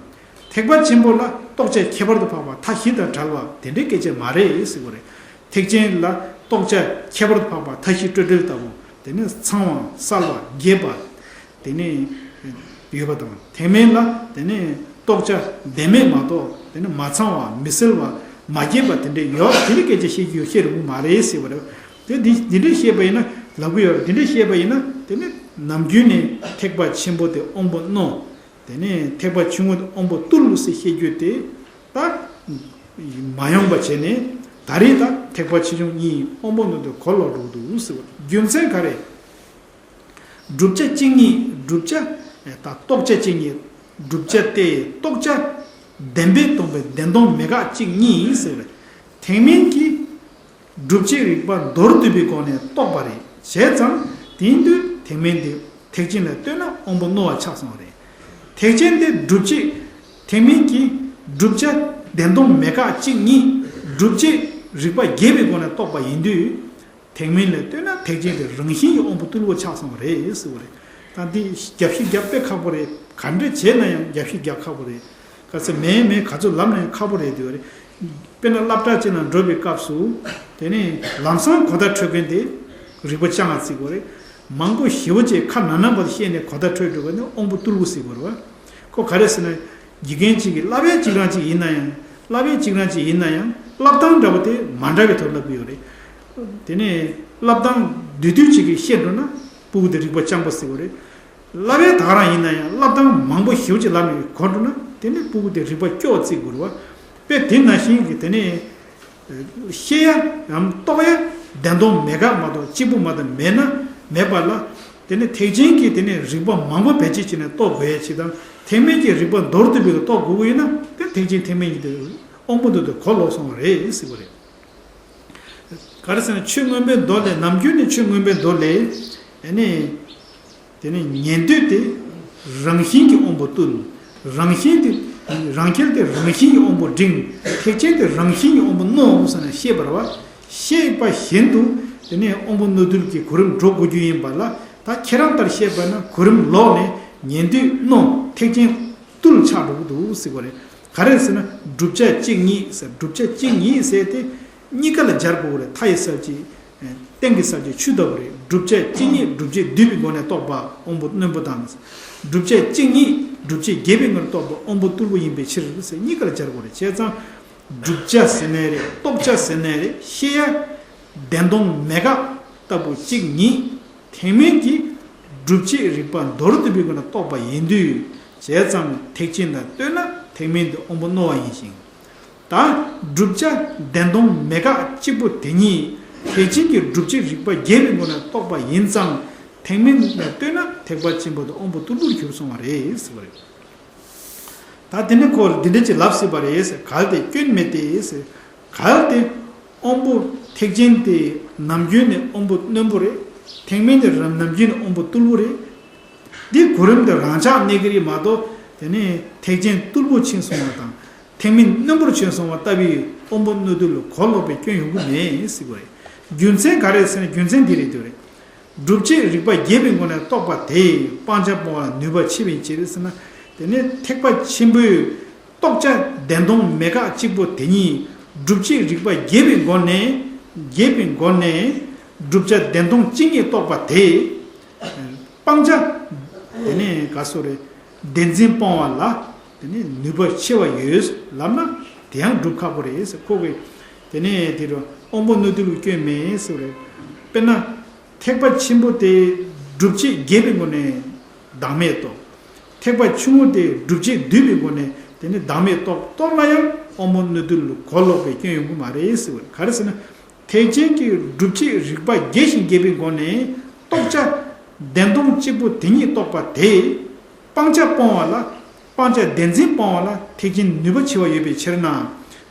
ཐེག་པ་ཆེན་པོ་ལ་རྟོགས་བྱ་ཁྱད་པར་དུ་འཕགས་པ་མཐའ་བཞི་དང་བྲལ་བ་དེ་འདྲའི་སྐད་ཆ་མ་རེད་ཟེར་བ་རེད། ཐེག་ཆེན་ལ་རྟོགས་བྱ་ཁྱད་པར་དུ་འཕགས་པ་མཐའ་བཞི་སྤྲོས་བྲལ་ལྟ་བུ། དེ་ནས་ཚང་བ་གསལ་བ་རྒྱས་པ། དེ་ནས་ཡོད་པ་དང་། ཐེག་དམན་ལ་དེ་ནས་རྟོགས་བྱ་བདེན་མེད་མ་གཏོགས་དེ་ནས་མ་ཚང་བ་མི་གསལ་བ་མ་རྒྱས་པ་དེ་འདྲའི་ཡོད། དེ་འདྲའི་སྐད་ཆ་བཤད་རྒྱུ་ཤེས་རིག་པོ་མ་རེད་ཟེར་བ་རེད། དེ་འདི་འདི་འདྲའི་བཤད་པ་ཡིན་ན་ལབ་གི་ཡོད་རེད། འདི་འདྲའི་བཤད་པ་ཡིན་ན་དེ་ནས་ནམ་རྒྱུན་ནས་ཐེག་པ་ཆེན་པོ་དེ་དབང་པོ་རྣོ། དེ་ནས་ཐེག་པ་ཆུང་ངུ་དེ་དབང་པོ་རྟུལ་ཟེར་བཤད་རྒྱུ་དེ་ད་མ་ཡོང་བ་བྱས་ནས། ད་རེས་ད་ཐེག་པ་ཆེ་ཆུང་གཉིས་དབང་པོ་རྣོན་པོ་གོ་ལོག་འགྲོ་གི་འདུག་ཟེར་བ། རྒྱུ་མཚན་ག་རེ། བསྒྲུབ་བྱ་གཅིག་ཉིད་བསྒྲུབ་བྱ། ད་རྟོགས་བྱ་གཅིག་ཉིད་བསྒྲུབ་བྱ་སྟེ། རྟོགས་བྱ་བདེན་པས་སྟོང་པའི་བདེན་སྟོང་མེད་དགག་གཅིག་ཉིད་ཟེར་བ། ཐེག་དམན་གྱིས་སྒྲུབ་བྱེད་རིགས་པ་མདོར་བསྡུས་པའི་སྒོ་ནས་རྟོགས་པ་རེད། བྱས་ཙང་དེ་ཡིན་དུས་ཐེག་དམན་དེ་ཐེག་ཆེན་ལ་ལྟོས་ན་དབང་པོ་རྣོ་བ་ཆགས་སོང་བ་རེད། ཐེག་ཆེན་དེ་སྒྲུབ་བྱེད། ཐེག་དམན་གྱིས་བསྒྲུབ་བྱ་བདེན་སྟོང་མེད་དགག་གཅིག་ཉིད་བསྒྲུབ་བྱེད་རིགས་པ་རྒྱས་པའི་སྒོ་ནས་རྟོགས་པ་ཡིན་དུས། ཐེག་དམན་ལ་ལྟོས་ན་ཐེག་ཆེན་དེ་རང་བཞིན་གྱི་དབང་པོ་རྟུལ་པོ་ཆགས་སོང་བ་རེད་ཟེར་བ་རེད། ད་འདི་རྒྱབ་བཤིག་རྒྱབ་དཔེ་ཁག་པོ་རེད། ག་འདྲ་བྱས་ན་ཡང་རྒྱབ་བཤིག་རྒྱབ་ཁག་པོ་རེད། ག་ཚོད་མེད་མེད་ག་ཚོད་ལབ་ན་ཡང་ཁག་པོ་རེད་འདུག་རེད། དཔེར་ན་སློབ་གྲྭ་ཅིག་ནང་འགྲོ་བའི་སྐབས་སུ། དེ་ནས་ལམ་སང་གོ་བརྡ་འཕྲོད་མཁན་དེ་རིག་པ་སྤྱང་བ་བརྩི་དགོས་རེད། མང་པོ་ཞེ་པོ་ཅིག་ཁ་ནང་ནང་བར་བཤད་ནས་གོ་བརྡ་འཕྲོད་འགྲོ་མཁན་དེ་དབང་པོ་རྟུལ་པོ་བརྩི་དགོས་རེད་བ། ཁོ་ག་རེ་ཟེར་ན། དགེ་རྒན་གཅིག་གིས་བསླབ་ཡ་གཅིག་རང་གཅིག་ཡིན་ན་ཡང་། བསླབ་ཡ་གཅིག་རང་གཅིག་ཡིན་ན་ཡང་བསླབ་སྟངས་འདྲ་པོ་དེ་མ་འདྲ་བའི་ཐོག་བསླབ་ཀྱི་ཡོད་རེད། དེ་ནས་བསླབ་སྟངས་བསྡུས་བསྡུས་གཅིག་གིས་བཤད་འགྲོ་ན་སྤུ་གུ་དེ་རིག་པ་སྤྱང་པོ་ཟེར་བ་རེད། བསླབ་ཡ་ད་ག་རང་ཡིན་ན་ཡང་བསླབ་སྟངས་མང་པོ་ཞེ་པོ་ཅིག་ལབ་ནས་གོ་འགྲོ་ན་དེ་ནི་སྤུ་གུ་དེ་རིག་པ་སྐྱོ་བ་བརྩི་དགོས་རེད་བ། དཔེ་དེ་ནང་བཞིན་གྱི་དེ་ནས་བཤད་ཡ་ཡང་རྟོགས་ཡ་བདེན་སྟོང་མེད་དགག་མ་གཏོགས་གཅིག་པུ་མ་གཏོགས་མེད་ན་མེད་པ་ལ། དེ་ནས་ཐེག་ཆེན་གྱི་དེ་ནས་རིགས་པ་མང་པོ་བེད་སྤྱོད་བྱས་ནས་རྟོགས་དགོས་ཡ་ཅིག་དང་། ཐེག་དམན་གྱི་རིགས་པ་མདོར་བསྡུས་པའི་རྟོགས་དགོས་ཀྱི་ཡོད་ན་དེ་ཐེག་ཆེན་ཐེག་དམན་གྱི་དེ་དབང་པོ་འདུས་ཏེ་གོ་ལོག་སོང་བ་རེད་ཟེར་བ་རེད། ག་རེ་ཟེར་ན་ཆོས་མངོན་པའི་མདོ་ལས། ནམ་རྒྱུན་ནས་ཆོས་མངོན་པའི་མདོ་ལས། ཨ་ནི། དེ་ནས་ཉན་ཐོས་དེ་རང་བཞིན་གྱིས་དབང་པོ་རྟུལ། རང་བཞིན་དེ། རང་རྒྱལ་དེ་རང་བཞིན་གྱིས་དབང་པོ་འབྲིང་། ཐེག་ཆེན་དེ་རང་བཞིན་གྱིས་དབང་པོ་རྣོ་ཟེར་ནས་བཤད་པ་རེད་བ། བཤད་པ་བཞིན་དུ་དེ་ནས་དབང་པོ་རྣོ་རྟུལ་གྱི་གོ་རིམ་འགྲོ་དགོས་རྒྱུ་ཡིན་པ་ལ། ད་ཁྱེད་རང་ལྟར་བཤད་པ་ན་གོ་རིམ་ལོག་ནས་ཉན་ཐོས་རྣོ། ཐེག་ཆེན་རྟུལ་ཆགས་འགྲོ་གི་འདུག་ཟེར་བ་རེད། ག་རེ་ཟེར་ན་བསྒྲུབ་བྱ་གཅིག་ཉིད་ཟེར། བསྒྲུབ་བྱ་གཅིག་ཉིད་ཟེར་དེ་གཉིས་ཀ་ལ་སྦྱར་དགོས་པ་རེད། མཐའ་ཡི་ས་བཅད། སྟེང་གི་ས་བཅད་ཆུ་ལྟ་བུ་རེད། བསྒྲུབ་བྱ་གཅིག་ཉིད་སྒྲུབ་བྱེད་བསྡུས་པའི་སྒོ་ནས་རྟོགས་པ་དབང་པོ་རྣོན་པོ་དང་། བསྒྲུབ་བྱ་གཅིག་ཉིད་སྒྲུབ་བྱེད་རྒྱས་པའི་སྒོ་ནས་རྟོགས་པ་དབང་པོ་རྟུལ་པོ་ཡིན་པའི་ཕྱིར་ཟེར། གཉིས་ཀ་ལ་སྦྱར་དགོས་རེད། བྱས་ཙང་བསྒྲུབ་བྱ་ཟེར་ནའི་རེད། རྟོགས་བྱ་ཟེར་ནའི་རེད། བཤད་ཡ་བདེན་སྟོང་མེད་དགག་ལྟ་བུ་གཅིག་ཉིད་ཐེག་དམན་གྱི་སྒྲུབ་བྱེད་རིགས་པ་མདོར་བསྡུས་པའི་སྒོ་ནས་རྟོགས་པ་ཡིན་དུས། བྱས་ཙང་ཐེག་ཆེན་དང་ལྟོས་ན་ཐེག་དམན་དུ་དབང་པོ་རྣོ་བ་ཡིན་ཞིང་། ད་བསྒྲུབ་བྱ་བདེན་སྟོང་མེད་དགག་གཅིག་པུ་དེ་ཉིད་ཐེག་ཆེན་གྱི་སྒྲུབ་བྱེད་རིགས་པ་རྒྱས་པའི་སྒོ་ནས་རྟོགས་པ་ཡིན་ཙང་ཐེག་དམན་ལ་ལྟོས་ན་ཐེག་པ་ཆེན་པོ་དང་དབང་པོ་རྟུལ་པོར་གྱུར་སོང་བ་རེད་ཟེར་བ་རེད། ད་དེ་ནས་ཁོ་འདི་འདྲ་ཅིག་ལབ་སྲིད་པ་རེད་ཟེར། གལ་ཏེ་སྐྱོན་མེད་དེ་ཟེར། གལ་ཏེ་དབང་པོ་ཐེག་ཆེན་དེ་ནམ་རྒྱུན་ནས་དབང་པོ་རྣོན་པོ་རེད། ཐེག་དམན་དེ་རང་ནམ་རྒྱུན་ནས་དབང་པོ་རྟུལ་པོ་རེད། འདི་གོ་རིམ་དེ་རང་འཇགས་གནས་ཀྱི་རེད་མ་གཏོགས། དེ་ནས་ཐེག་ཆེན་རྟུལ་པོ་ཕྱིན་སོང་བ་དང་། ཐེག་དམན་རྣོན་པོར་ཕྱིན་སོང་བ་ལྟ་བུའི་དབང་པོ་རྣོ་རྟུལ་ལ་གོ་ལོག་པའི་སྐྱོན་ཡོང་གི་མེད་ཟེར་གྱི་རེད། རྒྱུ་མཚན་ག་རེ་ཟེར་ན་རྒྱུ་མཚན་འདི་རེད་འདོད་རེད། སྒྲུབ་བྱེད་རིགས་པ་རྒྱས་པའི་སྒོ་ནས་རྟོགས་པ་དེས་སྤང་བྱ་སྤོང་བ་ལ་ནུས་པ་ཆེ་བའི་ཕྱིར་ཟེར་ན། དེ་ནས་ཐེག་པ་ཆེན་པོའི་རྟོགས་བྱ་བདེན་སྟོང་མེད་དགག་གཅིག་པོ་དེ་ཉིད་སྒྲུབ་བྱེད་རིགས་པ་རྒྱས་པའི་སྒོ་ནས། རྒྱས་པའི་སྒོ་ནས་བསྒྲུབ་བྱ་བདེན་སྟོང་གཅིག་ཉིད་རྟོགས་པ་དེས། སྤང་བྱ། དེ་ནས་ག་སོ་རེད། བདེན་འཛིན་སྤོང་བ་ལ་དེ་ནས་ནུས་པ་ཆེ་བ་ཡོད་ལབ་ན་དེ་ཡང་སྒྲུབ་ཁག་པོ་རེད་ཟེར། ཁོ་གིས་དེ་ནས་དེ་རུ་དབང་པོ་རྣོ་རྟུལ་ལ་སྐྱོན་མེད་ཟེར་བ་རེད། དཔེར་ན། ཐེག་པ་ཆེན་པོ་དེ་སྒྲུབ་བྱེད་རྒྱས་པའི་སྒོ་ནས་བདག་མེད་རྟོགས། ཐེག་པ་ཆུང་ངུ་དེ་སྒྲུབ་བྱེད་བསྡུས་པའི་སྒོ་ནས་དེ་ནི་བདག་མེད་རྟོགས། རྟོགས་ན་ཡང་དབང་པོ་རྣོ་རྟུལ་ལ་གོ་ལོག་པའི་སྐྱོན་ཡོང་གི་མ་རེད་ཟེར་བ་རེད། ག་རེ་ཟེར་ན། ཐེག་ཆེན་གྱི་སྒྲུབ་བྱེད་རིགས་པ་རྒྱས་ཤིང་རྒྱས་པའི་སྒོ་ནས་རྟོགས་བྱ་བདེན་སྟོང་གཅིག་པུ་དེ་ཉིད་རྟོགས་པ་དེས་སྤང་བྱ་སྤོང་བ་ལ། སྤང་བྱ་བདེན་འཛིན་སྤོང་བ་ལ་ཐེག་ཆེན་ནུས་པ་ཆེ་བ་ཡོད་པའི་ཕྱིར་ན།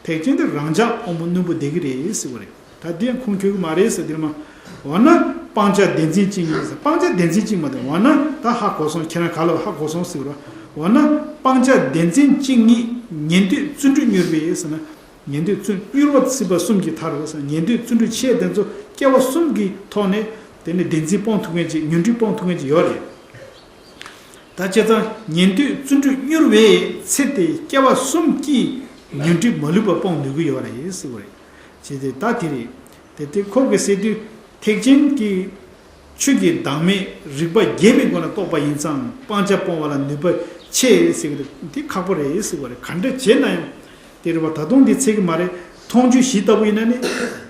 ཐེག་ཆེན་དེ་རང་འཇགས་དབང་པོ་རྣོན་པོ་བསྡད་ཀྱི་རེད་ཟེར་བ་རེད། ད་འདི་ཡང་ཁུངས་འཁྱོལ་གྱི་མ་རེད་ཟེར། འདིར་མ། འོ་ན་སྤང་བྱ་བདེན་འཛིན་གཅིག་ཉིད་ཟེར། སྤང་བྱ་བདེན་འཛིན་གཅིག་མ་དེ་འོ་ན་ད་ཧ་གོ་སོང་། ཁྱེད་རང་ག་ལ་ཧ་གོ་སོང་ཟེར་བ། འོ་ན་སྤང་བྱ་བདེན་འཛིན་གཅིག་ཉིད་ཉན་ཐོས་བརྩོན་འགྲུས་མྱུར་བའི་ཟེར་ན། ཉན་ཐོས་བརྩོན་མྱུར་བ་སྲིད་པ་གསུམ་གྱི་མཐར་ཟེར། ཉན་ཐོས་བརྩོན་འགྲུས་ཆེ་དེ་ཚོ་སྐྱེ་བ་གསུམ་གྱི་ཐོག་ནས་དེ་ནི་བདེན་འཛིན་སྤོང་ཐུབ་མཁན་ཅིག་ཉོན་སྒྲིབ་སྤོང་ཐུབ་མཁན་ཅིག་ཡོད་རེད། ད་བྱས་ཙང་ཉན་ཐོས་བརྩོན་འགྲུས་མྱུར་བའི་ཚེ་དེ་སྐྱེ་བ་གསུམ་གྱི་ཉོན་སྒྲིབ་མ་ལུས་པ་སྤོང་ནུས་ཀྱི་ཡོད་རེད་ཟེར་བ་རེད། བྱས་ཏེ་ད་དེ་རེད། དེ་དེ་ཁོ་གིས་ཟེར་དུས་ཐེག་ཆེན་གྱི་ཆོས་ཀྱི་བདག་མེད་རིགས་པ་རྒྱས་པའི་སྒོ་ནས་རྟོགས་པ་ཡིན་ཙང་སྤང་བྱ་སྤོང་བ་ལ་ནུས་པ་ཆེ་ཟེར་གྱི་འདུག་དེ་ཁག་པོ་རེད་ཟེར་བ་རེད། ག་འདྲ་བྱས་ན་ཡང་དེ་རེད་བ། ད་དུང་འདི་ཚད་ཀྱི་མ་རེད། མཐོང་ཆོས་བཞི་ལྟ་བུ་ཡིན་ན་ནི་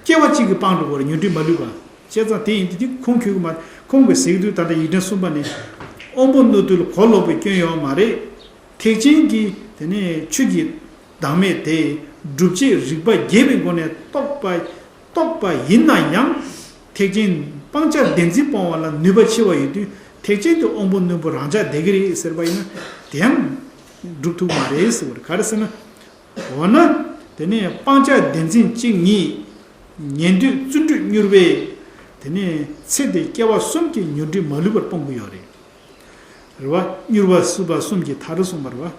སྐྱེ་བ་གཅིག་གིས་སྤང་འགྲོ་བ་རེད། ཉོན་སྒྲིབ་མ་ལུས་པ། བྱས་ཙང་དེ་ཡིན་དུས་དེ་ཁུངས་འཁྱོལ་གྱི་མ་རེད། ཁོང་གིས་ཟེར་གྱི་འདུག་ད་ལྟ་ཡིག་ཕྲེང་གསུམ་པ་ནས་དབང་པོ་རྣོ་རྟུལ་གོ་ལོག་པའི་སྐྱོན་ཡོད་མ་རེད། ཐེག་ཆེན་གྱི་དེ་ནས་ཆོས་ཀྱི་བདག་མེད་དེ་སྒྲུབ་བྱེད་རིགས་པ་རྒྱས་པའི་སྒོ་ནས་རྟོགས་པ་རྟོགས་པ་ཡིན་ན་ཡང་། ཐེག་ཆེན་སྤང་བྱ་བདེན་འཛིན་སྤོང་བ་ལ་ནུས་པ་ཆེ་བ་ཡོད་དུས་ཐེག་ཆེན་དུ་དབང་པོ་རྣོན་པོ་རང་འཇགས་བསྡད་ཀྱི་རེད་ཟེར་བ་ཡིན་ན་དེ་ཡང་སྒྲུབ་ཐུབ་མ་རེད་ཟེར་བ་རེད། ག་རེ་ཟེར་ན། འོ་ན། དེ་ནས་སྤང་བྱ་བདེན་འཛིན་གཅིག་ཉིད་ཉན་ཐོས་བརྩོན་འགྲུས་མྱུར་བས། དེ་ནས་ཚེ་འདིའི་སྐྱེ་བ་གསུམ་གྱི་ཉོན་སྒྲིབ་མ་ལུས་པར་སྤོང་གི་ཡོད་རེད། རེད་བ། མྱུར་བ་སྲིད་པ་གསུམ་གྱི་མཐར་གསུངས་པ་རེད་བ།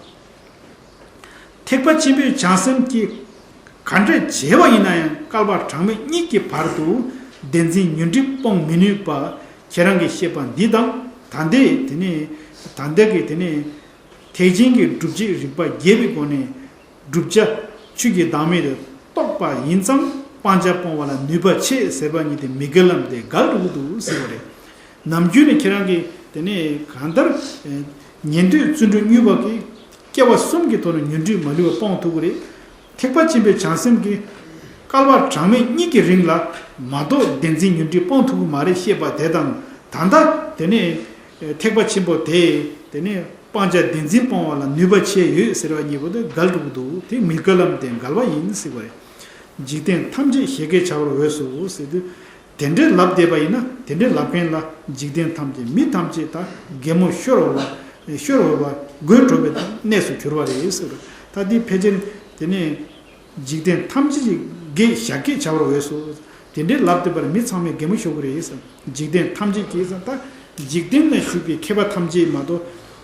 ཐེག་པ་ཆེན་པོའི་བྱང་སེམས་ཀྱིས་ག་འདྲ་བྱས་པ་ཡིན་ན་ཡང་བསྐལ་པ་གྲངས་མེད་གཉིས་ཀྱི་བར་དུ་བདེན་འཛིན་ཉོན་སྒྲིབ་སྤོང་མི་ནུས་པ། ཁྱེད་རང་གིས་བཤད་པ་འདི་དང་ད་ལྟའི་དེ་ནས་ད་ལྟ་གི་དེ་ནས་ཐེག་ཆེན་གྱི་སྒྲུབ་བྱེད་རིགས་པ་རྒྱས་པའི་སྒོ་ནས། བསྒྲུབ་བྱ་ཆོས་ཀྱི་བདག་མེད་དེ་རྟོགས་པ་ཡིན་ཙང་སྤང་བྱ་སྤོང་བ་ལ་ནུས་པ་ཆེ་ཟེར་བ་ཉིད་དེ་མི་འགལ་ལམ་དེ་འགལ་འགྲོ་གི་འདུག་ཟེར་བ་རེད། ནམ་རྒྱུན་ནས་ཁྱེད་རང་གིས་དེ་ནས་གང་ལྟར་ཉན་ཐོས་བརྩོན་འགྲུས་མྱུར་བ་གིས་ སྐྱེ་བ་གསུམ་གྱི་ཐོག་ནས་ཉོན་སྒྲིབ་མ་ལུས་པ་སྤོང་ཐུབ་ཀྱི་རེད། ཐེག་པ་ཆེན་པོའི་བྱང་སེམས་ཀྱིས་བསྐལ་པ་གྲངས་མེད་གཉིས་ཀྱི་རིང་ལ་མ་གཏོགས་བདེན་འཛིན་ཉོན་སྒྲིབ་སྤོང་ཐུབ་ཀྱི་མ་རེད་ཞེས་པ་དེ་དང་། ད་ལྟ་དེ་ནས་ཐེག་པ་ཆེན་པོ་དེས་དེ་ནས་སྤང་བྱ་བདེན་འཛིན་སྤོང་བ་ལ་ནུས་པ་ཆེ་ཡོད་ཟེར་བ་གཉིས་པོ་དེ་འགལ་འགྲོ་གི་འདུག་དེ་མི་འགལ་ལམ་དེ་འགལ་བ་ཡིན་ཟེར་བ་རེད། འཇིག་རྟེན་ཐམས་ཅད་བཞད་གད་བྱ་བར་འོས་སོ་ཟེར་དུས། དེ་འདྲའི་ལབ་བསྡད་པ་ཡིན་ན། དེ་འདྲའི་ལབ་མཁན་ལ་འཇིག་རྟེན་ཐམས་ཅད་མི་ཐམས་ཅད་དང་གད་མོ་ཤོར་བ་ཤོར་བ་དགོད་བྲོ་བའི་གནས་སུ་གྱུར་བ་རེད་ཟེར། ད་འདི་ཕལ་ཆེར་དེ་ནས་འཇིག་རྟེན་ཐམས་ཅད་ཀྱི་བཞད་གད་བྱ་བར་འོས་སོ། དེ་འདྲའི་ལབ་བསྡད་པར་མི་ཚང་མས་གད་མོ་ཤོར་གི་རེད་ཟེར། འཇིག་རྟེན་ཐམས་ཅད་ཀྱིས་ཟེར། ད་འཇིག་རྟེན་ལ་བཞུགས་པའི་མཁས་པ་ཐམས་ཅད་མ་གཏོགས་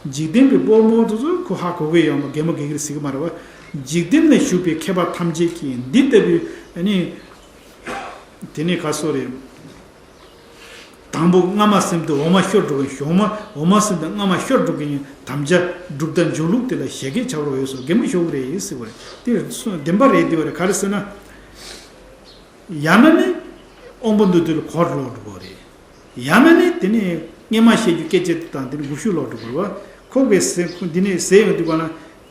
འཇིག་རྟེན་པའི་དཔོན་པོ་དེ་ཚོ་ཁོ་ཧ་གོ་གི་ཡོད་མ། གད་མོ་བགད་གི་རེད་ཟེར་གི་མ་རེད་བ། འཇིག་རྟེན་ལ་བཞུགས་པའི་མཁས་པ་ཐམས་ཅད་ཀྱིས་འདི་ལྟ་བུའི་ཨ་ནི། དེ་ནས་ག་སོ་རེད། དང་པོ་སྔ་མ་སེམས་དེ་འོག་མ་ཤོར་འགྲོ་གི་ཡིན། འོག་མ་འོག་མ་སེམས་དེ་སྔ་མ་ཤོར་འགྲོ་གི་ཡིན། དམ་བཅའ་སྒྲུབ་དང་འཇུག་ལུགས་དེ་ལ་བཞད་གད་བྱ་བར་འོས་སོ། གད་མོ་ཤོར་གི་རེད་ཟེར་བ་རེད། དེ་སུ་བདེན་པ་རེད། དེ་བ་རེད། ག་རེ་ཟེར་ན། ཡང་ན་ནི་དབང་པོ་རྣོ་རྟུལ་གོ་ལོག་འགྲོ་གི་རེད། ཡང་ན་ནི་དེ་ནས་སྔོན་མ་བཤད་རྒྱུ་སྐད་ཆ་དེ་དང་དེ་ནས་འགུག་ཤུགས་ལོག་འགྲོ་གི་རེད་བ། ཁོ་གིས་ཟེར། ཁོ་འདི་ནས་ཟེར་ཡོང་དུས་ག་ན།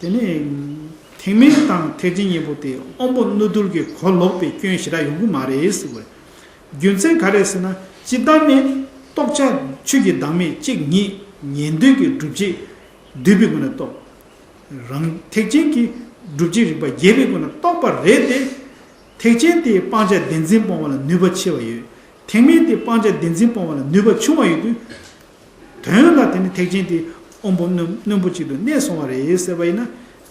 དེ་ནས་ཐེག་དམན་དང་ཐེག་ཆེན་གཉིས་པོ་དེ་དབང་པོ་རྣོ་རྟུལ་གྱི་གོ་ལོག་པའི་སྐྱོན་ཞེ་དྲག་ཡོང་གི་མ་རེད་ཟེར་བ་རེད། རྒྱུ་མཚན་ག་རེ་ཟེར་ན། སྤྱིར་བཏང་ནས་རྟོགས་བྱ་ཆོས་ཀྱི་བདག་མེད་གཅིག་ཉིད་ཉན་ཐོས་ཀྱི་སྒྲུབ་བྱེད་འདུས་པའི་སྒོ་ནས་རྟོགས། རང་ཐེག་ཆེན་གྱི་སྒྲུབ་བྱེད་རིགས་པ་རྒྱས་པའི་སྒོ་ནས་རྟོགས་པ་རེད་དེ། ཐེག་ཆེན་དེས་སྤང་བྱ་བདེན་འཛིན་སྤོང་བ་ལ་ནུས་པ་ཆེ་བ་ཡོད། ཐེག་དམན་དེས་སྤང་བྱ་བདེན་འཛིན་སྤོང་བ་ལ་ནུས་པ་ཆུང་བ་ཡོད་དུས། དོན་ལ་དེ་ནི་ཐེག་ཆེན་དེ་དབང་པོ་རྣོན་རྣོན་པོ་གཅིག་ཏུ་གནས་སོང་བ་རེད་ཟེར་བ་ཡིན་ན།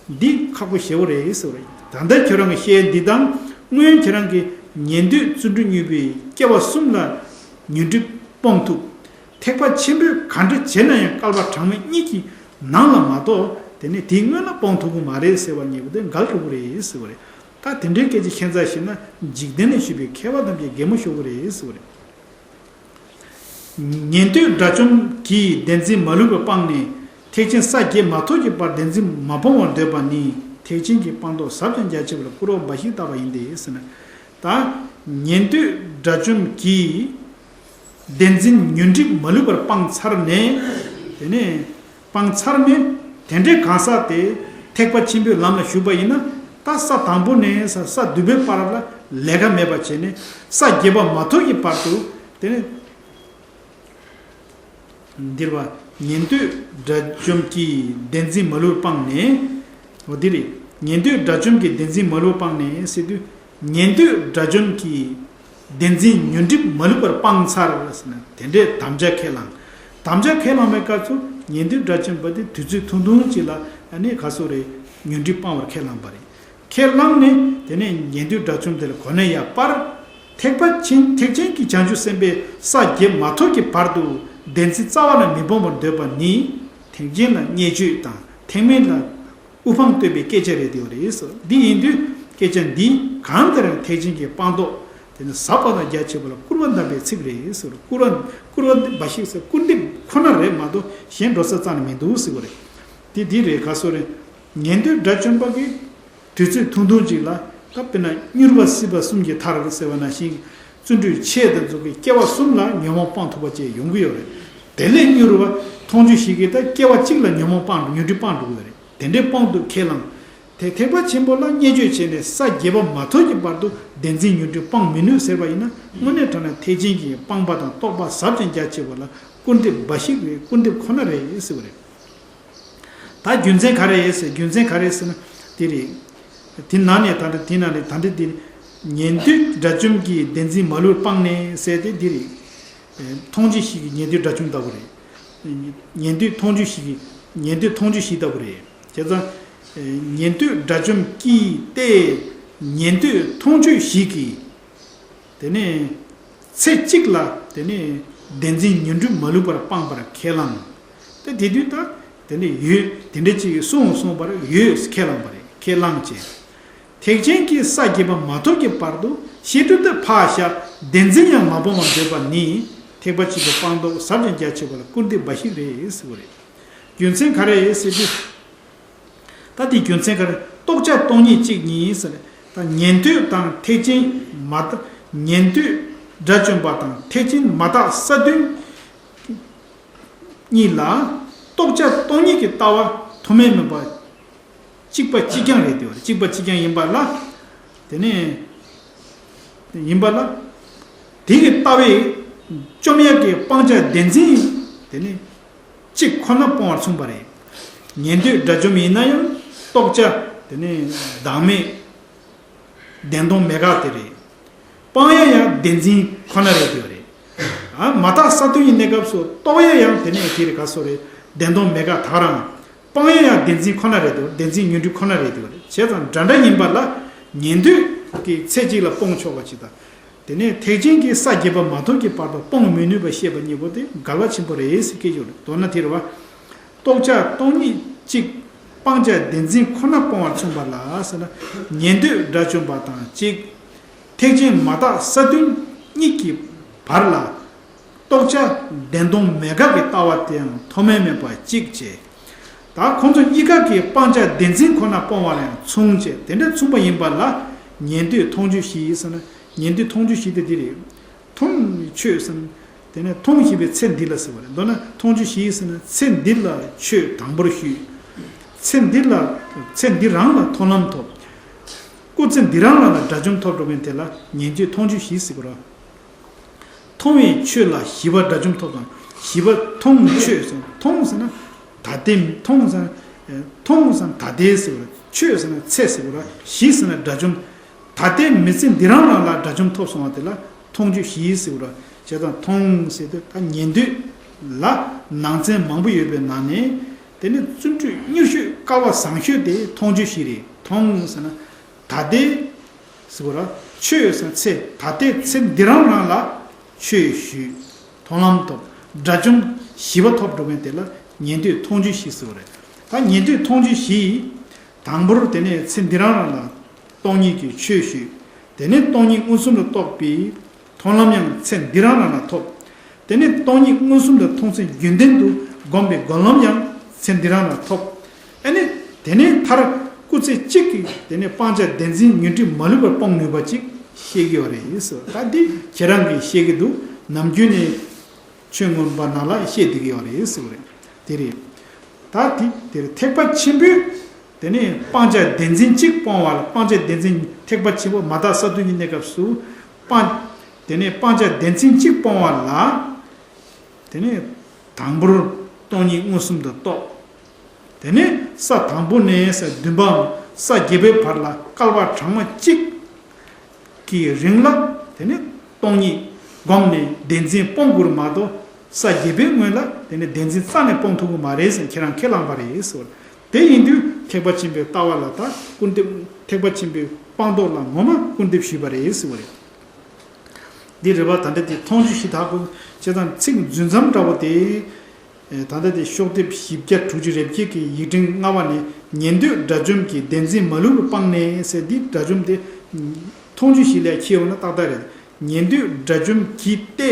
འདི་ཁག་པོ་ཞེ་བོ་རེད་ཟེར་བ་རེད། ད་ལྟ་ཁྱོད་རང་གི་བཤད་འདི་དང་། སྔོན་ཁྱེད་རང་གིས་ཉན་ཐོས་བརྩོན་འགྲུས་མྱུར་བས་སྐྱེ་བ་གསུམ་ལ་ཉོན་སྒྲིབ་སྤོང་ཐུབ། ཐེག་པ་ཆེན་པོས་ག་འདྲ་བྱས་ན་ཡང་བསྐལ་པ་གྲངས་མེད་གཉིས་ཀྱི་ནང་ལ་མ་གཏོགས། དེ་ནས་དེའི་སྔོན་ལ་སྤོང་ཐུབ་ཀྱི་མ་རེད་ཟེར་བ་གཉིས་པོ་དེ་འགལ་འགྲོ་གི་རེད་ཟེར་བ་རེད། ད་དེ་འདྲའི་སྐད་ཆ་ཁྱད་མཚར་ཞིག་ན། འཇིག་རྟེན་ལ་བཞུགས་པའི་མཁས་པ་ཐམས་ཅད་གད་མོ་ཤོར་གི་རེད་ཟེར་བ་རེད། ཉན་ཐོས་དགྲ་བཅོམ་གྱིས་བདེན་འཛིན་མ་ལུས་པ་སྤངས་ནས། ཐེག་ཆེན་ས་བརྒྱད་མ་ཐོབ་ཀྱི་བར་བདེན་འཛིན་མ་སྤོང་བར་འདོད་པ་ནི། ཐེག་ཆེན་གྱི་སྤངས་རྟོགས་ཟབ་ཅིང་རྒྱ་ཆེ་བ་ལ་སྐུར་བ་འབའ་ཞིག་བཏབ་པ་ཡིན་ཏེ་ཟེར་ན། ད་ཉན་ཐོས་དགྲ་བཅོམ་གྱིས་བདེན་འཛིན་ཉོན་སྒྲིབ་མ་ལུས་པར་སྤངས་ཚར་ནས། དེ་ནས་སྤངས་ཚར་ནས། དེ་འདྲའི་གང་ཟག་དེ་ཐེག་པ་ཆེན་པོའི་ལམ་ལ་ཞུགས་པ་ཡིན་ན། ད་ས་དང་པོ་ནས་ས་ས་བདུན་པའི་བར་ལ་ལས་ཀ་མེད་པ་བྱས་ནས། ས་བརྒྱད་པ་མ་ཐོབ་ཀྱི་བར་དུ། དེ་ནས་འདིར་བ། ཉན་ཐོས་དགྲ་བཅོམ་གྱིས་བདེན་འཛིན་མ་ལུས་སྤངས་ནས། འོ་འདི་རེད། ཉན་ཐོས་དགྲ་བཅོམ་གྱིས་བདེན་འཛིན་མ་ལུས་སྤངས་ནས་ཟེར་དུས། ཉན་ཐོས་དགྲ་བཅོམ་གྱིས་བདེན་འཛིན་ཉོན་སྒྲིབ་མ་ལུས་པར་སྤངས་ཚར་ཟེར་ན། དེ་འདྲའི་དམ་བཅའ་ཁས་བླངས། དམ་བཅའ་ཁས་བླངས་པའི་སྐབས་སུ་ཉན་ཐོས་དགྲ་བཅོམ་པ་དེ་དུས་ཚོད་ཐུང་ཐུང་ཅིག་ལ་ཨ་ནི་ག་སོ་རེ་ཉོན་སྒྲིབ་སྤང་བར་ཁས་བླངས་པ་རེད། ཁས་བླངས་ནས་དེ་ནས་ཉན་ཐོས་དགྲ་བཅོམ་དེ་ལ་གོ་གནས་ཡར་སྤར། ཐེག་པ་ཆེན་ཐེག་ཆེན་གྱི་བྱང་ཆུབ་སེམས་དཔའི་ས་བརྒྱད་མ་ཐོབ་ཀྱི་བར་དུ་བདེན་འཛིན་རྩ་བ་ལ་མི་སྤོང་བར་འདོད་པ་ནི། ཐེག་ཆེན་ལ་བརྙས་བཅོས་དང་ཐེག་དམན་ལ་དབུ་འཕང་བསྟོད་པའི་སྐད་ཆ་རེད་དེ་བ་རེད་ཟེར། འདི་ཡིན་དུས་སྐད་ཆ་འདི་གང་ལྟར་ཐེག་ཆེན་གྱི་སྤངས་རྟོགས་དེ་ནི་ཟབ་པ་དང་རྒྱ་ཆེ་བ་ལ་སྐུར་བ་བཏབ་པའི་ཚིག་རེད་ཟེར། སྐུར་བ་སྐུར་བ་འབའ་ཞིག་ཟེར། སྐུར་འདེབས་ཁོ་ན་རེད་མ་གཏོགས་གཞན་འགྲོ་ས་རྩ་ནས་མི་འདུག་ཟེར་བ་རེད། དེ་འདི་རེད། ག་སོ་རེད། ཉན་ཐོས་དགྲ་བཅོམ་པ་གིས་དུས་ཚོད་ཐུང་ཐུང་ཅིག་ལ། ད་དཔེར་ན་མྱུར་བ་སྲིད་པ་གསུམ་གྱི་མཐར་ཟེར་བ་ནང་བཞིན། བརྩོན་འགྲུས་ཆེ་དང་ཚོགས་ཀྱི་སྐྱེ་བ་གསུམ་ལ་ཉོན་མོངས་སྤང་ཐུབ་པ་བཅས་ཡོང་གི་ཡོད་རེད། དེ་ལས་མྱུར་བ་མཐོང་ཆོས་ཤིག་གིས་ད་སྐྱེ་བ་གཅིག་ལ་ཉོན་མོངས་སྤང་ཉོན་སྒྲིབ་སྤང་འགྲོ་གི་ཡོད་རེད། དེ་འདྲའི་སྤོང་ཐུབ་ཁས་བླངས། དེ་ཐེག་པ་ཆེན་པོ་ལ་བརྙས་བཅོས་བྱས་ནས་ས་བརྒྱད་པ་མ་ཐོབ་ཀྱི་བར་དུ་བདེན་འཛིན་ཉོན་སྒྲིབ་སྤང་མི་ནུས་ཟེར་བ་ཡིན་ན། དངོས་གནས་དྲང་གནས་ཐེག་ཆེན་གྱི་སྤངས་པ་དང་རྟོགས་པ་ཟབ་ཅིང་རྒྱ་ཆེ་བ་ལ་སྐུར་འདེབས་འབའ་ཞིག་རེད། སྐུར་འདེབས་ཁོ་ན་རེད་ཟེར་བ་རེད། ད་རྒྱུ་མཚན་ག་རེ་ཟེར། རྒྱུ་མཚན་ག་རེ་ཟེར་ན། དེ་རེད། དེ་ནང་ནས་ད་ལྟ་དེ་ནང་ནས་ད་ལྟ་དེ་ཉན་ཐོས་དགྲ་བཅོམ་གྱིས་བདེན་འཛིན་མ་ལུས་སྤངས་ནས་ཟེར་ཏེ་འདི་རེད། མཐོང་ཆོས་ཤིག་གིས་ཉན་ཐོས་དགྲ་བཅོམ་ལྟ་བུ་རེད། ཉན་ཐོས་མཐོང་ཆོས་ཤིག་གིས་ཉན་ཐོས་མཐོང་ཆོས་ཤིག་ལྟ་བུ་རེད། བྱས་ཙང་། ཉན་ཐོས་དགྲ་བཅོམ་གྱིས་ཏེ། ཉན་ཐོས་མཐོང་ཆོས་ཤིག་གིས། དེ་ནས་ཚེ་གཅིག་ལ་དེ་ནས་བདེན་འཛིན་ཉོན་སྒྲིབ་མ་ལུས་པར་སྤངས་པར་ཁས་བླངས། དེ་དེ་དུས་ད་དེ་ནས་ཡོད། དེ་འདྲ་ཅིག་གསུངས་གསུངས་པར་ཡོད་ཁས་བླངས་པ་རེད། ཁས་བླངས་བྱས། ཐེག་ཆེན་གྱི་ས་བརྒྱད་པ་མ་ཐོབ་ཀྱི་བར་དུ་བཤད་སྒྲུབ་ཏུ་ཕར་བཞག་བདེན་འཛིན་ཡང་མ་སྤོང་བར་འདོད་པ་ནི། ཐེག་པ་ཆེན་པོའི་སྤངས་རྟོགས་ཟབ་ཅིང་རྒྱ་ཆེ་བ་ལ་སྐུར་འདེབས་འབའ་ཞིག་རེད་ཟེར་བ་རེད། རྒྱུ་མཚན་ག་རེ་ཟེར་དུས། ད་དེའི་རྒྱུ་མཚན་ག་རེ། རྟོགས་བྱ་སྟོང་ཉིད་གཅིག་ཉིད་ཟེར། ད་ཉན་ཐོས་དང་ཐེག་ཆེན་མ་དག་ཉན་ཐོས་དགྲ་བཅོམ་པ་དང་ཐེག་ཆེན་མ་དག་ས་བདུན་གཉིས་ལ་རྟོགས་བྱ་སྟོང་ཉིད་ཀྱི་ལྟ་བ་མཐོ་དམན་མིན་པ་ གཅིག་པ་གཅིག་རྐྱང་རེད་དེ་བ་རེད། གཅིག་པ་གཅིག་རྐྱང་ཡིན་པ་ལ། དེ་ནས་ཡིན་པ་ལ། དེ་གི་ལྟ་བས་བཅོམ་ཡས་ཀྱི་སྤང་བྱ་བདེན་འཛིན་དེ་ནི་གཅིག་ཁོ་ན་སྤོང་བར་མཚུངས་པ་རེད། ཉན་ཐོས་དགྲ་བཅོམ་ཡིན་ན་ཡང་རྟོགས་བྱ་དེ་ནི་བདག་མེད་བདེན་སྟོང་མེད་དགག་དེ་རེད། སྤང་ཡས་ཡང་བདེན་འཛིན་ཁོ་ན་རེད་དེ་བ་རེད། ཨ་མ་དག་ས་བདུན་གྱི་གནས་སྐབས་སུ་རྟོགས་ཡས་ཡང་དེ་ནས་དེ་རེད་ག་སོ་རེད། བདེན་སྟོང་མེད་དགག་དག་རང་། སྤང་ཡས་ཡང་བདེན་འཛིན་ཁོ་ན་རེད་དོ། བདེན་འཛིན་ཉོན་སྒྲིབ་ཁོ་ན་རེད་དོ། བྱས་ཙང་འདྲ་འདྲ་ཡིན་པ་ལ་ཉན་ཐོས་ཀྱི་ཚེ་གཅིག་ལ་སྤོང་ཆོག་པ་ཅིག་དང་། དེ་ནས་ཐེག་ཆེན་གྱི་ས་བརྒྱད་པ་མ་ཐོབ་ཀྱི་བར་དུ་སྤོང་མི་ནུས་པ་བཤད་པ་གཉིས་པོ་དེ་འགལ་བ་ཆེན་པོ་རེད་ཟེར་སྐད་ཆ་རེད། མདོར་ན་དེ་རེད་བ། རྟོགས་བྱ་སྟོང་ཉིད་གཅིག་སྤང་བྱ་བདེན་འཛིན་ཁོ་ན་སྤོང་བར་མཚུངས་པ་ལ་ཟེར་ན། ཉན་ཐོས་དགྲ་བཅོམ་པ་དང་གཅིག་ཐེག་ཆེན་མ་དག་ས་བདུན་གཉིས་ཀྱི་བར་ལ། རྟོགས་བྱ་བདེན་སྟོང་མེད་དགག་གི་ལྟ་བ་དེའང་མཐོ་དམན་མེད་པ་གཅིག་བྱས། ད་ཁོང་ཚོ་གཉིས་ཀ་གི་སྤང་བྱ་བདེན་འཛིན་ཁོ་ན་སྤོང་བ་ལ་ཡང་མཚུངས་བྱས། དེ་འདྲ་མཚུངས་པ་ཡིན་པ་ལ་ཉན་ཐོས་མཐོང་ཆོས་བཞི་ཟེར་ན། ཉན་ཐོས་མཐོང་ཆོས་བཞི་དེ་འདི་རེད། མཐོང་ཆོས་ཟེར་ན། དེ་ནས་མཐོང་བཞི་པའི་ཚེ་འདི་ལ་ཟེར་བ་རེད། མདོར་ན་མཐོང་ཆོས་བཞི་ཟེར་ན་ཚེ་འདི་ལ་ཆོས་དང་པོར་ཞུས། ཚེ་འདི་ལ་ཚེ་འདི་རང་ལ་མཐོང་ལམ་ཐོབ། སྐུ་ཚེ་འདི་རང་རང་ལ་དགྲ་བཅོམ་ཐོབ་འགྲོ་མཁན་དེ་ལ་ཉན་ཐོས་མཐོང་ཆོས་བཞི་ཟེར་བ་རེད། མཐོང་བའི་ཆོས་ལ་བཞི་པ་དགྲ་བཅོམ་ཐོབ་དང་བཞི་པ་མཐོང་ཆོས་ཟེར། མཐོང་ཟེར་ན་ད་ལྟའི་མཐོང་ཟེར། མཐོང་ཟེར་ན་ད་ལྟའི་ཟེར་བ་རེད། ཆོས་ཟེར་ན་ཚེ་ཟེར་བ་རེད། བཞི་ཟེར་ན་དགྲ་བཅོམ། ད་ལྟའི་མི་ཚེ་འདི་རང་རང་ལ་དགྲ་བཅོམ་ཐོབ་སོང་བ་དེ་ལ་མཐོང་ཆོས་བཞི་ཟེར་བ་རེད། བྱས་ཙང་མཐོང་ཟེར་དུས་ད་ཉན་ཐོས་ལ་ནང་ཚན་མང་པོ་ཡོད་པའི་ནང་ནས་དེ་ནི་བརྩོན་འགྲུས་མྱུར་ཤོས་སྐལ་བ་བཟང་ཤོས་དེ་མཐོང་ཆོས་བཞི་རེད། མཐོང་ཟེར་ན་ད་ལྟའི་ཟེར་བ་རེད། ཆོས་ཟེར་ན་ཚེ། ད་ལྟའི་ཚེ་འདི་རང་རང་ལ་ཆོས་ཞུས། མཐོང་ལམ་ཐོབ། དགྲ་བཅོམ་བཞི་པ་ཐོབ་འགྲོ་མཁན་དེ་ལ་ཉན་ཐོས་མཐོང་ཆོས་བཞི་ཟེར་བ་རེད། ད་ཉན་ཐོས་མཐོང་ཆོས་བཞི་དང་པོར་དེ་ནས་ཚེ་འདི་རང་རང་ལ་སྟོང་ཉིད་ཀྱི་ཆོས་ཞུས། དེ་ནས་སྟོང་ཉིད་མངོན་སུམ་དུ་རྟོགས་པའི་མཐོང་ལམ་ཡང་ཚེ་འདི་རང་རང་ལ་ཐོབ། དེ་ནས་སྟོང་ཉིད་མངོན་སུམ་དུ་མཐོང་ཚེ་རྒྱུན་ལྡན་དུ་སྒོམ་པའི་སྒོམ་ལམ་ཡང་ཚེ་འདི་རང་ལ་ཐོབ། ཨ་ནི་དེ་ནས་མཐར་སྐུ་ཚེ་གཅིག་གི་དེ་ནས་སྤང་བྱ་བདེན་འཛིན་ཉོན་སྒྲིབ་མ་ལུས་པར་སྤོང་ནུས་པ་ཅིག་ཤེས་ཀྱི་ཡོད་རེད་ཟེར། ད་འདི་ཁྱེད་རང་གིས་ཤེས་ཀྱི་འདུག་ནམ་རྒྱུན་ནས་ཆོས་མངོན་པ་ནང་ལ་བཤད་བསྡད་ཀྱི་ཡོད་རེད་ཟེར་བ་རེད། དེ་རེད། ད་དེ་དེར་ཐེག་པ་ཆེན་པོས་དེ་ནས་སྤང་བྱ་བདེན་འཛིན་གཅིག་སྤོང་བ་ལ། སྤང་བྱ་བདེན་འཛིན་ཐེག་པ་ཆེན་པོ་མ་དག་ས་བདུན་གྱི་གནས་སྐབས་སུ་སྤང་། དེ་ནས་སྤང་བྱ་བདེན་འཛིན་གཅིག་སྤོང་བ་ལ། དེ་ནས་དང་པོར་སྟོང་ཉིད་མངོན་སུམ་དུ་རྟོགས། དེ་ནས་ས་དང་པོ་ནས་ས་བདུན་པའམ་ས་བརྒྱད་པའི་བར་ལ་བསྐལ་པ་གྲངས་མེད་གཅིག་གི་རིང་ལ་དེ་ནས་སྟོང་ཉིད་བསྒོམས་ནས་བདེན་འཛིན་སྤོང་དགོས་མ་གཏོགས་ས་བརྒྱད་པའི་སྔོན་ལ་དེ་ནས་བདེན་འཛིན་རྩ་ནས་སྤོང་ཐུབ་ཀྱི་མ་རེད་ཟེར་ཁྱེད་རང་ཁས་བླངས་པ་རེད་ཟེར་བ། དེ་ཡིན་དུས་ཐེག་པ་ཆེན་པོའི་ལྟ་བ་ལ་ད་སྐུར་འདེབས། ཐེག་པ་ཆེན་པོའི་སྤངས་རྟོགས་ལ་ངོ་མ་སྐུར་འདེབས་ཞུས་པ་རེད་ཟེར་བ་རེད། འདི་རེད་པ། ད་ལྟ་དེ་མཐོང་ཆོས་བཞི་དག་གོ། བྱས་ཙང་ཚིག་རྫུན་ཙམ་འདྲ་བོ་དེ། ད་ལྟ་དེ་ཤོག་ལྡེབ་བཞི་བརྒྱ་དྲུག་ཅུ་རེ་བརྒྱད་ཀྱི་ཡིག་ཕྲེང་ལྔ་པ་ནས་ཉན་ཐོས་དགྲ་བཅོམ་གྱིས་བདེན་འཛིན་མ་ལུས་པར་སྤངས་ནས་ཟེར། འདི་དགྲ་བཅོམ་དེ་མཐོང་ཆོས་བཞི་ལས་ཁྱེར་ཡོང་ན་ཏག་ཏག་རེད། ཉན་ཐོས་དགྲ་བཅོམ་གྱིས་ཏེ།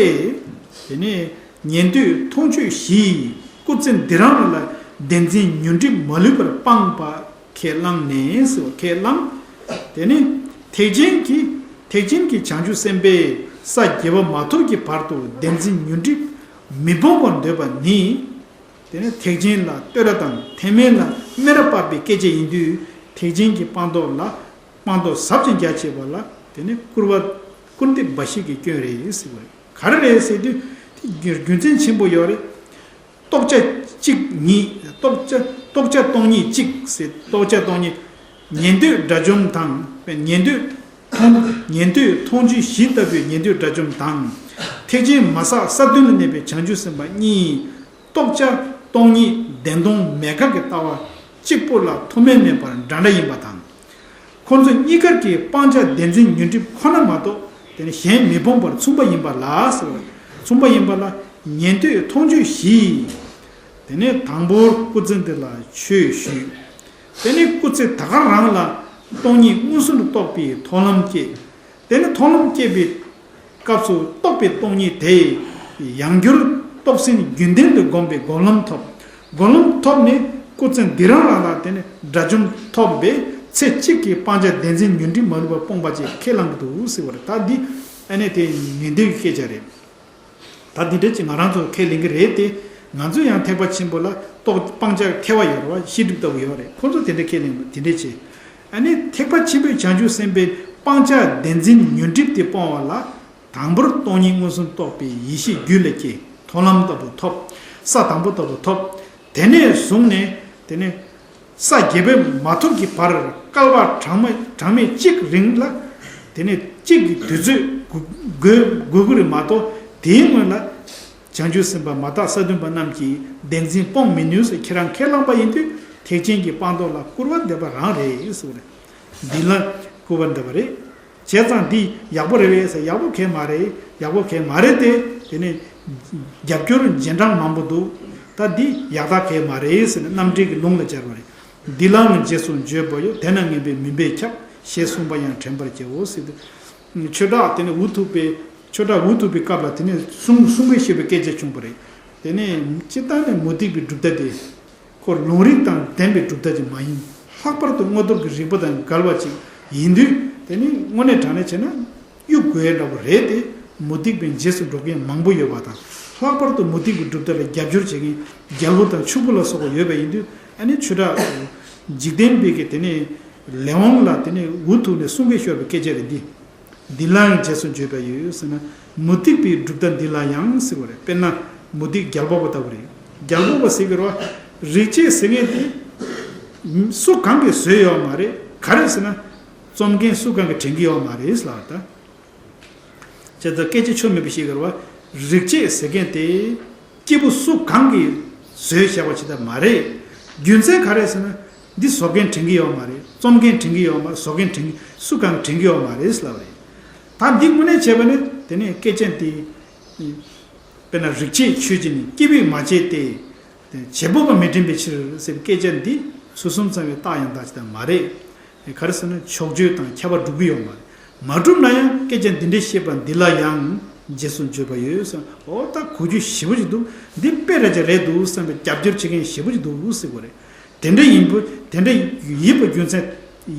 དེ་ནས་ཉན་ཐོས་མཐོང་ཆོས་བཞི་སྐུ་ཚེ་འདི་རང་ལ་བདེན་འཛིན་ཉོན་སྒྲིབ་མ་ལུས་པར་སྤངས་པ་ཁས་བླངས་ནས་ཟེར་བ་ཁས་བླངས། དེ་ནས་ཐེག་ཆེན་གྱི་ཐེག་ཆེན་གྱི་བྱང་ཆུབ་སེམས་དཔས་ས་བརྒྱད་པ་མ་ཐོབ་ཀྱི་བར་དུ་བདེན་འཛིན་ཉོན་སྒྲིབ་མི་སྤོང་བར་འདོད་པ་ནི། དེ་ནས་ཐེག་ཆེན་ལ་བསྟོད་ར་དང་ཐེག་དམན་ལ་སྨད་ར་བབས་པའི་སྐད་ཆ་ཡིན་དུས། ཐེག་ཆེན་གྱི་སྤངས་རྟོགས་ལ་སྤངས་རྟོགས་ཟབ་ཅིང་རྒྱ་ཆེ་བ་ལ་དེ་ནས་སྐུར་བ་སྐུར་འདེབས་འབའ་ཞིག་གི་སྐྱོན་རེད་ཟེར་བ་རེད། ག་རེ་རེད་ཟེར་དུས་དེ་རྒྱུ་རྒྱུ་མཚན་ཆེན་པོ་ཡོད་རེད། རྟོགས་བྱ་གཅིག་ཉིད། རྟོགས་བྱ་རྟོགས་བྱ་སྟོང་ཉིད་གཅིག་ཟེར། རྟོགས་བྱ་སྟོང་ཉིད། ཉན་ཐོས་དགྲ་བཅོམ་དང་། ཉན་ཐོས་མཐོང་། ཉན་ཐོས་མཐོང་ཆོས་བཞི་ལྟ་བུའི་ཉན་ཐོས་དགྲ་བཅོམ་དང་། ཐེག་ཆེན་མ་བསགས་ས་བདུན་ལ་གནས་པའི་བྱང་ཆུབ་སེམས་དཔའ་གཉིས། རྟོགས་བྱ་སྟོང་ཉིད་བདེན་སྟོང་མེད་དགག་གི་ལྟ་བ་གཅིག་པོ་ལ་མཐོ་དམན་མེད་པར་འདྲ་འདྲ་ཡིན་པ་དང་། ཁོ་ཚོ་གཉིས་ཀ་གི་སྤང་བྱ་བདེན་འཛིན་ཉོན་སྒྲིབ་ཁོ་ན་མ་གཏོགས་དེ་ནི་གཞན་མི་སྤོང་བར་མཚུངས་པ་ཡིན་པ་ལ་ཟེར་བ། མཚུངས་པ་ཡིན་པ་ལ་ཉན་ཐོས་མཐོང་ཆོས་བཞི། དེ་ནས་དང་པོར་སྐུ་ཚེ་འདི་ལ་ཆོས་ཞུས། དེ་ནས་སྐུ་ཚེ་ད་ག་རང་ལ་སྟོང་ཉིད་མངོན་སུམ་དུ་རྟོགས་པའི་མཐོང་ལམ་སྐྱེས། དེ་ནས་མཐོང་ལམ་སྐྱེས་པའི་སྐབས་སུ་རྟོགས་པའི་སྟོང་ཉིད་དེ་ཡང་བསྐྱར་རྟོགས་ཟིན་རྒྱུན་ལྡན་དུ་སྒོམ་པའི་སྒོམ་ལམ་ཐོབ། སྒོམ་ལམ་ཐོབ་ནས་སྐུ་ཚེ་འདི་རང་རང་ལ་དེ་ནས་དགྲ་བཅོམ་ཐོབ་པས་ཚེ་གཅིག་གི་སྤང་བྱ་བདེན་འཛིན་ཉོན་སྒྲིབ་མ་ལུས་པ་སྤོང་བ་ཅེས་ཁས་བླང་གི་འདུག་ཟེར་བ་རེད། ད་འདི་ཨ་ནི་དེ་ཉན་ཐོས་ཀྱི་སྐད་ཆ་རེད། ད་འདི་འདྲ་ཅིག་ང་རང་ཚོ་ཁས་ལེན་གྱི་རེད་དེ། ང་ཚོས་ཡང་ཐེག་པ་ཆེན་པོ་ལ་རྟོག་སྤང་བྱ་ཐེ་བ་ཡོད་རེད་བ། ཤེས་སྒྲིབ་ལྟ་བུ་ཡོད་རེད། ཁོ་ཚོ་དེ་འདྲ་ཁས་ལེན་པ་དེ་འདྲ་བྱེད། ཨ་ནི་ཐེག་པ་ཆེན་པོའི་བྱང་ཆུབ་སེམས་དཔའི་སྤང་བྱ་བདེན་འཛིན་ཉོན་སྒྲིབ་དེ་སྤོང་བ་ལ། དང་པོར་སྟོང་ཉིད་མངོན་སུམ་རྟོགས་པའི་ཡེ་ཤེས་རྒྱུད་ལ་སྐྱེས། མཐོང་ལམ་ལྟ་བུ་ཐོབ། ས་དང་པོ་ལྟ་བུ་ཐོབ། དེ་ནས་བཟུང་ནས་དེ་ནས་ས་བརྒྱད་པའི་མ་ཐོབ་ཀྱི་བར་བསྐལ་པ་གྲངས་མེད་གྲངས་མེད་གཅིག་རིང་ལ། དེ་ནས་གཅིག་གི་དུས་ཚོད་དགོས་དགོས་དགོས་ཀྱི་རེད་མ་གཏོགས། དེའི་སྔོན་ལ་བྱང་ཆུབ་སེམས་དཔའ་མ་དག་ས་བདུན་པ་རྣམས་ཀྱིས་བདེན་འཛིན་སྤོང་མི་ནུས་ཟེར་ཁྱེད་རང་ཁས་བླངས་པ་ཡིན་དུས། ཐེག་ཆེན་གྱི་སྤངས་རྟོགས་ལ་སྐུར་བ་འདེབས་པ་རང་རེད་ཟེར་བ་རེད། འདི་ལ་སྐུར་བ་འདེབས་པ་རེད། བྱས་ཙང་འདི་ཡག་པོ་རེད་པས་ཟེར། ཡག་པོ་གང་ཡང་མ་རེད། ཡག་པོ་གང་ཡང་མ་རེད་དེ། དེ་ནས་རྒྱབ་སྐྱོར་རྗེས་འབྲང་མང་པོ་འདུག་ད་འདི་ཡག་རྟགས་གང་ཡང་མ་རེད་ཟེར་ནས་རྣམ་འགྲེལ་གྱི་ལུང་ལ་སྦྱར་བ་རེད། འདི་ལའང་རྗེས་སུ་འགྱོད་པ་ཡོད། དེས་ན་ངན་པས་མུན་པས་ཁྱབ། ཞེས་གསུངས་པ་ཡང་དྲན་པར་བྱའོ་ཟེར་དུས། ཆོས་གྲགས་དེ་ནས་འུ་ཐུག་པའི་ཆོས་གྲགས་འུ་ཐུག་པའི་སྐབས་ལ་དེ་ནས་གསུང་གསུང་གི་ཞེས་པའི་སྐད་ཆ་བྱུང་བ་རེད། དེ་ནས་སྤྱིར་བཏང་ནས་མུ་སྟེགས་པའི་གྲུབ་མཐའ་དེ། ཁོ་ལུང་རིགས་དང་ལྡན་པའི་གྲུབ་མཐའ་ཅིག་མ་ཡིན། ལྷག་པར་དུ་དངོས་སྟོབས་ཀྱི་རིགས་པ་དང་འགལ་བ་ཅིག་ཡིན་དུས། དེ་ནི་དངོས་གནས་དྲང་གནས་བྱས་ན་གཡུག་དགོས་ཡ་འདྲ་པོ་རེད་དེ། མུ་སྟེགས་པའི་རྗེས་སུ་འགྲོ་མཁན་མང་པོ་ཡོད་པ་དང་། ལྷག་པར་དུ་མུ་སྟེགས་ཀྱི་གྲུབ་མཐའ་ལ་རྒྱབ་སྐྱོར་བྱེད་མཁན་རྒྱལ་པོ་དང་ཕྱུག་པོ་ལ་སོགས་པ་ཡོད་པ་ཡིན་དུས། ཨ་ནི་ཆོས་གྲགས་འཇིག་རྟེན་པའི་གི་དེ་ནི་ལས་དབང་ལ་དེ་ནི་འུ་ཐུག་ནས་གསུང་གི་ཤོར་བའི་སྐད་ཆ་རེད་འདི། འདི་ལའང་རྗེས་སུ་འགྱོད་པ་ཡོད་ཟེར་ན། མུ་སྟེགས་པའི་གྲུབ་མཐའ་འདི་ལ་ཡང་ཟེར་བ་རེད། དཔེར་ན་མུ་སྟེགས་རྒྱལ་པོ་པ་ལྟ་བུ་རེད། རྒྱལ་པོ་པ་ཟེར་གི་རེད་བ། རིག་བྱེད་ཟེར་མཁན་དེ་སུ་གང་གིས་བཟོས་ཡོད་མ་རེད། ག་རེ་ཟེར་ན། རྩོམ་མཁན་སུ་གང་གིས་དྲན་གི་ཡོད་མ་རེད་ལབ་ད། བྱས་ཙང་སྐད་ཆ་ཆོ་མེད་པ་ཞིག་གི་རེད་བ། རིག་བྱེད་ཟེར་མཁན་དེ། སྐྱེས་བུ་སུ་གང་གིས་བཟོས་བཞག་པ་ཅིག་ད་མ་རེད། རྒྱུ་མཚན་ག་རེ་ཟེར་ན། འདི་བཟོ་མཁན་དྲན་གྱི་ཡོད་མ་རེད། རྩོམ་མཁན་དྲན་གྱི་ཡོད་མ་རེད། བཟོ་མཁན་དྲན་གྱི་སུ་གང་དྲན་གྱི་ཡོད་མ་རེད་ལབ་རེད། ད་འདི་དངོས་གནས་བྱས་པ་ནི་དེ་ནས་སྐད་ཆ་འདི། དཔེར་ན་རིག་བྱེད་ཆོས་ཅན་ནི། སྐྱེས་བུས་མ་བྱས་ཏེ། བྱེད་པོ་པ་མི་དྲན་པའི་ཕྱིར་ཟེར་བའི་སྐད་ཆ་འདི་ཚུལ་གསུམ་ཚང་བའི་རྟགས་ཡང་དག་ཅིག་ད་མ་རེད། ག་རེ་ཟེར་ན་ཕྱོགས་ཆོས་དང་ཁྱབ་པ་འགྲུབ་ཀྱི་ཡོད་མ་རེད། མ་གྲུབ་ན་ཡང་སྐད་ཆ་འདི་འདྲའི་བཤད་པ་འདི་ལ་ཡང་རྗེས་སུ་འགྱོད་པ་ཡོད་ཟེར། འོ་ད་གོ་རྒྱུ་ཞེ་པོ་ཅིག་འདུག་འདི་དཔེ་ར་ཅིག་རེད་འདུག་བསམ་པའི་རྒྱབ་སྐྱོར་བྱེད་མཁན་ཞེ་པོ་ཅིག་འདུག་ཟེར་དགོས་རེད། དེ་འདྲ་ཡིན་པ་དེ་འདྲ་ཡིན་པ་རྒྱུ་མཚན་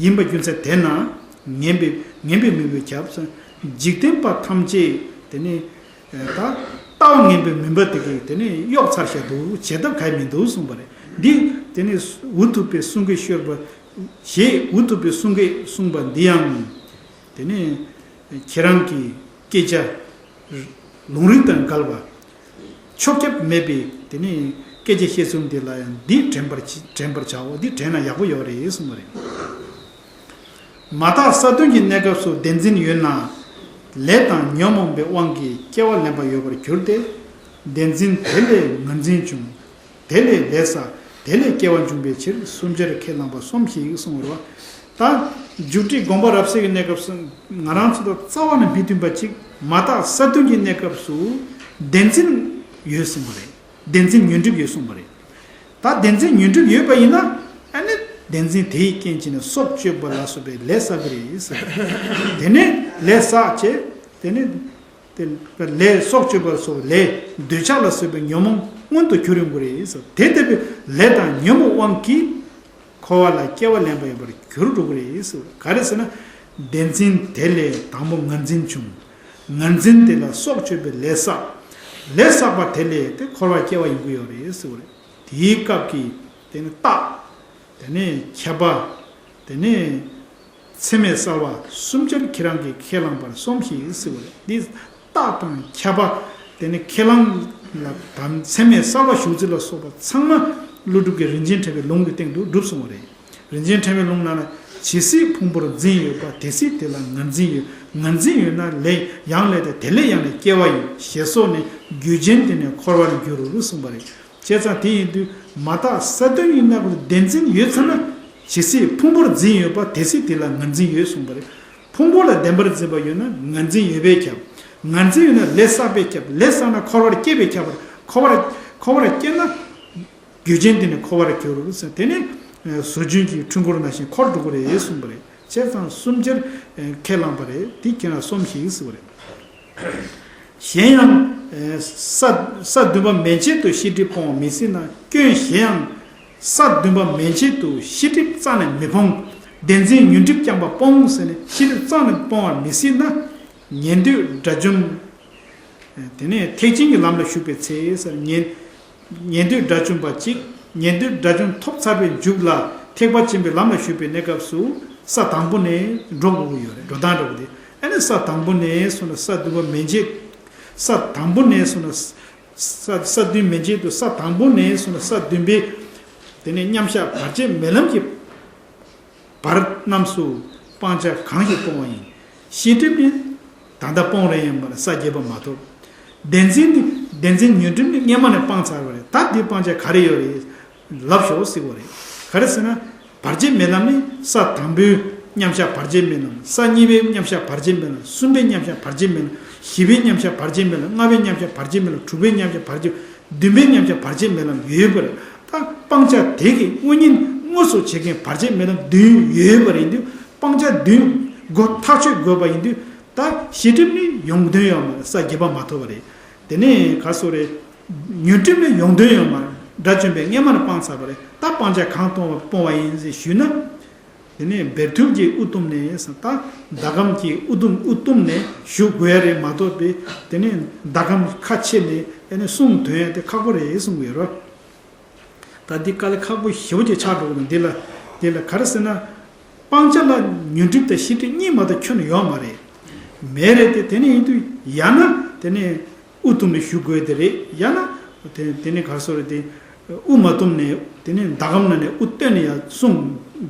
ཡིན་པ་རྒྱུ་མཚན་དེ་ན་ངན་པའི་ངན་པའི་མུན་པས་ཁྱབ་ཟེར། འཇིག་རྟེན་པ་ཐམས་ཅད་དེ་ནི་ད་ལྟ་བ་ངན་པའི་མུན་པ་དེ་གིས་དེ་ནི་གཡོགས་ཚར་བཞག་འདུག་བྱེད་ཐབས་གང་ཡང་མི་འདུག་གསུངས་པ་རེད། འདི་དེ་ནི་འུ་ཐུག་པའི་གསུང་གི་ཤོར་བ། ཞེས་འུ་ཐུག་པའི་གསུང་གིས་གསུངས་པ་འདི་ཡང་། དེ་ནས་ཁྱེད་རང་གི་སྐད་ཆ་ལུང་རིགས་དང་འགལ་བ། ཆོག་ཁྱབ་མེད་པའི་དེ་ནས་སྐད་ཆ་བཤད་ཚུལ་འདི་ལ་ཡང་འདི་དྲན་པར་དྲན་པར་བྱའོ། འདི་དྲན་ན་ཡག་པོ་ཡོད་རེད་གསུངས་པ་རེད། མ་དག་ས་བདུན་གྱི་གནས་སྐབས་སུ་བདེན་འཛིན་ཡོད་ན། ལས་དང་ཉོན་མོངས་པའི་དབང་གིས་སྐྱེ་བ་ལེན་པ་ཡོད་པར་གྱུར་ཏེ། བདེན་འཛིན་དེ་ལས་ངར་འཛིན་བྱུང་། དེ་ལས་ལས་བསགས། དེ་ལས་སྐྱེ་བ་འབྱུང་བའི་ཕྱིར་སུམ་ཆར་ཁས་བླངས་པ་སོམས་ཤིག་གསུངས་པ་རེད་བ། ད་རྒྱུ་འབྲས་སྒོམ་པ་རབ་གསལ་གྱི་གནས་སྐབས་སུ་ང་རང་ཚོ་དང་རྩ་བ་ནས་མི་མཐུན་པ་གཅིག་མ་དག་ས་བདུན་གྱི་གནས་སྐབས་སུ་བདེན་འཛིན་ཡོད་གསུངས་པ་རེད། བདེན་འཛིན་ཉོན་སྒྲིབ་ཡོད་གསུངས་པ་རེད། ད་བདེན་འཛིན་ཉོན་སྒྲིབ་ཡོད་པ་ཡིན་ན། ཨ་ནི་བདེན་འཛིན་དེའི་རྐྱེན་བྱས་ནས་སྲོག་གཅོད་པ་ལ་སོགས་པའི་ལས་བསགས་ཀྱི་རེད་ཟེར། དེ་ནས་ལས་བསགས་བྱས། དེ་ནས། དེ་ལས་སྲོག་གཅོད་པ་སོགས་ལས་འདོད་ཆགས་ལ་སོགས་པའི་ཉོན་མོངས་མངོན་དུ་གྱུར་ཡོང་གི་རེད་ཟེར། དེ་ལྟ་བུའི་ལས་དང་ཉོན་མོངས་དབང་གིས་འཁོར་བ་ལ་སྐྱེ་བ་ལེན་པ་ཡིན་པར་གྱུར་འགྲོ་གི་རེད་ཟེར། ག་རེ་ཟེར་ན། བདེན་འཛིན་དེ་ལས་དང་པོ་ངར་འཛིན་བྱུང་། ངར་འཛིན་དེ་ལ་སྲོག་གཅོད་པའི་ལས་བསགས། ལས་བསགས་པ་དེ་ལས་དེ་འཁོར་བ་སྐྱེ་བ་ཡོང་གི་ཡོད་རེད་ཟེར་བ་རེད། དེའི་སྐབས་ཀྱི་དེ་ནི་རྟགས། དེ་ནས་ཁྱབ་པ། དེ་ནས་མཚན་མའི་གསལ་བ་སུམ་ཆར་ཁྱེད་རང་གིས་ཁས་བླངས་པར་སོམས་ཤིག་ཟེར་བ་རེད། འདི་རྟགས་དང་ཁྱབ་པ། དེ་ནས་ཁས་བླངས་ལ་དམ་མཚན་མའི་གསལ་བ་ཞུགས་ཚུལ་ལ་སོགས་པ་ཚང་མ་ཀླུ་སྒྲུབ་ཀྱི་རིན་ཆེན་ཕྲེང་བའི་ལུང་གི་སྟེང་དུ་གྲུབ་སོང་བ་རེད། རིན་ཆེན་ཕྲེང་བའི་ལུང་ནང་ན་ཇི་སྲིད་ཕུང་པོར་འཛིན་ཡོད་པ་དེ་སྲིད་དེ་ལ་ངར་འཛིན་ཡོད། ངར་འཛིན་ཡོད་ན་ལས་ཡང་ལས་དང་དེ་ལས་ཡང་ལས་སྐྱེ་བ་ཡོད། ཞེས་སོགས་ནས་རྒྱུ་རྐྱེན་དེ་ནས་འཁོར་བར་འགྱུར་རོ་གསུངས་པ་རེད། བྱས་ཙང་དེ་ཡིན་དུས་མ་དག་ས་བདུན་ཡིན་ན་བདེན་འཛིན་ཡོད་ཚར་ན། ཇི་སྲིད་ཕུང་པོར་འཛིན་ཡོད་པ་དེ་སྲིད་དེ་ལ་ངར་འཛིན་ཡོད་གསུངས་པ་རེད། ཕུང་པོ་ལ་བདེན་པར་འཛིན་པ་ཡོད་ན་ངར་འཛིན་ཡོད་པས་ཁྱབ། ངར་འཛིན་ཡོད་ན་ལས་བསགས་པས་ཁྱབ། ལས་བསགས་ན་འཁོར་བར་སྐྱེ་བས་ཁྱབ་པར། འཁོར་བར་འཁོར་བར་སྐྱེ་ན། རྒྱུ་རྐྱེན་དེ་ནི་འཁོར་བར་འགྱུར་ཟེར། དེ་ནི་ཟོ་ཆུན་གྱི་འཕྲུལ་འཁོར་ནང་བཞིན་འཁོར་འགྲོ་གི་རེད་གསུངས་པ་རེད། བྱས་ཙང་སུམ་ཆར་ཁས་བླངས་པ་རེད། དེ་ཁྱེད་རང་སོམས་ཤིག་ཟེར་བ་རེད། གཞན་ཡང་། ས་ས་བདུན་པ་མན་ཆད་དུ་ཤེས་སྒྲིབ་སྤོང་བ་མི་སྲིད་ན། སྐྱོན་གཞན་ཡང་། ས་བདུན་པ་མན་ཆད་དུ་ཤེས་སྒྲིབ་རྩ་ནས་མི་སྤོང་། བདེན་འཛིན་ཉོན་སྒྲིབ་རྐྱང་པ་སྤོང་ཟེར་ནས་ཤེས་སྒྲིབ་རྩ་ནས་སྤོང་བར་མི་སྲིད་ན། ཉན་ཐོས་དགྲ་བཅོམ། དེ་ནས་ཐེག་ཆེན་གྱི་ལམ་ལ་ཞུགས་པའི་ཚེ་ཟེར་ཉན། ཉན་ཐོས་དགྲ་བཅོམ་པ་གཅིག་ཉན་ཐོས་དགྲ་བཅོམ་ཐོབ་ཚར་བའི་མཇུག་ལ་ཐེག་པ་ཆེན་པོའི་ལམ་ལ་ཞུགས་པའི་གནས་སྐབས་སུ་ས་དང་པོ་ནས་འགྲོ་དགོས་ཀྱི་ཡོད་རེད། འགྲོ་སྟངས་འདྲ་བོ་དེ། ཨ་ནི་ས་དང་པོ་ནས་སོང་ན་ས་བདུན་པ་མན་ཆད། ས་དང་པོ་ནས་སོང་ན་ས་ས་བདུན་མན་ཆད་དུ་ས་དང་པོ་ནས་སོང་ན་ས་བདུན་པའི་དེ་ནས་མཉམ་གཞག་བར་ཆད་མེད་ལམ་གྱི་བར་རྣམས་སུ་སྤང་བྱ་གང་ཞིག་སྤོང་བ་ཡིན། ཤེས་སྒྲིབ་ནི་ད་ལྟ་སྤོང་རན་ཡང་མ་རེད། ས་བརྒྱད་པ་མ་ཐོབ། བདེན་འཛིན་ནི་བདེན་འཛིན་ཉོན་སྒྲིབ་ནི་སྔས་མ་ནས་སྤངས་ཚར་བ་རེད། ད་འདི་སྤང་བྱ་ག་རེ་ཡོད་རེད། ལབ་ཤོག་ཟེར་བ་རེད། ག་རེ་ཟེར་ན། བར་ཆད་མེད་ལམ་ནི་ས་དང་པོའི་མཉམ་གཞག་བར་ཆད་མེད་ལམ། ས་གཉིས་པའི་མཉམ་གཞག་བར་ཆད་མེད་ལམ། གསུམ་པའི་མཉམ་གཞག་བར་ཆད་མེད་ལམ། བཞི་པའི་མཉམ་གཞག་བར་ཆད་མེད་ལམ། ལྔ་པའི་མཉམ་གཞག་བར་ཆད་མེད་ལམ། དྲུག་པའི་མཉམ་གཞག་བར་ཆད། བདུན་པའི་མཉམ་གཞག་བར་ཆད་མེད་ལམ་ཡོད་པར། ད་སྤང་བྱ་དེ་གི་དངོས་གཉེན་དངོས་སུ་བྱེད་མཁན་བར་ཆད་མེད་ལམ་བདུན་ཡོད་པ་རེད་དུས། སྤང་བྱ་བདུན་སྒོ་ཐག་ཆོད་དགོས་པ་ཡིན་དུས། ད་ཤེས་སྒྲིབ་ནི་ཡོང་དོན་ཡོད་མ་རེད། ས་བརྒྱད་པ་མ་ཐོབ་པ་རེད། དེ་ནས་ག་སོ་རེད། ཉོན་སྒྲིབ་ནི་ཡོང་དོན་ཡོད་མ་རེད། དགྲ་བཅོམ་པས་སྔས་མ་ནས་སྤངས་ཚར་བ་རེད། ད་སྤང་བྱ་གང་གཏོང་བ་སྤོང་བ་ཡིན་ཞེས་ཞུས་ན། དེ་ནས་བེར་ཐུལ་གྱི་དབུ་གཏུམ་ནས་ད་ཟླ་གམ་གྱི་དབུ་གཏུམ་དབུ་གཏུམ་ནས་ཞུགས་དགོས་རེད་མ་གཏོགས་པའི་དེ་ནས་ཟླ་གམ་ཁ་ཕྱེ་ནས་ཨ་ནི་གསུང་འདོན་ཡ་དེ་ཁག་པོ་རེད་གསུང་གི་ཡོད་རེད། ད་འདི་དཀའ་ལས་ཁག་པོ་ཞེ་པོ་ཅིག་ཆགས་འགྲོ་གི་འདུག་འདི་ལ་འདི་ལ་ག་རེ་ཟེར་ན། སྤང་བྱ་ལ་ཉོན་སྒྲིབ་དང་ཤེས་སྒྲིབ་གཉིས་མ་གཏོགས་ཁྱོན་ནས་ཡོད་མ་རེད། མེད་རེད་དེ། དེ་ནས་ཡིན་དུས་ཡང་ན་དེ་ནས་དབུ་གཏུམ་ནས་ཞུགས་དགོས་དེ་རེད། ཡང་ན་དེ་དེ་ནས་ག་རེ་ཟེར་རེད་དེ། དབུ་མ་གཏུམ་ནས་དེ་ནས་ཟླ་གམ་ནང་ནས་དབུ་བཏོན་ནས་ཡང་གསུང་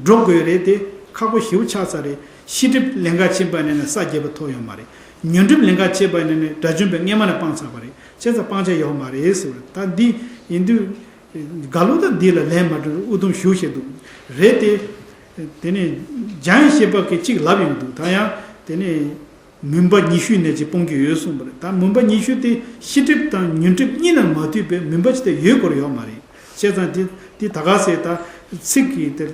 འགྲོ་དགོས་རེད་དེ། ཁག་པོ་ཞེ་པོ་ཆགས་ཚར་རེད། ཤེས་སྒྲིབ་ལས་འགལ་ཕྱིན་པ་ནས་ན་ས་བརྒྱད་པ་ཐོབ་ཡོད་མ་རེད། ཉོན་སྒྲིབ་ལས་འགལ་ཕྱིན་པ་ནས་ནི་དགྲ་བཅོམ་པས་སྔས་མ་ནས་སྤངས་ཚར་བ་རེད། བྱས་ཙང་སྤང་བྱ་ཡོད་མ་རེད་ཟེར་བ་རེད། ད་འདི་ཡིན་དུས། དགའ་ལོ་དང་འདི་ལ་ལན་མ་སྤྲོད་དབུ་གཏུམ་ཞུགས་བྱས་འདུག་རེད་དེ། དེ་ནས་འཇམ་དབྱངས་བཞད་པ་གིས་གཅིག་ལབ་ཡོང་འདུག་ད་ཡང་དེ་ནས་མུན་པ་ཉི་ཤུའི་གནས་ཀྱིས་སྤོང་རྒྱུ་ཡོད་གསུངས་པ་རེད། ད་མུན་པ་ཉི་ཤུ་དེ་ཤེས་སྒྲིབ་དང་ཉོན་སྒྲིབ་གཉིས་ལ་མ་ལྟོས་པའི་མུན་པ་ཅི་ལྟར་ཡོད་སྐོར་ཡོད་མ་རེད། བྱས་ཙང་འདི་འདི་ད་ག་ཟེ་ད་ཚིག་གི་དེ་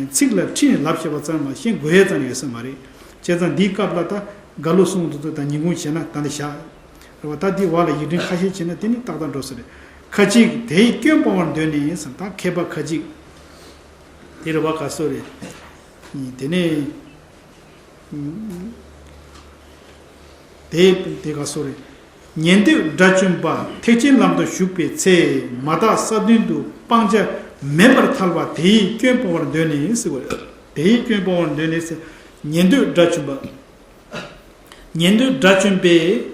ཚིག་ལ་ཁྲིད་ནས་ལབ་བྱས་པ་ཙམ་མ་ཤེས་དགོས་ཡས་ཙམ་ཡོད་ས་མ་རེད། བྱས་ཙང་འདིའི་སྐབས་ལ་ད་དགའ་ལོ་གསུངས་འདུག་ད་ཉིན་གུང་བྱས་ན་ད་འདི་བཞག་རེད་བ། ད་འདི་བར་ལ་ཡིག་ཕྲེང་ཁ་ཤས་བྱས་ན་དེ་ནི་ཏག་ཏག་འགྲོ་ས་རེད། ཁ་ཅིག་དེའི་སྐྱོན་སྤོང་བར་འདོད་ནས་ཟེར། ད་མཁས་པ་ཁ་ཅིག་དེ་རེད་བ། ག་སོ་རེད། དེ་ནས་དེ་དེ་ག་སོ་རེད། ཉན་ཐོས་དགྲ་བཅོམ་པ་ཐེག་ཆེན་ལམ་དུ་ཞུགས་པའི་ཚེ། མ་དག་ས་བདུན་དུ་སྤང་བྱ་མེད་པར་ཐལ་བ་དེའི་སྐྱོན་སྤོང་བར་འདོད་ནས་ཟེར་བ་རེད། དེའི་སྐྱོན་སྤོང་བར་འདོད་ནས་ཟེར། ཉན་ཐོས་དགྲ་བཅོམ་པ། ཉན་ཐོས་དགྲ་བཅོམ་པས་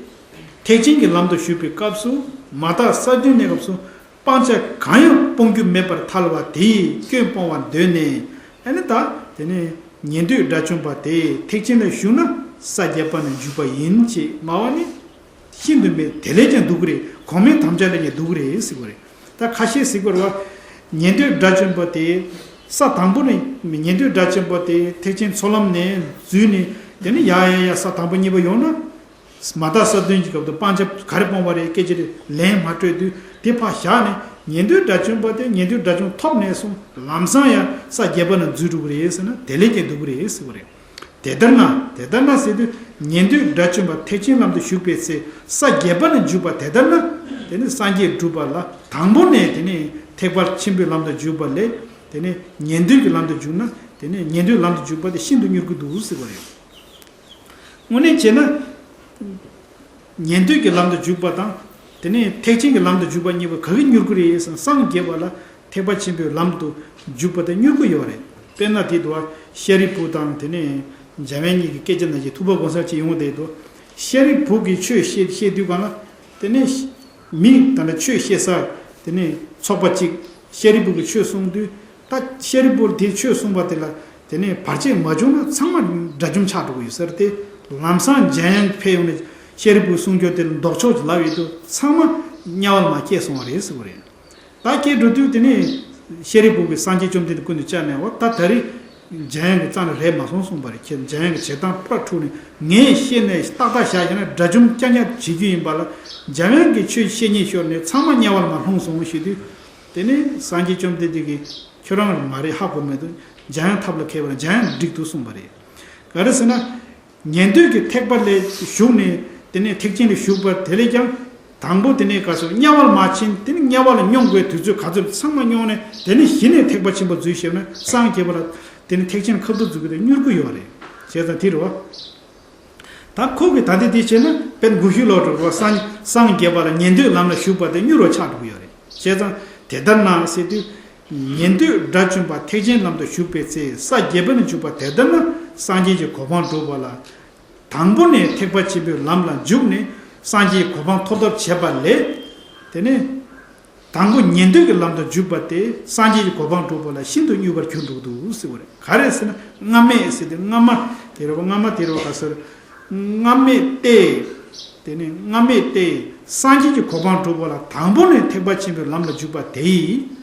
ཐེག་ཆེན་གྱི་ལམ་དུ་ཞུགས་པའི་སྐབས་སུ་མ་དག་ས་བདུན་གནས་སྐབས་སུ་སྤང་བྱ་གང་ཡང་སྤོང་རྒྱུ་མེད་པར་ཐལ་བ་དེའི་སྐྱོན་སྤོང་བར་འདོད་ནས། ཨ་ནི་ད་དེ་ནས་ཉན་ཐོས་དགྲ་བཅོམ་པ་དེ་ཐེག་ཆེན་ལ་ཞུགས་ན་ས་བརྒྱད་པ་ནས་འཇུག་པ་ཡིན་ཅེས་སྨྲ་བ་ནི་ཤིན་ཏུ་མེད། དེ་ལས་ཀྱང་སྡུག་གི་རེད། གོང་མའི་དམ་བཅའ་ལས་ཀྱང་སྡུག་གི་རེད་ཟེར་བ་རེད། ད་ཁ་ཤས་ཟེར་བ་རེད་བ། ཉན་ཐོས་དགྲ་བཅོམ་པ་དེ་ས་དང་པོ་ནས་ཉན་ཐོས་དགྲ་བཅོམ་པ་དེ་ཐེག་ཆེན་ཚོགས་ལམ་ནས་འཛུལ་ནས་དེ་ནས་ཡ་ཡ་ཡ་ས་དང་པོ་གཉིས་པ་ཡོང་ན། མ་དག་ས་བདུན་གྱི་སྐབས་དུ་སྤང་བྱ་ག་རེ་སྤོང་བ་རེད་སྐད་ཆ་དེ་ལན་མ་སྤྲོད་དུས་དེ་ཕར་བཞག་ནས་ཉན་ཐོས་དགྲ་བཅོམ་པ་དེ་ཉན་ཐོས་དགྲ་བཅོམ་ཐོབ་ནས་བཟུང་ལམ་སང་ཡང་ས་བརྒྱད་པ་ན་འཛུལ་འགྲོ་གི་རེད་ཟེར་ན་དེ་ལས་ཀྱང་སྡུག་གི་རེད་ཟེར་བ་རེད། དེ་ལྟར་ན་དེ་ལྟར་ན་ཟེར་དུས་ཉན་ཐོས་དགྲ་བཅོམ་པ་ཐེག་ཆེན་ལམ་དུ་ཞུགས་པའི་ཚེ་ས་བརྒྱད་པ་ན་འཇུག་པ་དེ་ལྟར་ན་དེ་ནི་སངས་རྒྱས་སྒྲུབ་པ་ལ་དང་པོ་ནས་དེ་ནི་ཐེག་པ་ཆེན་པོའི་ལམ་དུ་འཇུག་པ་ལས་དེ་ནི་ཉན་ཐོས་ཀྱི་ལམ་དུ་འཇུག་ན་དེ་ནི་ཉན་ཐོས་ལམ་དུ་འཇུག་པ་དེ་ཤིན་ཏུ་མྱུར་གྱི་འདུག་ཟེར་བ་རེད། དངོས་གནས་བྱས་ན། ཉན་ཐོས་ཀྱི་ལམ་དུ་འཇུག་པ་དང་། དེ་ནས་ཐེག་ཆེན་གྱི་ལམ་དུ་འཇུག་པ་གཉིས་པོ་ག་གི་མྱུར་གི་རེད་ཟེར་ན་སངས་རྒྱས་པ་ལ་ཐེག་པ་ཆེན་པོའི་ལམ་དུ་འཇུག་པ་དེ་མྱུར་གི་ཡོད་རེད། དཔེར་ན་དེ་དུ་བ་ཤཱ་རིའི་བུ་དང་དེ་ནས་འཇམ་དབྱངས་གཉིས་ཀྱི་སྐད་ཆ་ནང་བཞིན་ཐུབ་པ་གོང་ས་ཅིག་ཡོང་བསྡད་དོ། ཤཱ་རིའི་བུ་གིས་ཆོས་བཤད་བཤད་དུས་གང་ལ། དེ་ནས་མི་ད་ལྟ་ཆོས་བཤད་ས་དེ་ནས་ཚོགས་པ་གཅིག་ཤཱ་རིའི་བུ་གིས་ཆོས་གསུངས་དུས། ད་ཤཱ་རིའི་བུ་དེས་ཆོས་གསུངས་པ་དེ་ལ་དེ་ནས་བར་ཆད་མ་བྱུང་ན་ཚང་མ་དགྲ་བཅོམ་ཆགས་འགྲོ་གི་ཡོད་ས་རེད་དེ། ལམ་སང་འཇམ་དབྱངས་ཕེབས་ཡོང་ནས་ཤཱ་རིའི་བུའི་གསུང་སྐྱོར་དེ་ལ་ལྡོག་ཕྱོགས་ཀྱི་ལབ་ཡོད་དུས་ཚང་མ་དམྱལ་བ་ལ་མར་སྐྱེས་སོང་བ་རེད་ཟེར་བ་རེད། ད་སྐྱེས་འགྲོ་དུས་དེ་ནས་ཤཱ་རིའི་བུ་གིས་སངས་རྒྱས་བཅོམ་ལྡན་འདས་ཀུན་ཏུ་བཅར་ནས་འོ་ད་ད་རེས་འཇམ་དབྱངས་ཀྱི་རྩ་ནས་རེད་མ་སོང་གསུངས་པ་རེད། ཁྱེད་འཇམ་དབྱངས་ཀྱི་བྱེད་སྟངས་ཕར་འཁྲུགས་ནས་ངས་བཤད་ནས་ཏག་ཏག་བཞག་ཡིན་ན་དགྲ་བཅོམ་རྐྱང་རྐྱང་བྱེད་རྒྱུ་ཡིན་པ་ལ་འཇམ་དབྱངས་ཀྱིས་ཆོས་བཤད་ཉེས་ཤོར་ནས་ཚང་མ་དམྱལ་བ་ལ་མར་ལྷུང་སོང་ཞུས་དུས། དེ་ནས་སངས་རྒྱས་བཅོམ་ལྡན་འདས་ཀྱིས་ཁྱོད་རང་མ་རེད་ཧ་གོ་མེད་དུ་འཇམ་དབྱངས་ཐབས་ལ་མཁས་པར་འཇམ་དབྱངས་འགྲིག་འདུག་གསུངས་པ་རེད། ག་རེ་ཟེར་ན། ཉན་ཐོས་ཀྱི་ཐེག་པ་ལས་ཞུགས་ནས་དེ་ནས་ཐེག་ཆེན་ལ་ཞུགས་པ་དེ་ལས་ཀྱང་དང་པོ་དེ་ནས་ག་ཚོད་དམྱལ་བ་ལ་མ་ཕྱིན་དེ་ནས་དམྱལ་བ་ལ་མྱོང་དགོས་དུས་ཚོད་ག་ཚོད་ཚང་མ་མྱོང་ནས་དེ་ནས་གཞི་ནས་ཐེག་པ་ཆེན་པོ་འཛུལ་ཞེས་ན་སངས་རྒྱས་པ་ལ་དེ་ནས་ཐེག་ཆེན་ཁ་ཐུག་འཛུལ་གི་དེ་མྱུར་གི་ཡོད་རེད། བྱས་ཙང་དེ་རེད་བ། ད་ཁོ་གིས་ད་ལྟ་དེ་བྱས་ན་དཔེར་འགུག་ཤུགས་ལོག་འགྲོ་རུ་བ་སངས་སངས་རྒྱས་པ་ལ་ཉན་ཐོས་ལམ་ལ་ཞུགས་པ་དེ་མྱུར་བ་ཆགས་འགྲོ་གི་ཡོད་རེད། བྱས་ཙང་དེ་ལྟར་ན་ཟེར་དུས། ཉན་ཐོས་དགྲ་བཅོམ་པ་ཐེག་ཆེན་ལམ་དུ་ཞུགས་པའི་ཚེ། ས་བརྒྱད་པ་ནས་འཇུག་པ་དེ་ལྟར་ན་སངས་རྒྱས་ཀྱི་གོ་འཕང་སྒྲུབ་པ་ལ། དང་པོ་ནས་ཐེག་པ་ཆེན་པོའི་ལམ་ལ་འཇུག་ནས་སངས་རྒྱས་ཀྱི་གོ་འཕང་ཐོབ་ཐབས་བྱས་པ་ལས། དེ་ནས། དང་པོ་ཉན་ཐོས་ཀྱི་ལམ་དུ་འཇུག་པ་དེ་སངས་རྒྱས་ཀྱི་གོ་འཕང་སྒྲུབ་པ་ལ་ཤིན་ཏུ་མྱུར་བར་གྱུར་འགྲོ་གི་འདུག་ཟེར་བ་རེད། ག་རེ་ཟེར་ན་སྔ་མས་ཟེར་ཏེ། སྔ་མ་དེ་རེད་བ། སྔ་མ་དེ་རེད་བ། ག་ཟེར། སྔ་མས་ཏེ། དེ་ནས་སྔ་མས་ཏེ། སངས་རྒྱས་ཀྱི་གོ་འཕང་སྒྲུབ་པ་ལ་དང་པོ་ནས་ཐེག་པ་ཆེན་པོའི་ལམ་ལ་འཇུག་པ་དེ་ཡིས།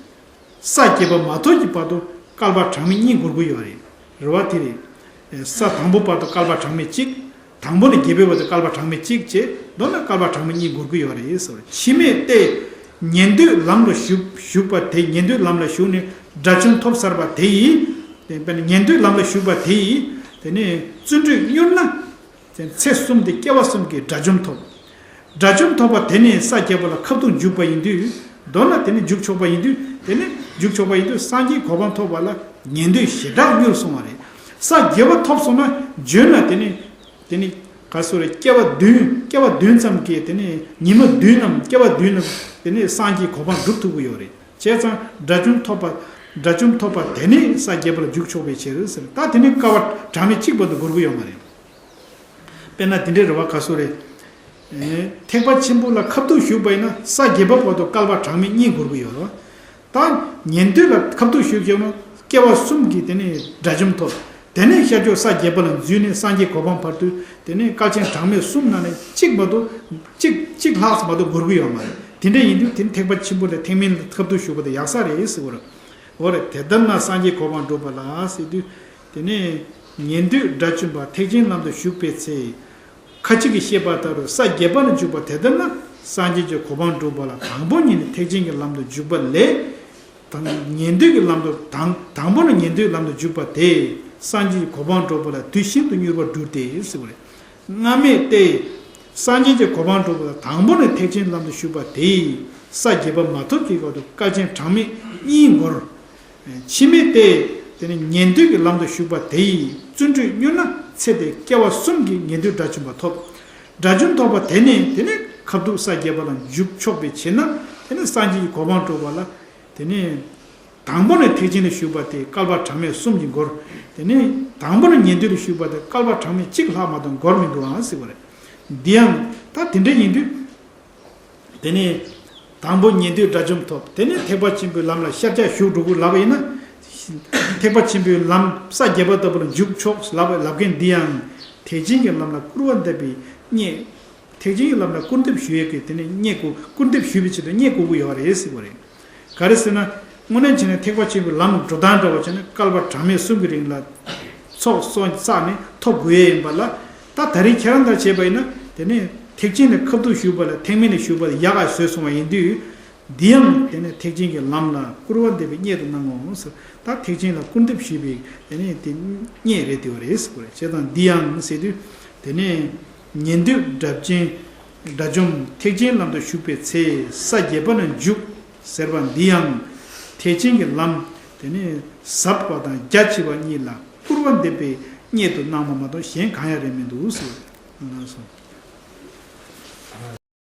ས་བརྒྱད་པ་མ་ཐོབ་ཀྱི་བར་དུ་བསྐལ་པ་གྲངས་མེད་གཉིས་འགོར་གྱི་ཡོད་རེད། རེད་བ། དེ་རེད། ས་དང་པོ་བར་དུ་བསྐལ་པ་གྲངས་མེད་གཅིག་དང་པོ་ནས་བརྒྱད་པའི་བར་དུ་བསྐལ་པ་གྲངས་མེད་གཅིག་བྱས། མདོར་ན་བསྐལ་པ་གྲངས་མེད་གཉིས་འགོར་གྱི་ཡོད་རེད་ཟེར། ཕྱི་མས་ཏེ། ཉན་ཐོས་ལམ་ལ་ཞུགས་ཞུགས་པ་དེ། ཉན་ཐོས་ལམ་ལ་ཞུགས་ནས་དགྲ་བཅོམ་ཐོབ་ཚར་བ་དེ་ཡིས། དེ་དཔེར་ན་ཉན་ཐོས་ལམ་ལ་ཞུགས་པ་དེ་ཡིས། དེ་ནས་བརྩོན་འགྲུས་མྱུར་ན། ཚེ་གསུམ་དེ་སྐྱེ་བ་གསུམ་གྱི་དགྲ་བཅོམ་ཐོབ། དགྲ་བཅོམ་ཐོབ་པ་དེ་ནས་ས་བརྒྱད་པ་ལ་ཁ་ཐུག་འཇུག་པ་ཡིན་དུས། མདོར་ན་དེ་ནས་འཇུག་ཆོག་པ་ཡིན་དུས། དེ་ནས་འཇུག་ཆོག་པ་ཡིན་དུས་སངས་རྒྱས་གོ་འཕང་ཐོབ་པ་ལ་ཉན་ཐོས་ཞེ་དྲག་མྱུར་སོང་བ་རེད། ས་བརྒྱད་པ་ཐོབ་སོང་ན་འཇོན་ན་དེ་ནས། དེ་ནི་ག་སོ་རེ། སྐྱེ་བ་བདུན། སྐྱེ་བ་བདུན་ཙམ་གྱི། དེ་ནི་ཉི་མ་བདུན་ནམ་སྐྱེ་བ་བདུན་ནམ། དེ་ནི་སངས་རྒྱས་གོ་འཕང་སྒྲུབ་ཐུབ་ཀྱི་ཡོད་རེད། བྱས་ཙང་དགྲ་བཅོམ་ཐོབ་པ། དགྲ་བཅོམ་ཐོབ་པ་དེ་ནི་ས་བརྒྱད་པ་ལ་འཇུག་ཆོག་པའི་ཕྱིར་ཟེར། ད་དེ་ནི་བསྐལ་པ་གྲངས་མེད་གཅིག་བར་དུ་འགོར་གྱི་ཡོད་མ་རེད། དཔེར་ན་དེ་འདྲའི་རེད་བ། ག་སོ་རེ། ཐེག་པ་ཆེན་པོ་ལ་ཁ་ཐུག་ཞུགས་པ་ཡིན་ན་ས་བརྒྱད་པ་བར་དུ་བསྐལ་པ་གྲངས་མེད་གཉིས་འགོར་གྱི་ཡོད་རེད་བ། ད་ཉན་ཐོས་ལ་ཁ་ཐུག་ཞུགས་ཀྱང་ན་སྐྱེ་བ་གསུམ་གྱི་དེ་ནས་དགྲ་བཅོམ་ཐོབ། དེ་ནས་ཤར་ཕྱོགས་ས་བརྒྱད་པ་ལ་འཛུལ་ནས་སངས་རྒྱས་གོ་འཕང་བར་དུ། དེ་ནས་བསྐལ་ཆེན་གྲངས་མེད་གསུམ་ནང་ནས་གཅིག་མ་གཏོགས། གཅིག་གཅིག་ལྷག་ཙམ་མ་གཏོགས་འགོར་གྱི་ཡོད་མ་རེད། དེ་འདྲ་ཡིན་དུས་དེ་ནི་ཐེག་པ་ཆེན་པོ་ལ་ཐེག་དམན་ལ་ཁ་ཐུག་ཞུགས་པ་དེ་ཡག་ས་རེད་ཟེར་བ་རེད། འོ་རེད། དེ་ལྟར་ན་སངས་རྒྱས་གོ་འཕང་སྒྲུབ་པ་ལ་ཟེར་དུས། དེ་ནས་ཉན་ཐོས་དགྲ་བཅོམ་པ་ཐེག་ཆེན་ལམ་དུ་ཞུགས་པའི་ཚེ། ཁ་ཅིག་གིས་བཤད་པ་ལྟར་ས་བརྒྱད་པ་ལ་འཇུག་པ་དེ་ལྟར་ན་སངས་རྒྱས་ཀྱི་གོ་འཕང་སྒྲུབ་པ་ལ་དང་པོ་ཉིད་ནས་ཐེག་ཆེན་གྱི་ལམ་དུ་འཇུག་པ་ལས། དང་ཉན་ཐོས་ཀྱི་ལམ་དུ། དང་དང་པོ་ནས་ཉན་ཐོས་ལམ་དུ་འཇུག་པ་དེས་སངས་རྒྱས་ཀྱི་གོ་འཕང་སྒྲུབ་པ་ལ་དུས་ཤིན་ཏུ་མྱུར་བར་འགྱུར་ཏེ་ཟེར་བ་རེད། སྔ་མས་ཏེ། སངས་རྒྱས་ཀྱི་གོ་འཕང་སྒྲུབ་པ་ལ་དང་པོ་ནས་ཐེག་ཆེན་ལམ་དུ་ཞུགས་པ་དེས་ས་བརྒྱད་པ་མ་ཐོབ་ཀྱི་བར་དུ་བསྐལ་ཆེན་གྲངས་མེད་གཉིས་འགོར། ཕྱི་མས་ཏེ། དེ་ནི་ཉན་ཐོས་ཀྱི་ལམ་དུ་ཞུགས་པ་དེ་ཡིས་བརྩོན་འགྲུས་མྱུར་ན་ཚེ་འདིར་སྐྱེ་བ་གསུམ་གྱི་ཉན་ཐོས་དགྲ་བཅོམ་པ་ཐོབ། དགྲ་བཅོམ་ཐོབ་པ་དེ་ནས་དེ་ནི་ཁ་ཐུག་ས་བརྒྱད་པ་ལ་འཇུག་ཆོག་པའི་ཕྱིར་ན། དེ་ནི་སངས་རྒྱས་ཀྱི་གོ་འཕང་སྒྲུབ་པ་ལ། དེ་ནི་དང་པོ་ནས་ཐེག་ཆེན་ལ་ཞུགས་པ་དེ་བསྐལ་པ་གྲངས་མེད་གསུམ་གྱིས་འགོར། དེ་ནི་དང་པོ་ནས་ཉན་ཐོས་ལ་ཞུགས་པ་དེ་བསྐལ་པ་གྲངས་མེད་གཅིག་ལྷག་མ་གཏོགས་འགོར་མི་འདུག་ཨང་ཟེར་བ་རེད། འདི་ཡང་ད་དེ་འདྲ་ཡིན་དུས། དེ་ནས་དང་པོ་ཉན་ཐོས་དགྲ་བཅོམ་ཐོབ། དེ་ནས་ཐེག་པ་ཆེན་པོའི་ལམ་ལ་ཤར་རྒྱག་ཞུགས་འགྲོ་དགོས་ལབ་པ་ཡིན་ན། ཐེག་པ་ཆེན་པོའི་ལམ་ས་བརྒྱད་པ་ལྟ་བུ་ལ་འཇུག་ཆོག་ལབ་ལབ་མཁན་འདི་ཡང་ཐེག་ཆེན་གྱི་ལམ་ལ་སྐུར་བ་འདེབས་པའི་རྙེད། ཐེག་ཆེན་གྱི་ལམ་ལ་སྐུར་འདེབས་ཞུ་ཡས་ཀྱི་དེ་ནས་རྙེད་དགོས། སྐུར་འདེབས་ཞུ་བའི་ཆེད་དུ་རྙེད་དགོས་ཀྱི་ཡོད་རེད་ཟེར་བ་རེད། ག་རེ་ཟེར་ན། དངོས་གནས་བྱས་ན་ཐེག་པ་ཆེན་པོའི་ལམ་འགྲོ་སྟངས་འདྲ་བ་བྱས་ན་བསྐལ་པ་གྲངས་མེད་གསུམ་གྱི་རིང་ལ་ཚོགས་གསོག་བསགས་ནས་ཐོབ་དགོས་ཡས་ཡིན་པ་ལ། ད་ད་རེས་ཁྱེད་རང་དང་བྱས་པ་ཡིན་ན་དེ་ནས་ཐེག་ཆེན་ལ་ཁ་ཐུག་ཞུགས་པ་ལ་ཐེག་དམན་ལ་ཞུགས་པ་ལ་ཡག་ག་བཟོས་སོང་བ་ཡིན་དུས། འདི་ཡང་དེ་ནས་ཐེག་ཆེན་གྱི་ལམ་ལ་སྐུར་བ་འདེབས་པའི་རྙེད་དུ་སྣང་ངོ་ཟེར། ད་ཐེག་ཆེན་ལ་སྐུར་འདེབས་ཞུས་པའི་དེ་ནས་དེ་རྙེད་རེད་དེ་བ་རེད་ཟེར་བ་རེད། བྱས་ཙང་འདི་ཡང་ཟེར་དུས། དེ་ནས་ཉན་ཐོས་དགྲ་བཅོམ། དགྲ་བཅོམ་ཐེག་ཆེན་ལམ་དུ་ཞུགས་པའི་ཚེ་ས་བརྒྱད་པ་ན་འཇུག་ཟེར་བ་འདི་ཡང་ཐེག་ཆེན་གྱི་ལམ་དེ་ནས་ཟབ་པ་དང་རྒྱ་ཆེ་བ་གཉིས་ལ་སྐུར་བ་འདེབས་པའི་རྙེད་དུ་སྣང་བ་མ་གཏོགས་གཞན་གང་ཡང་རེད་མི་འདུག་ཟེར་གནང་སོང་།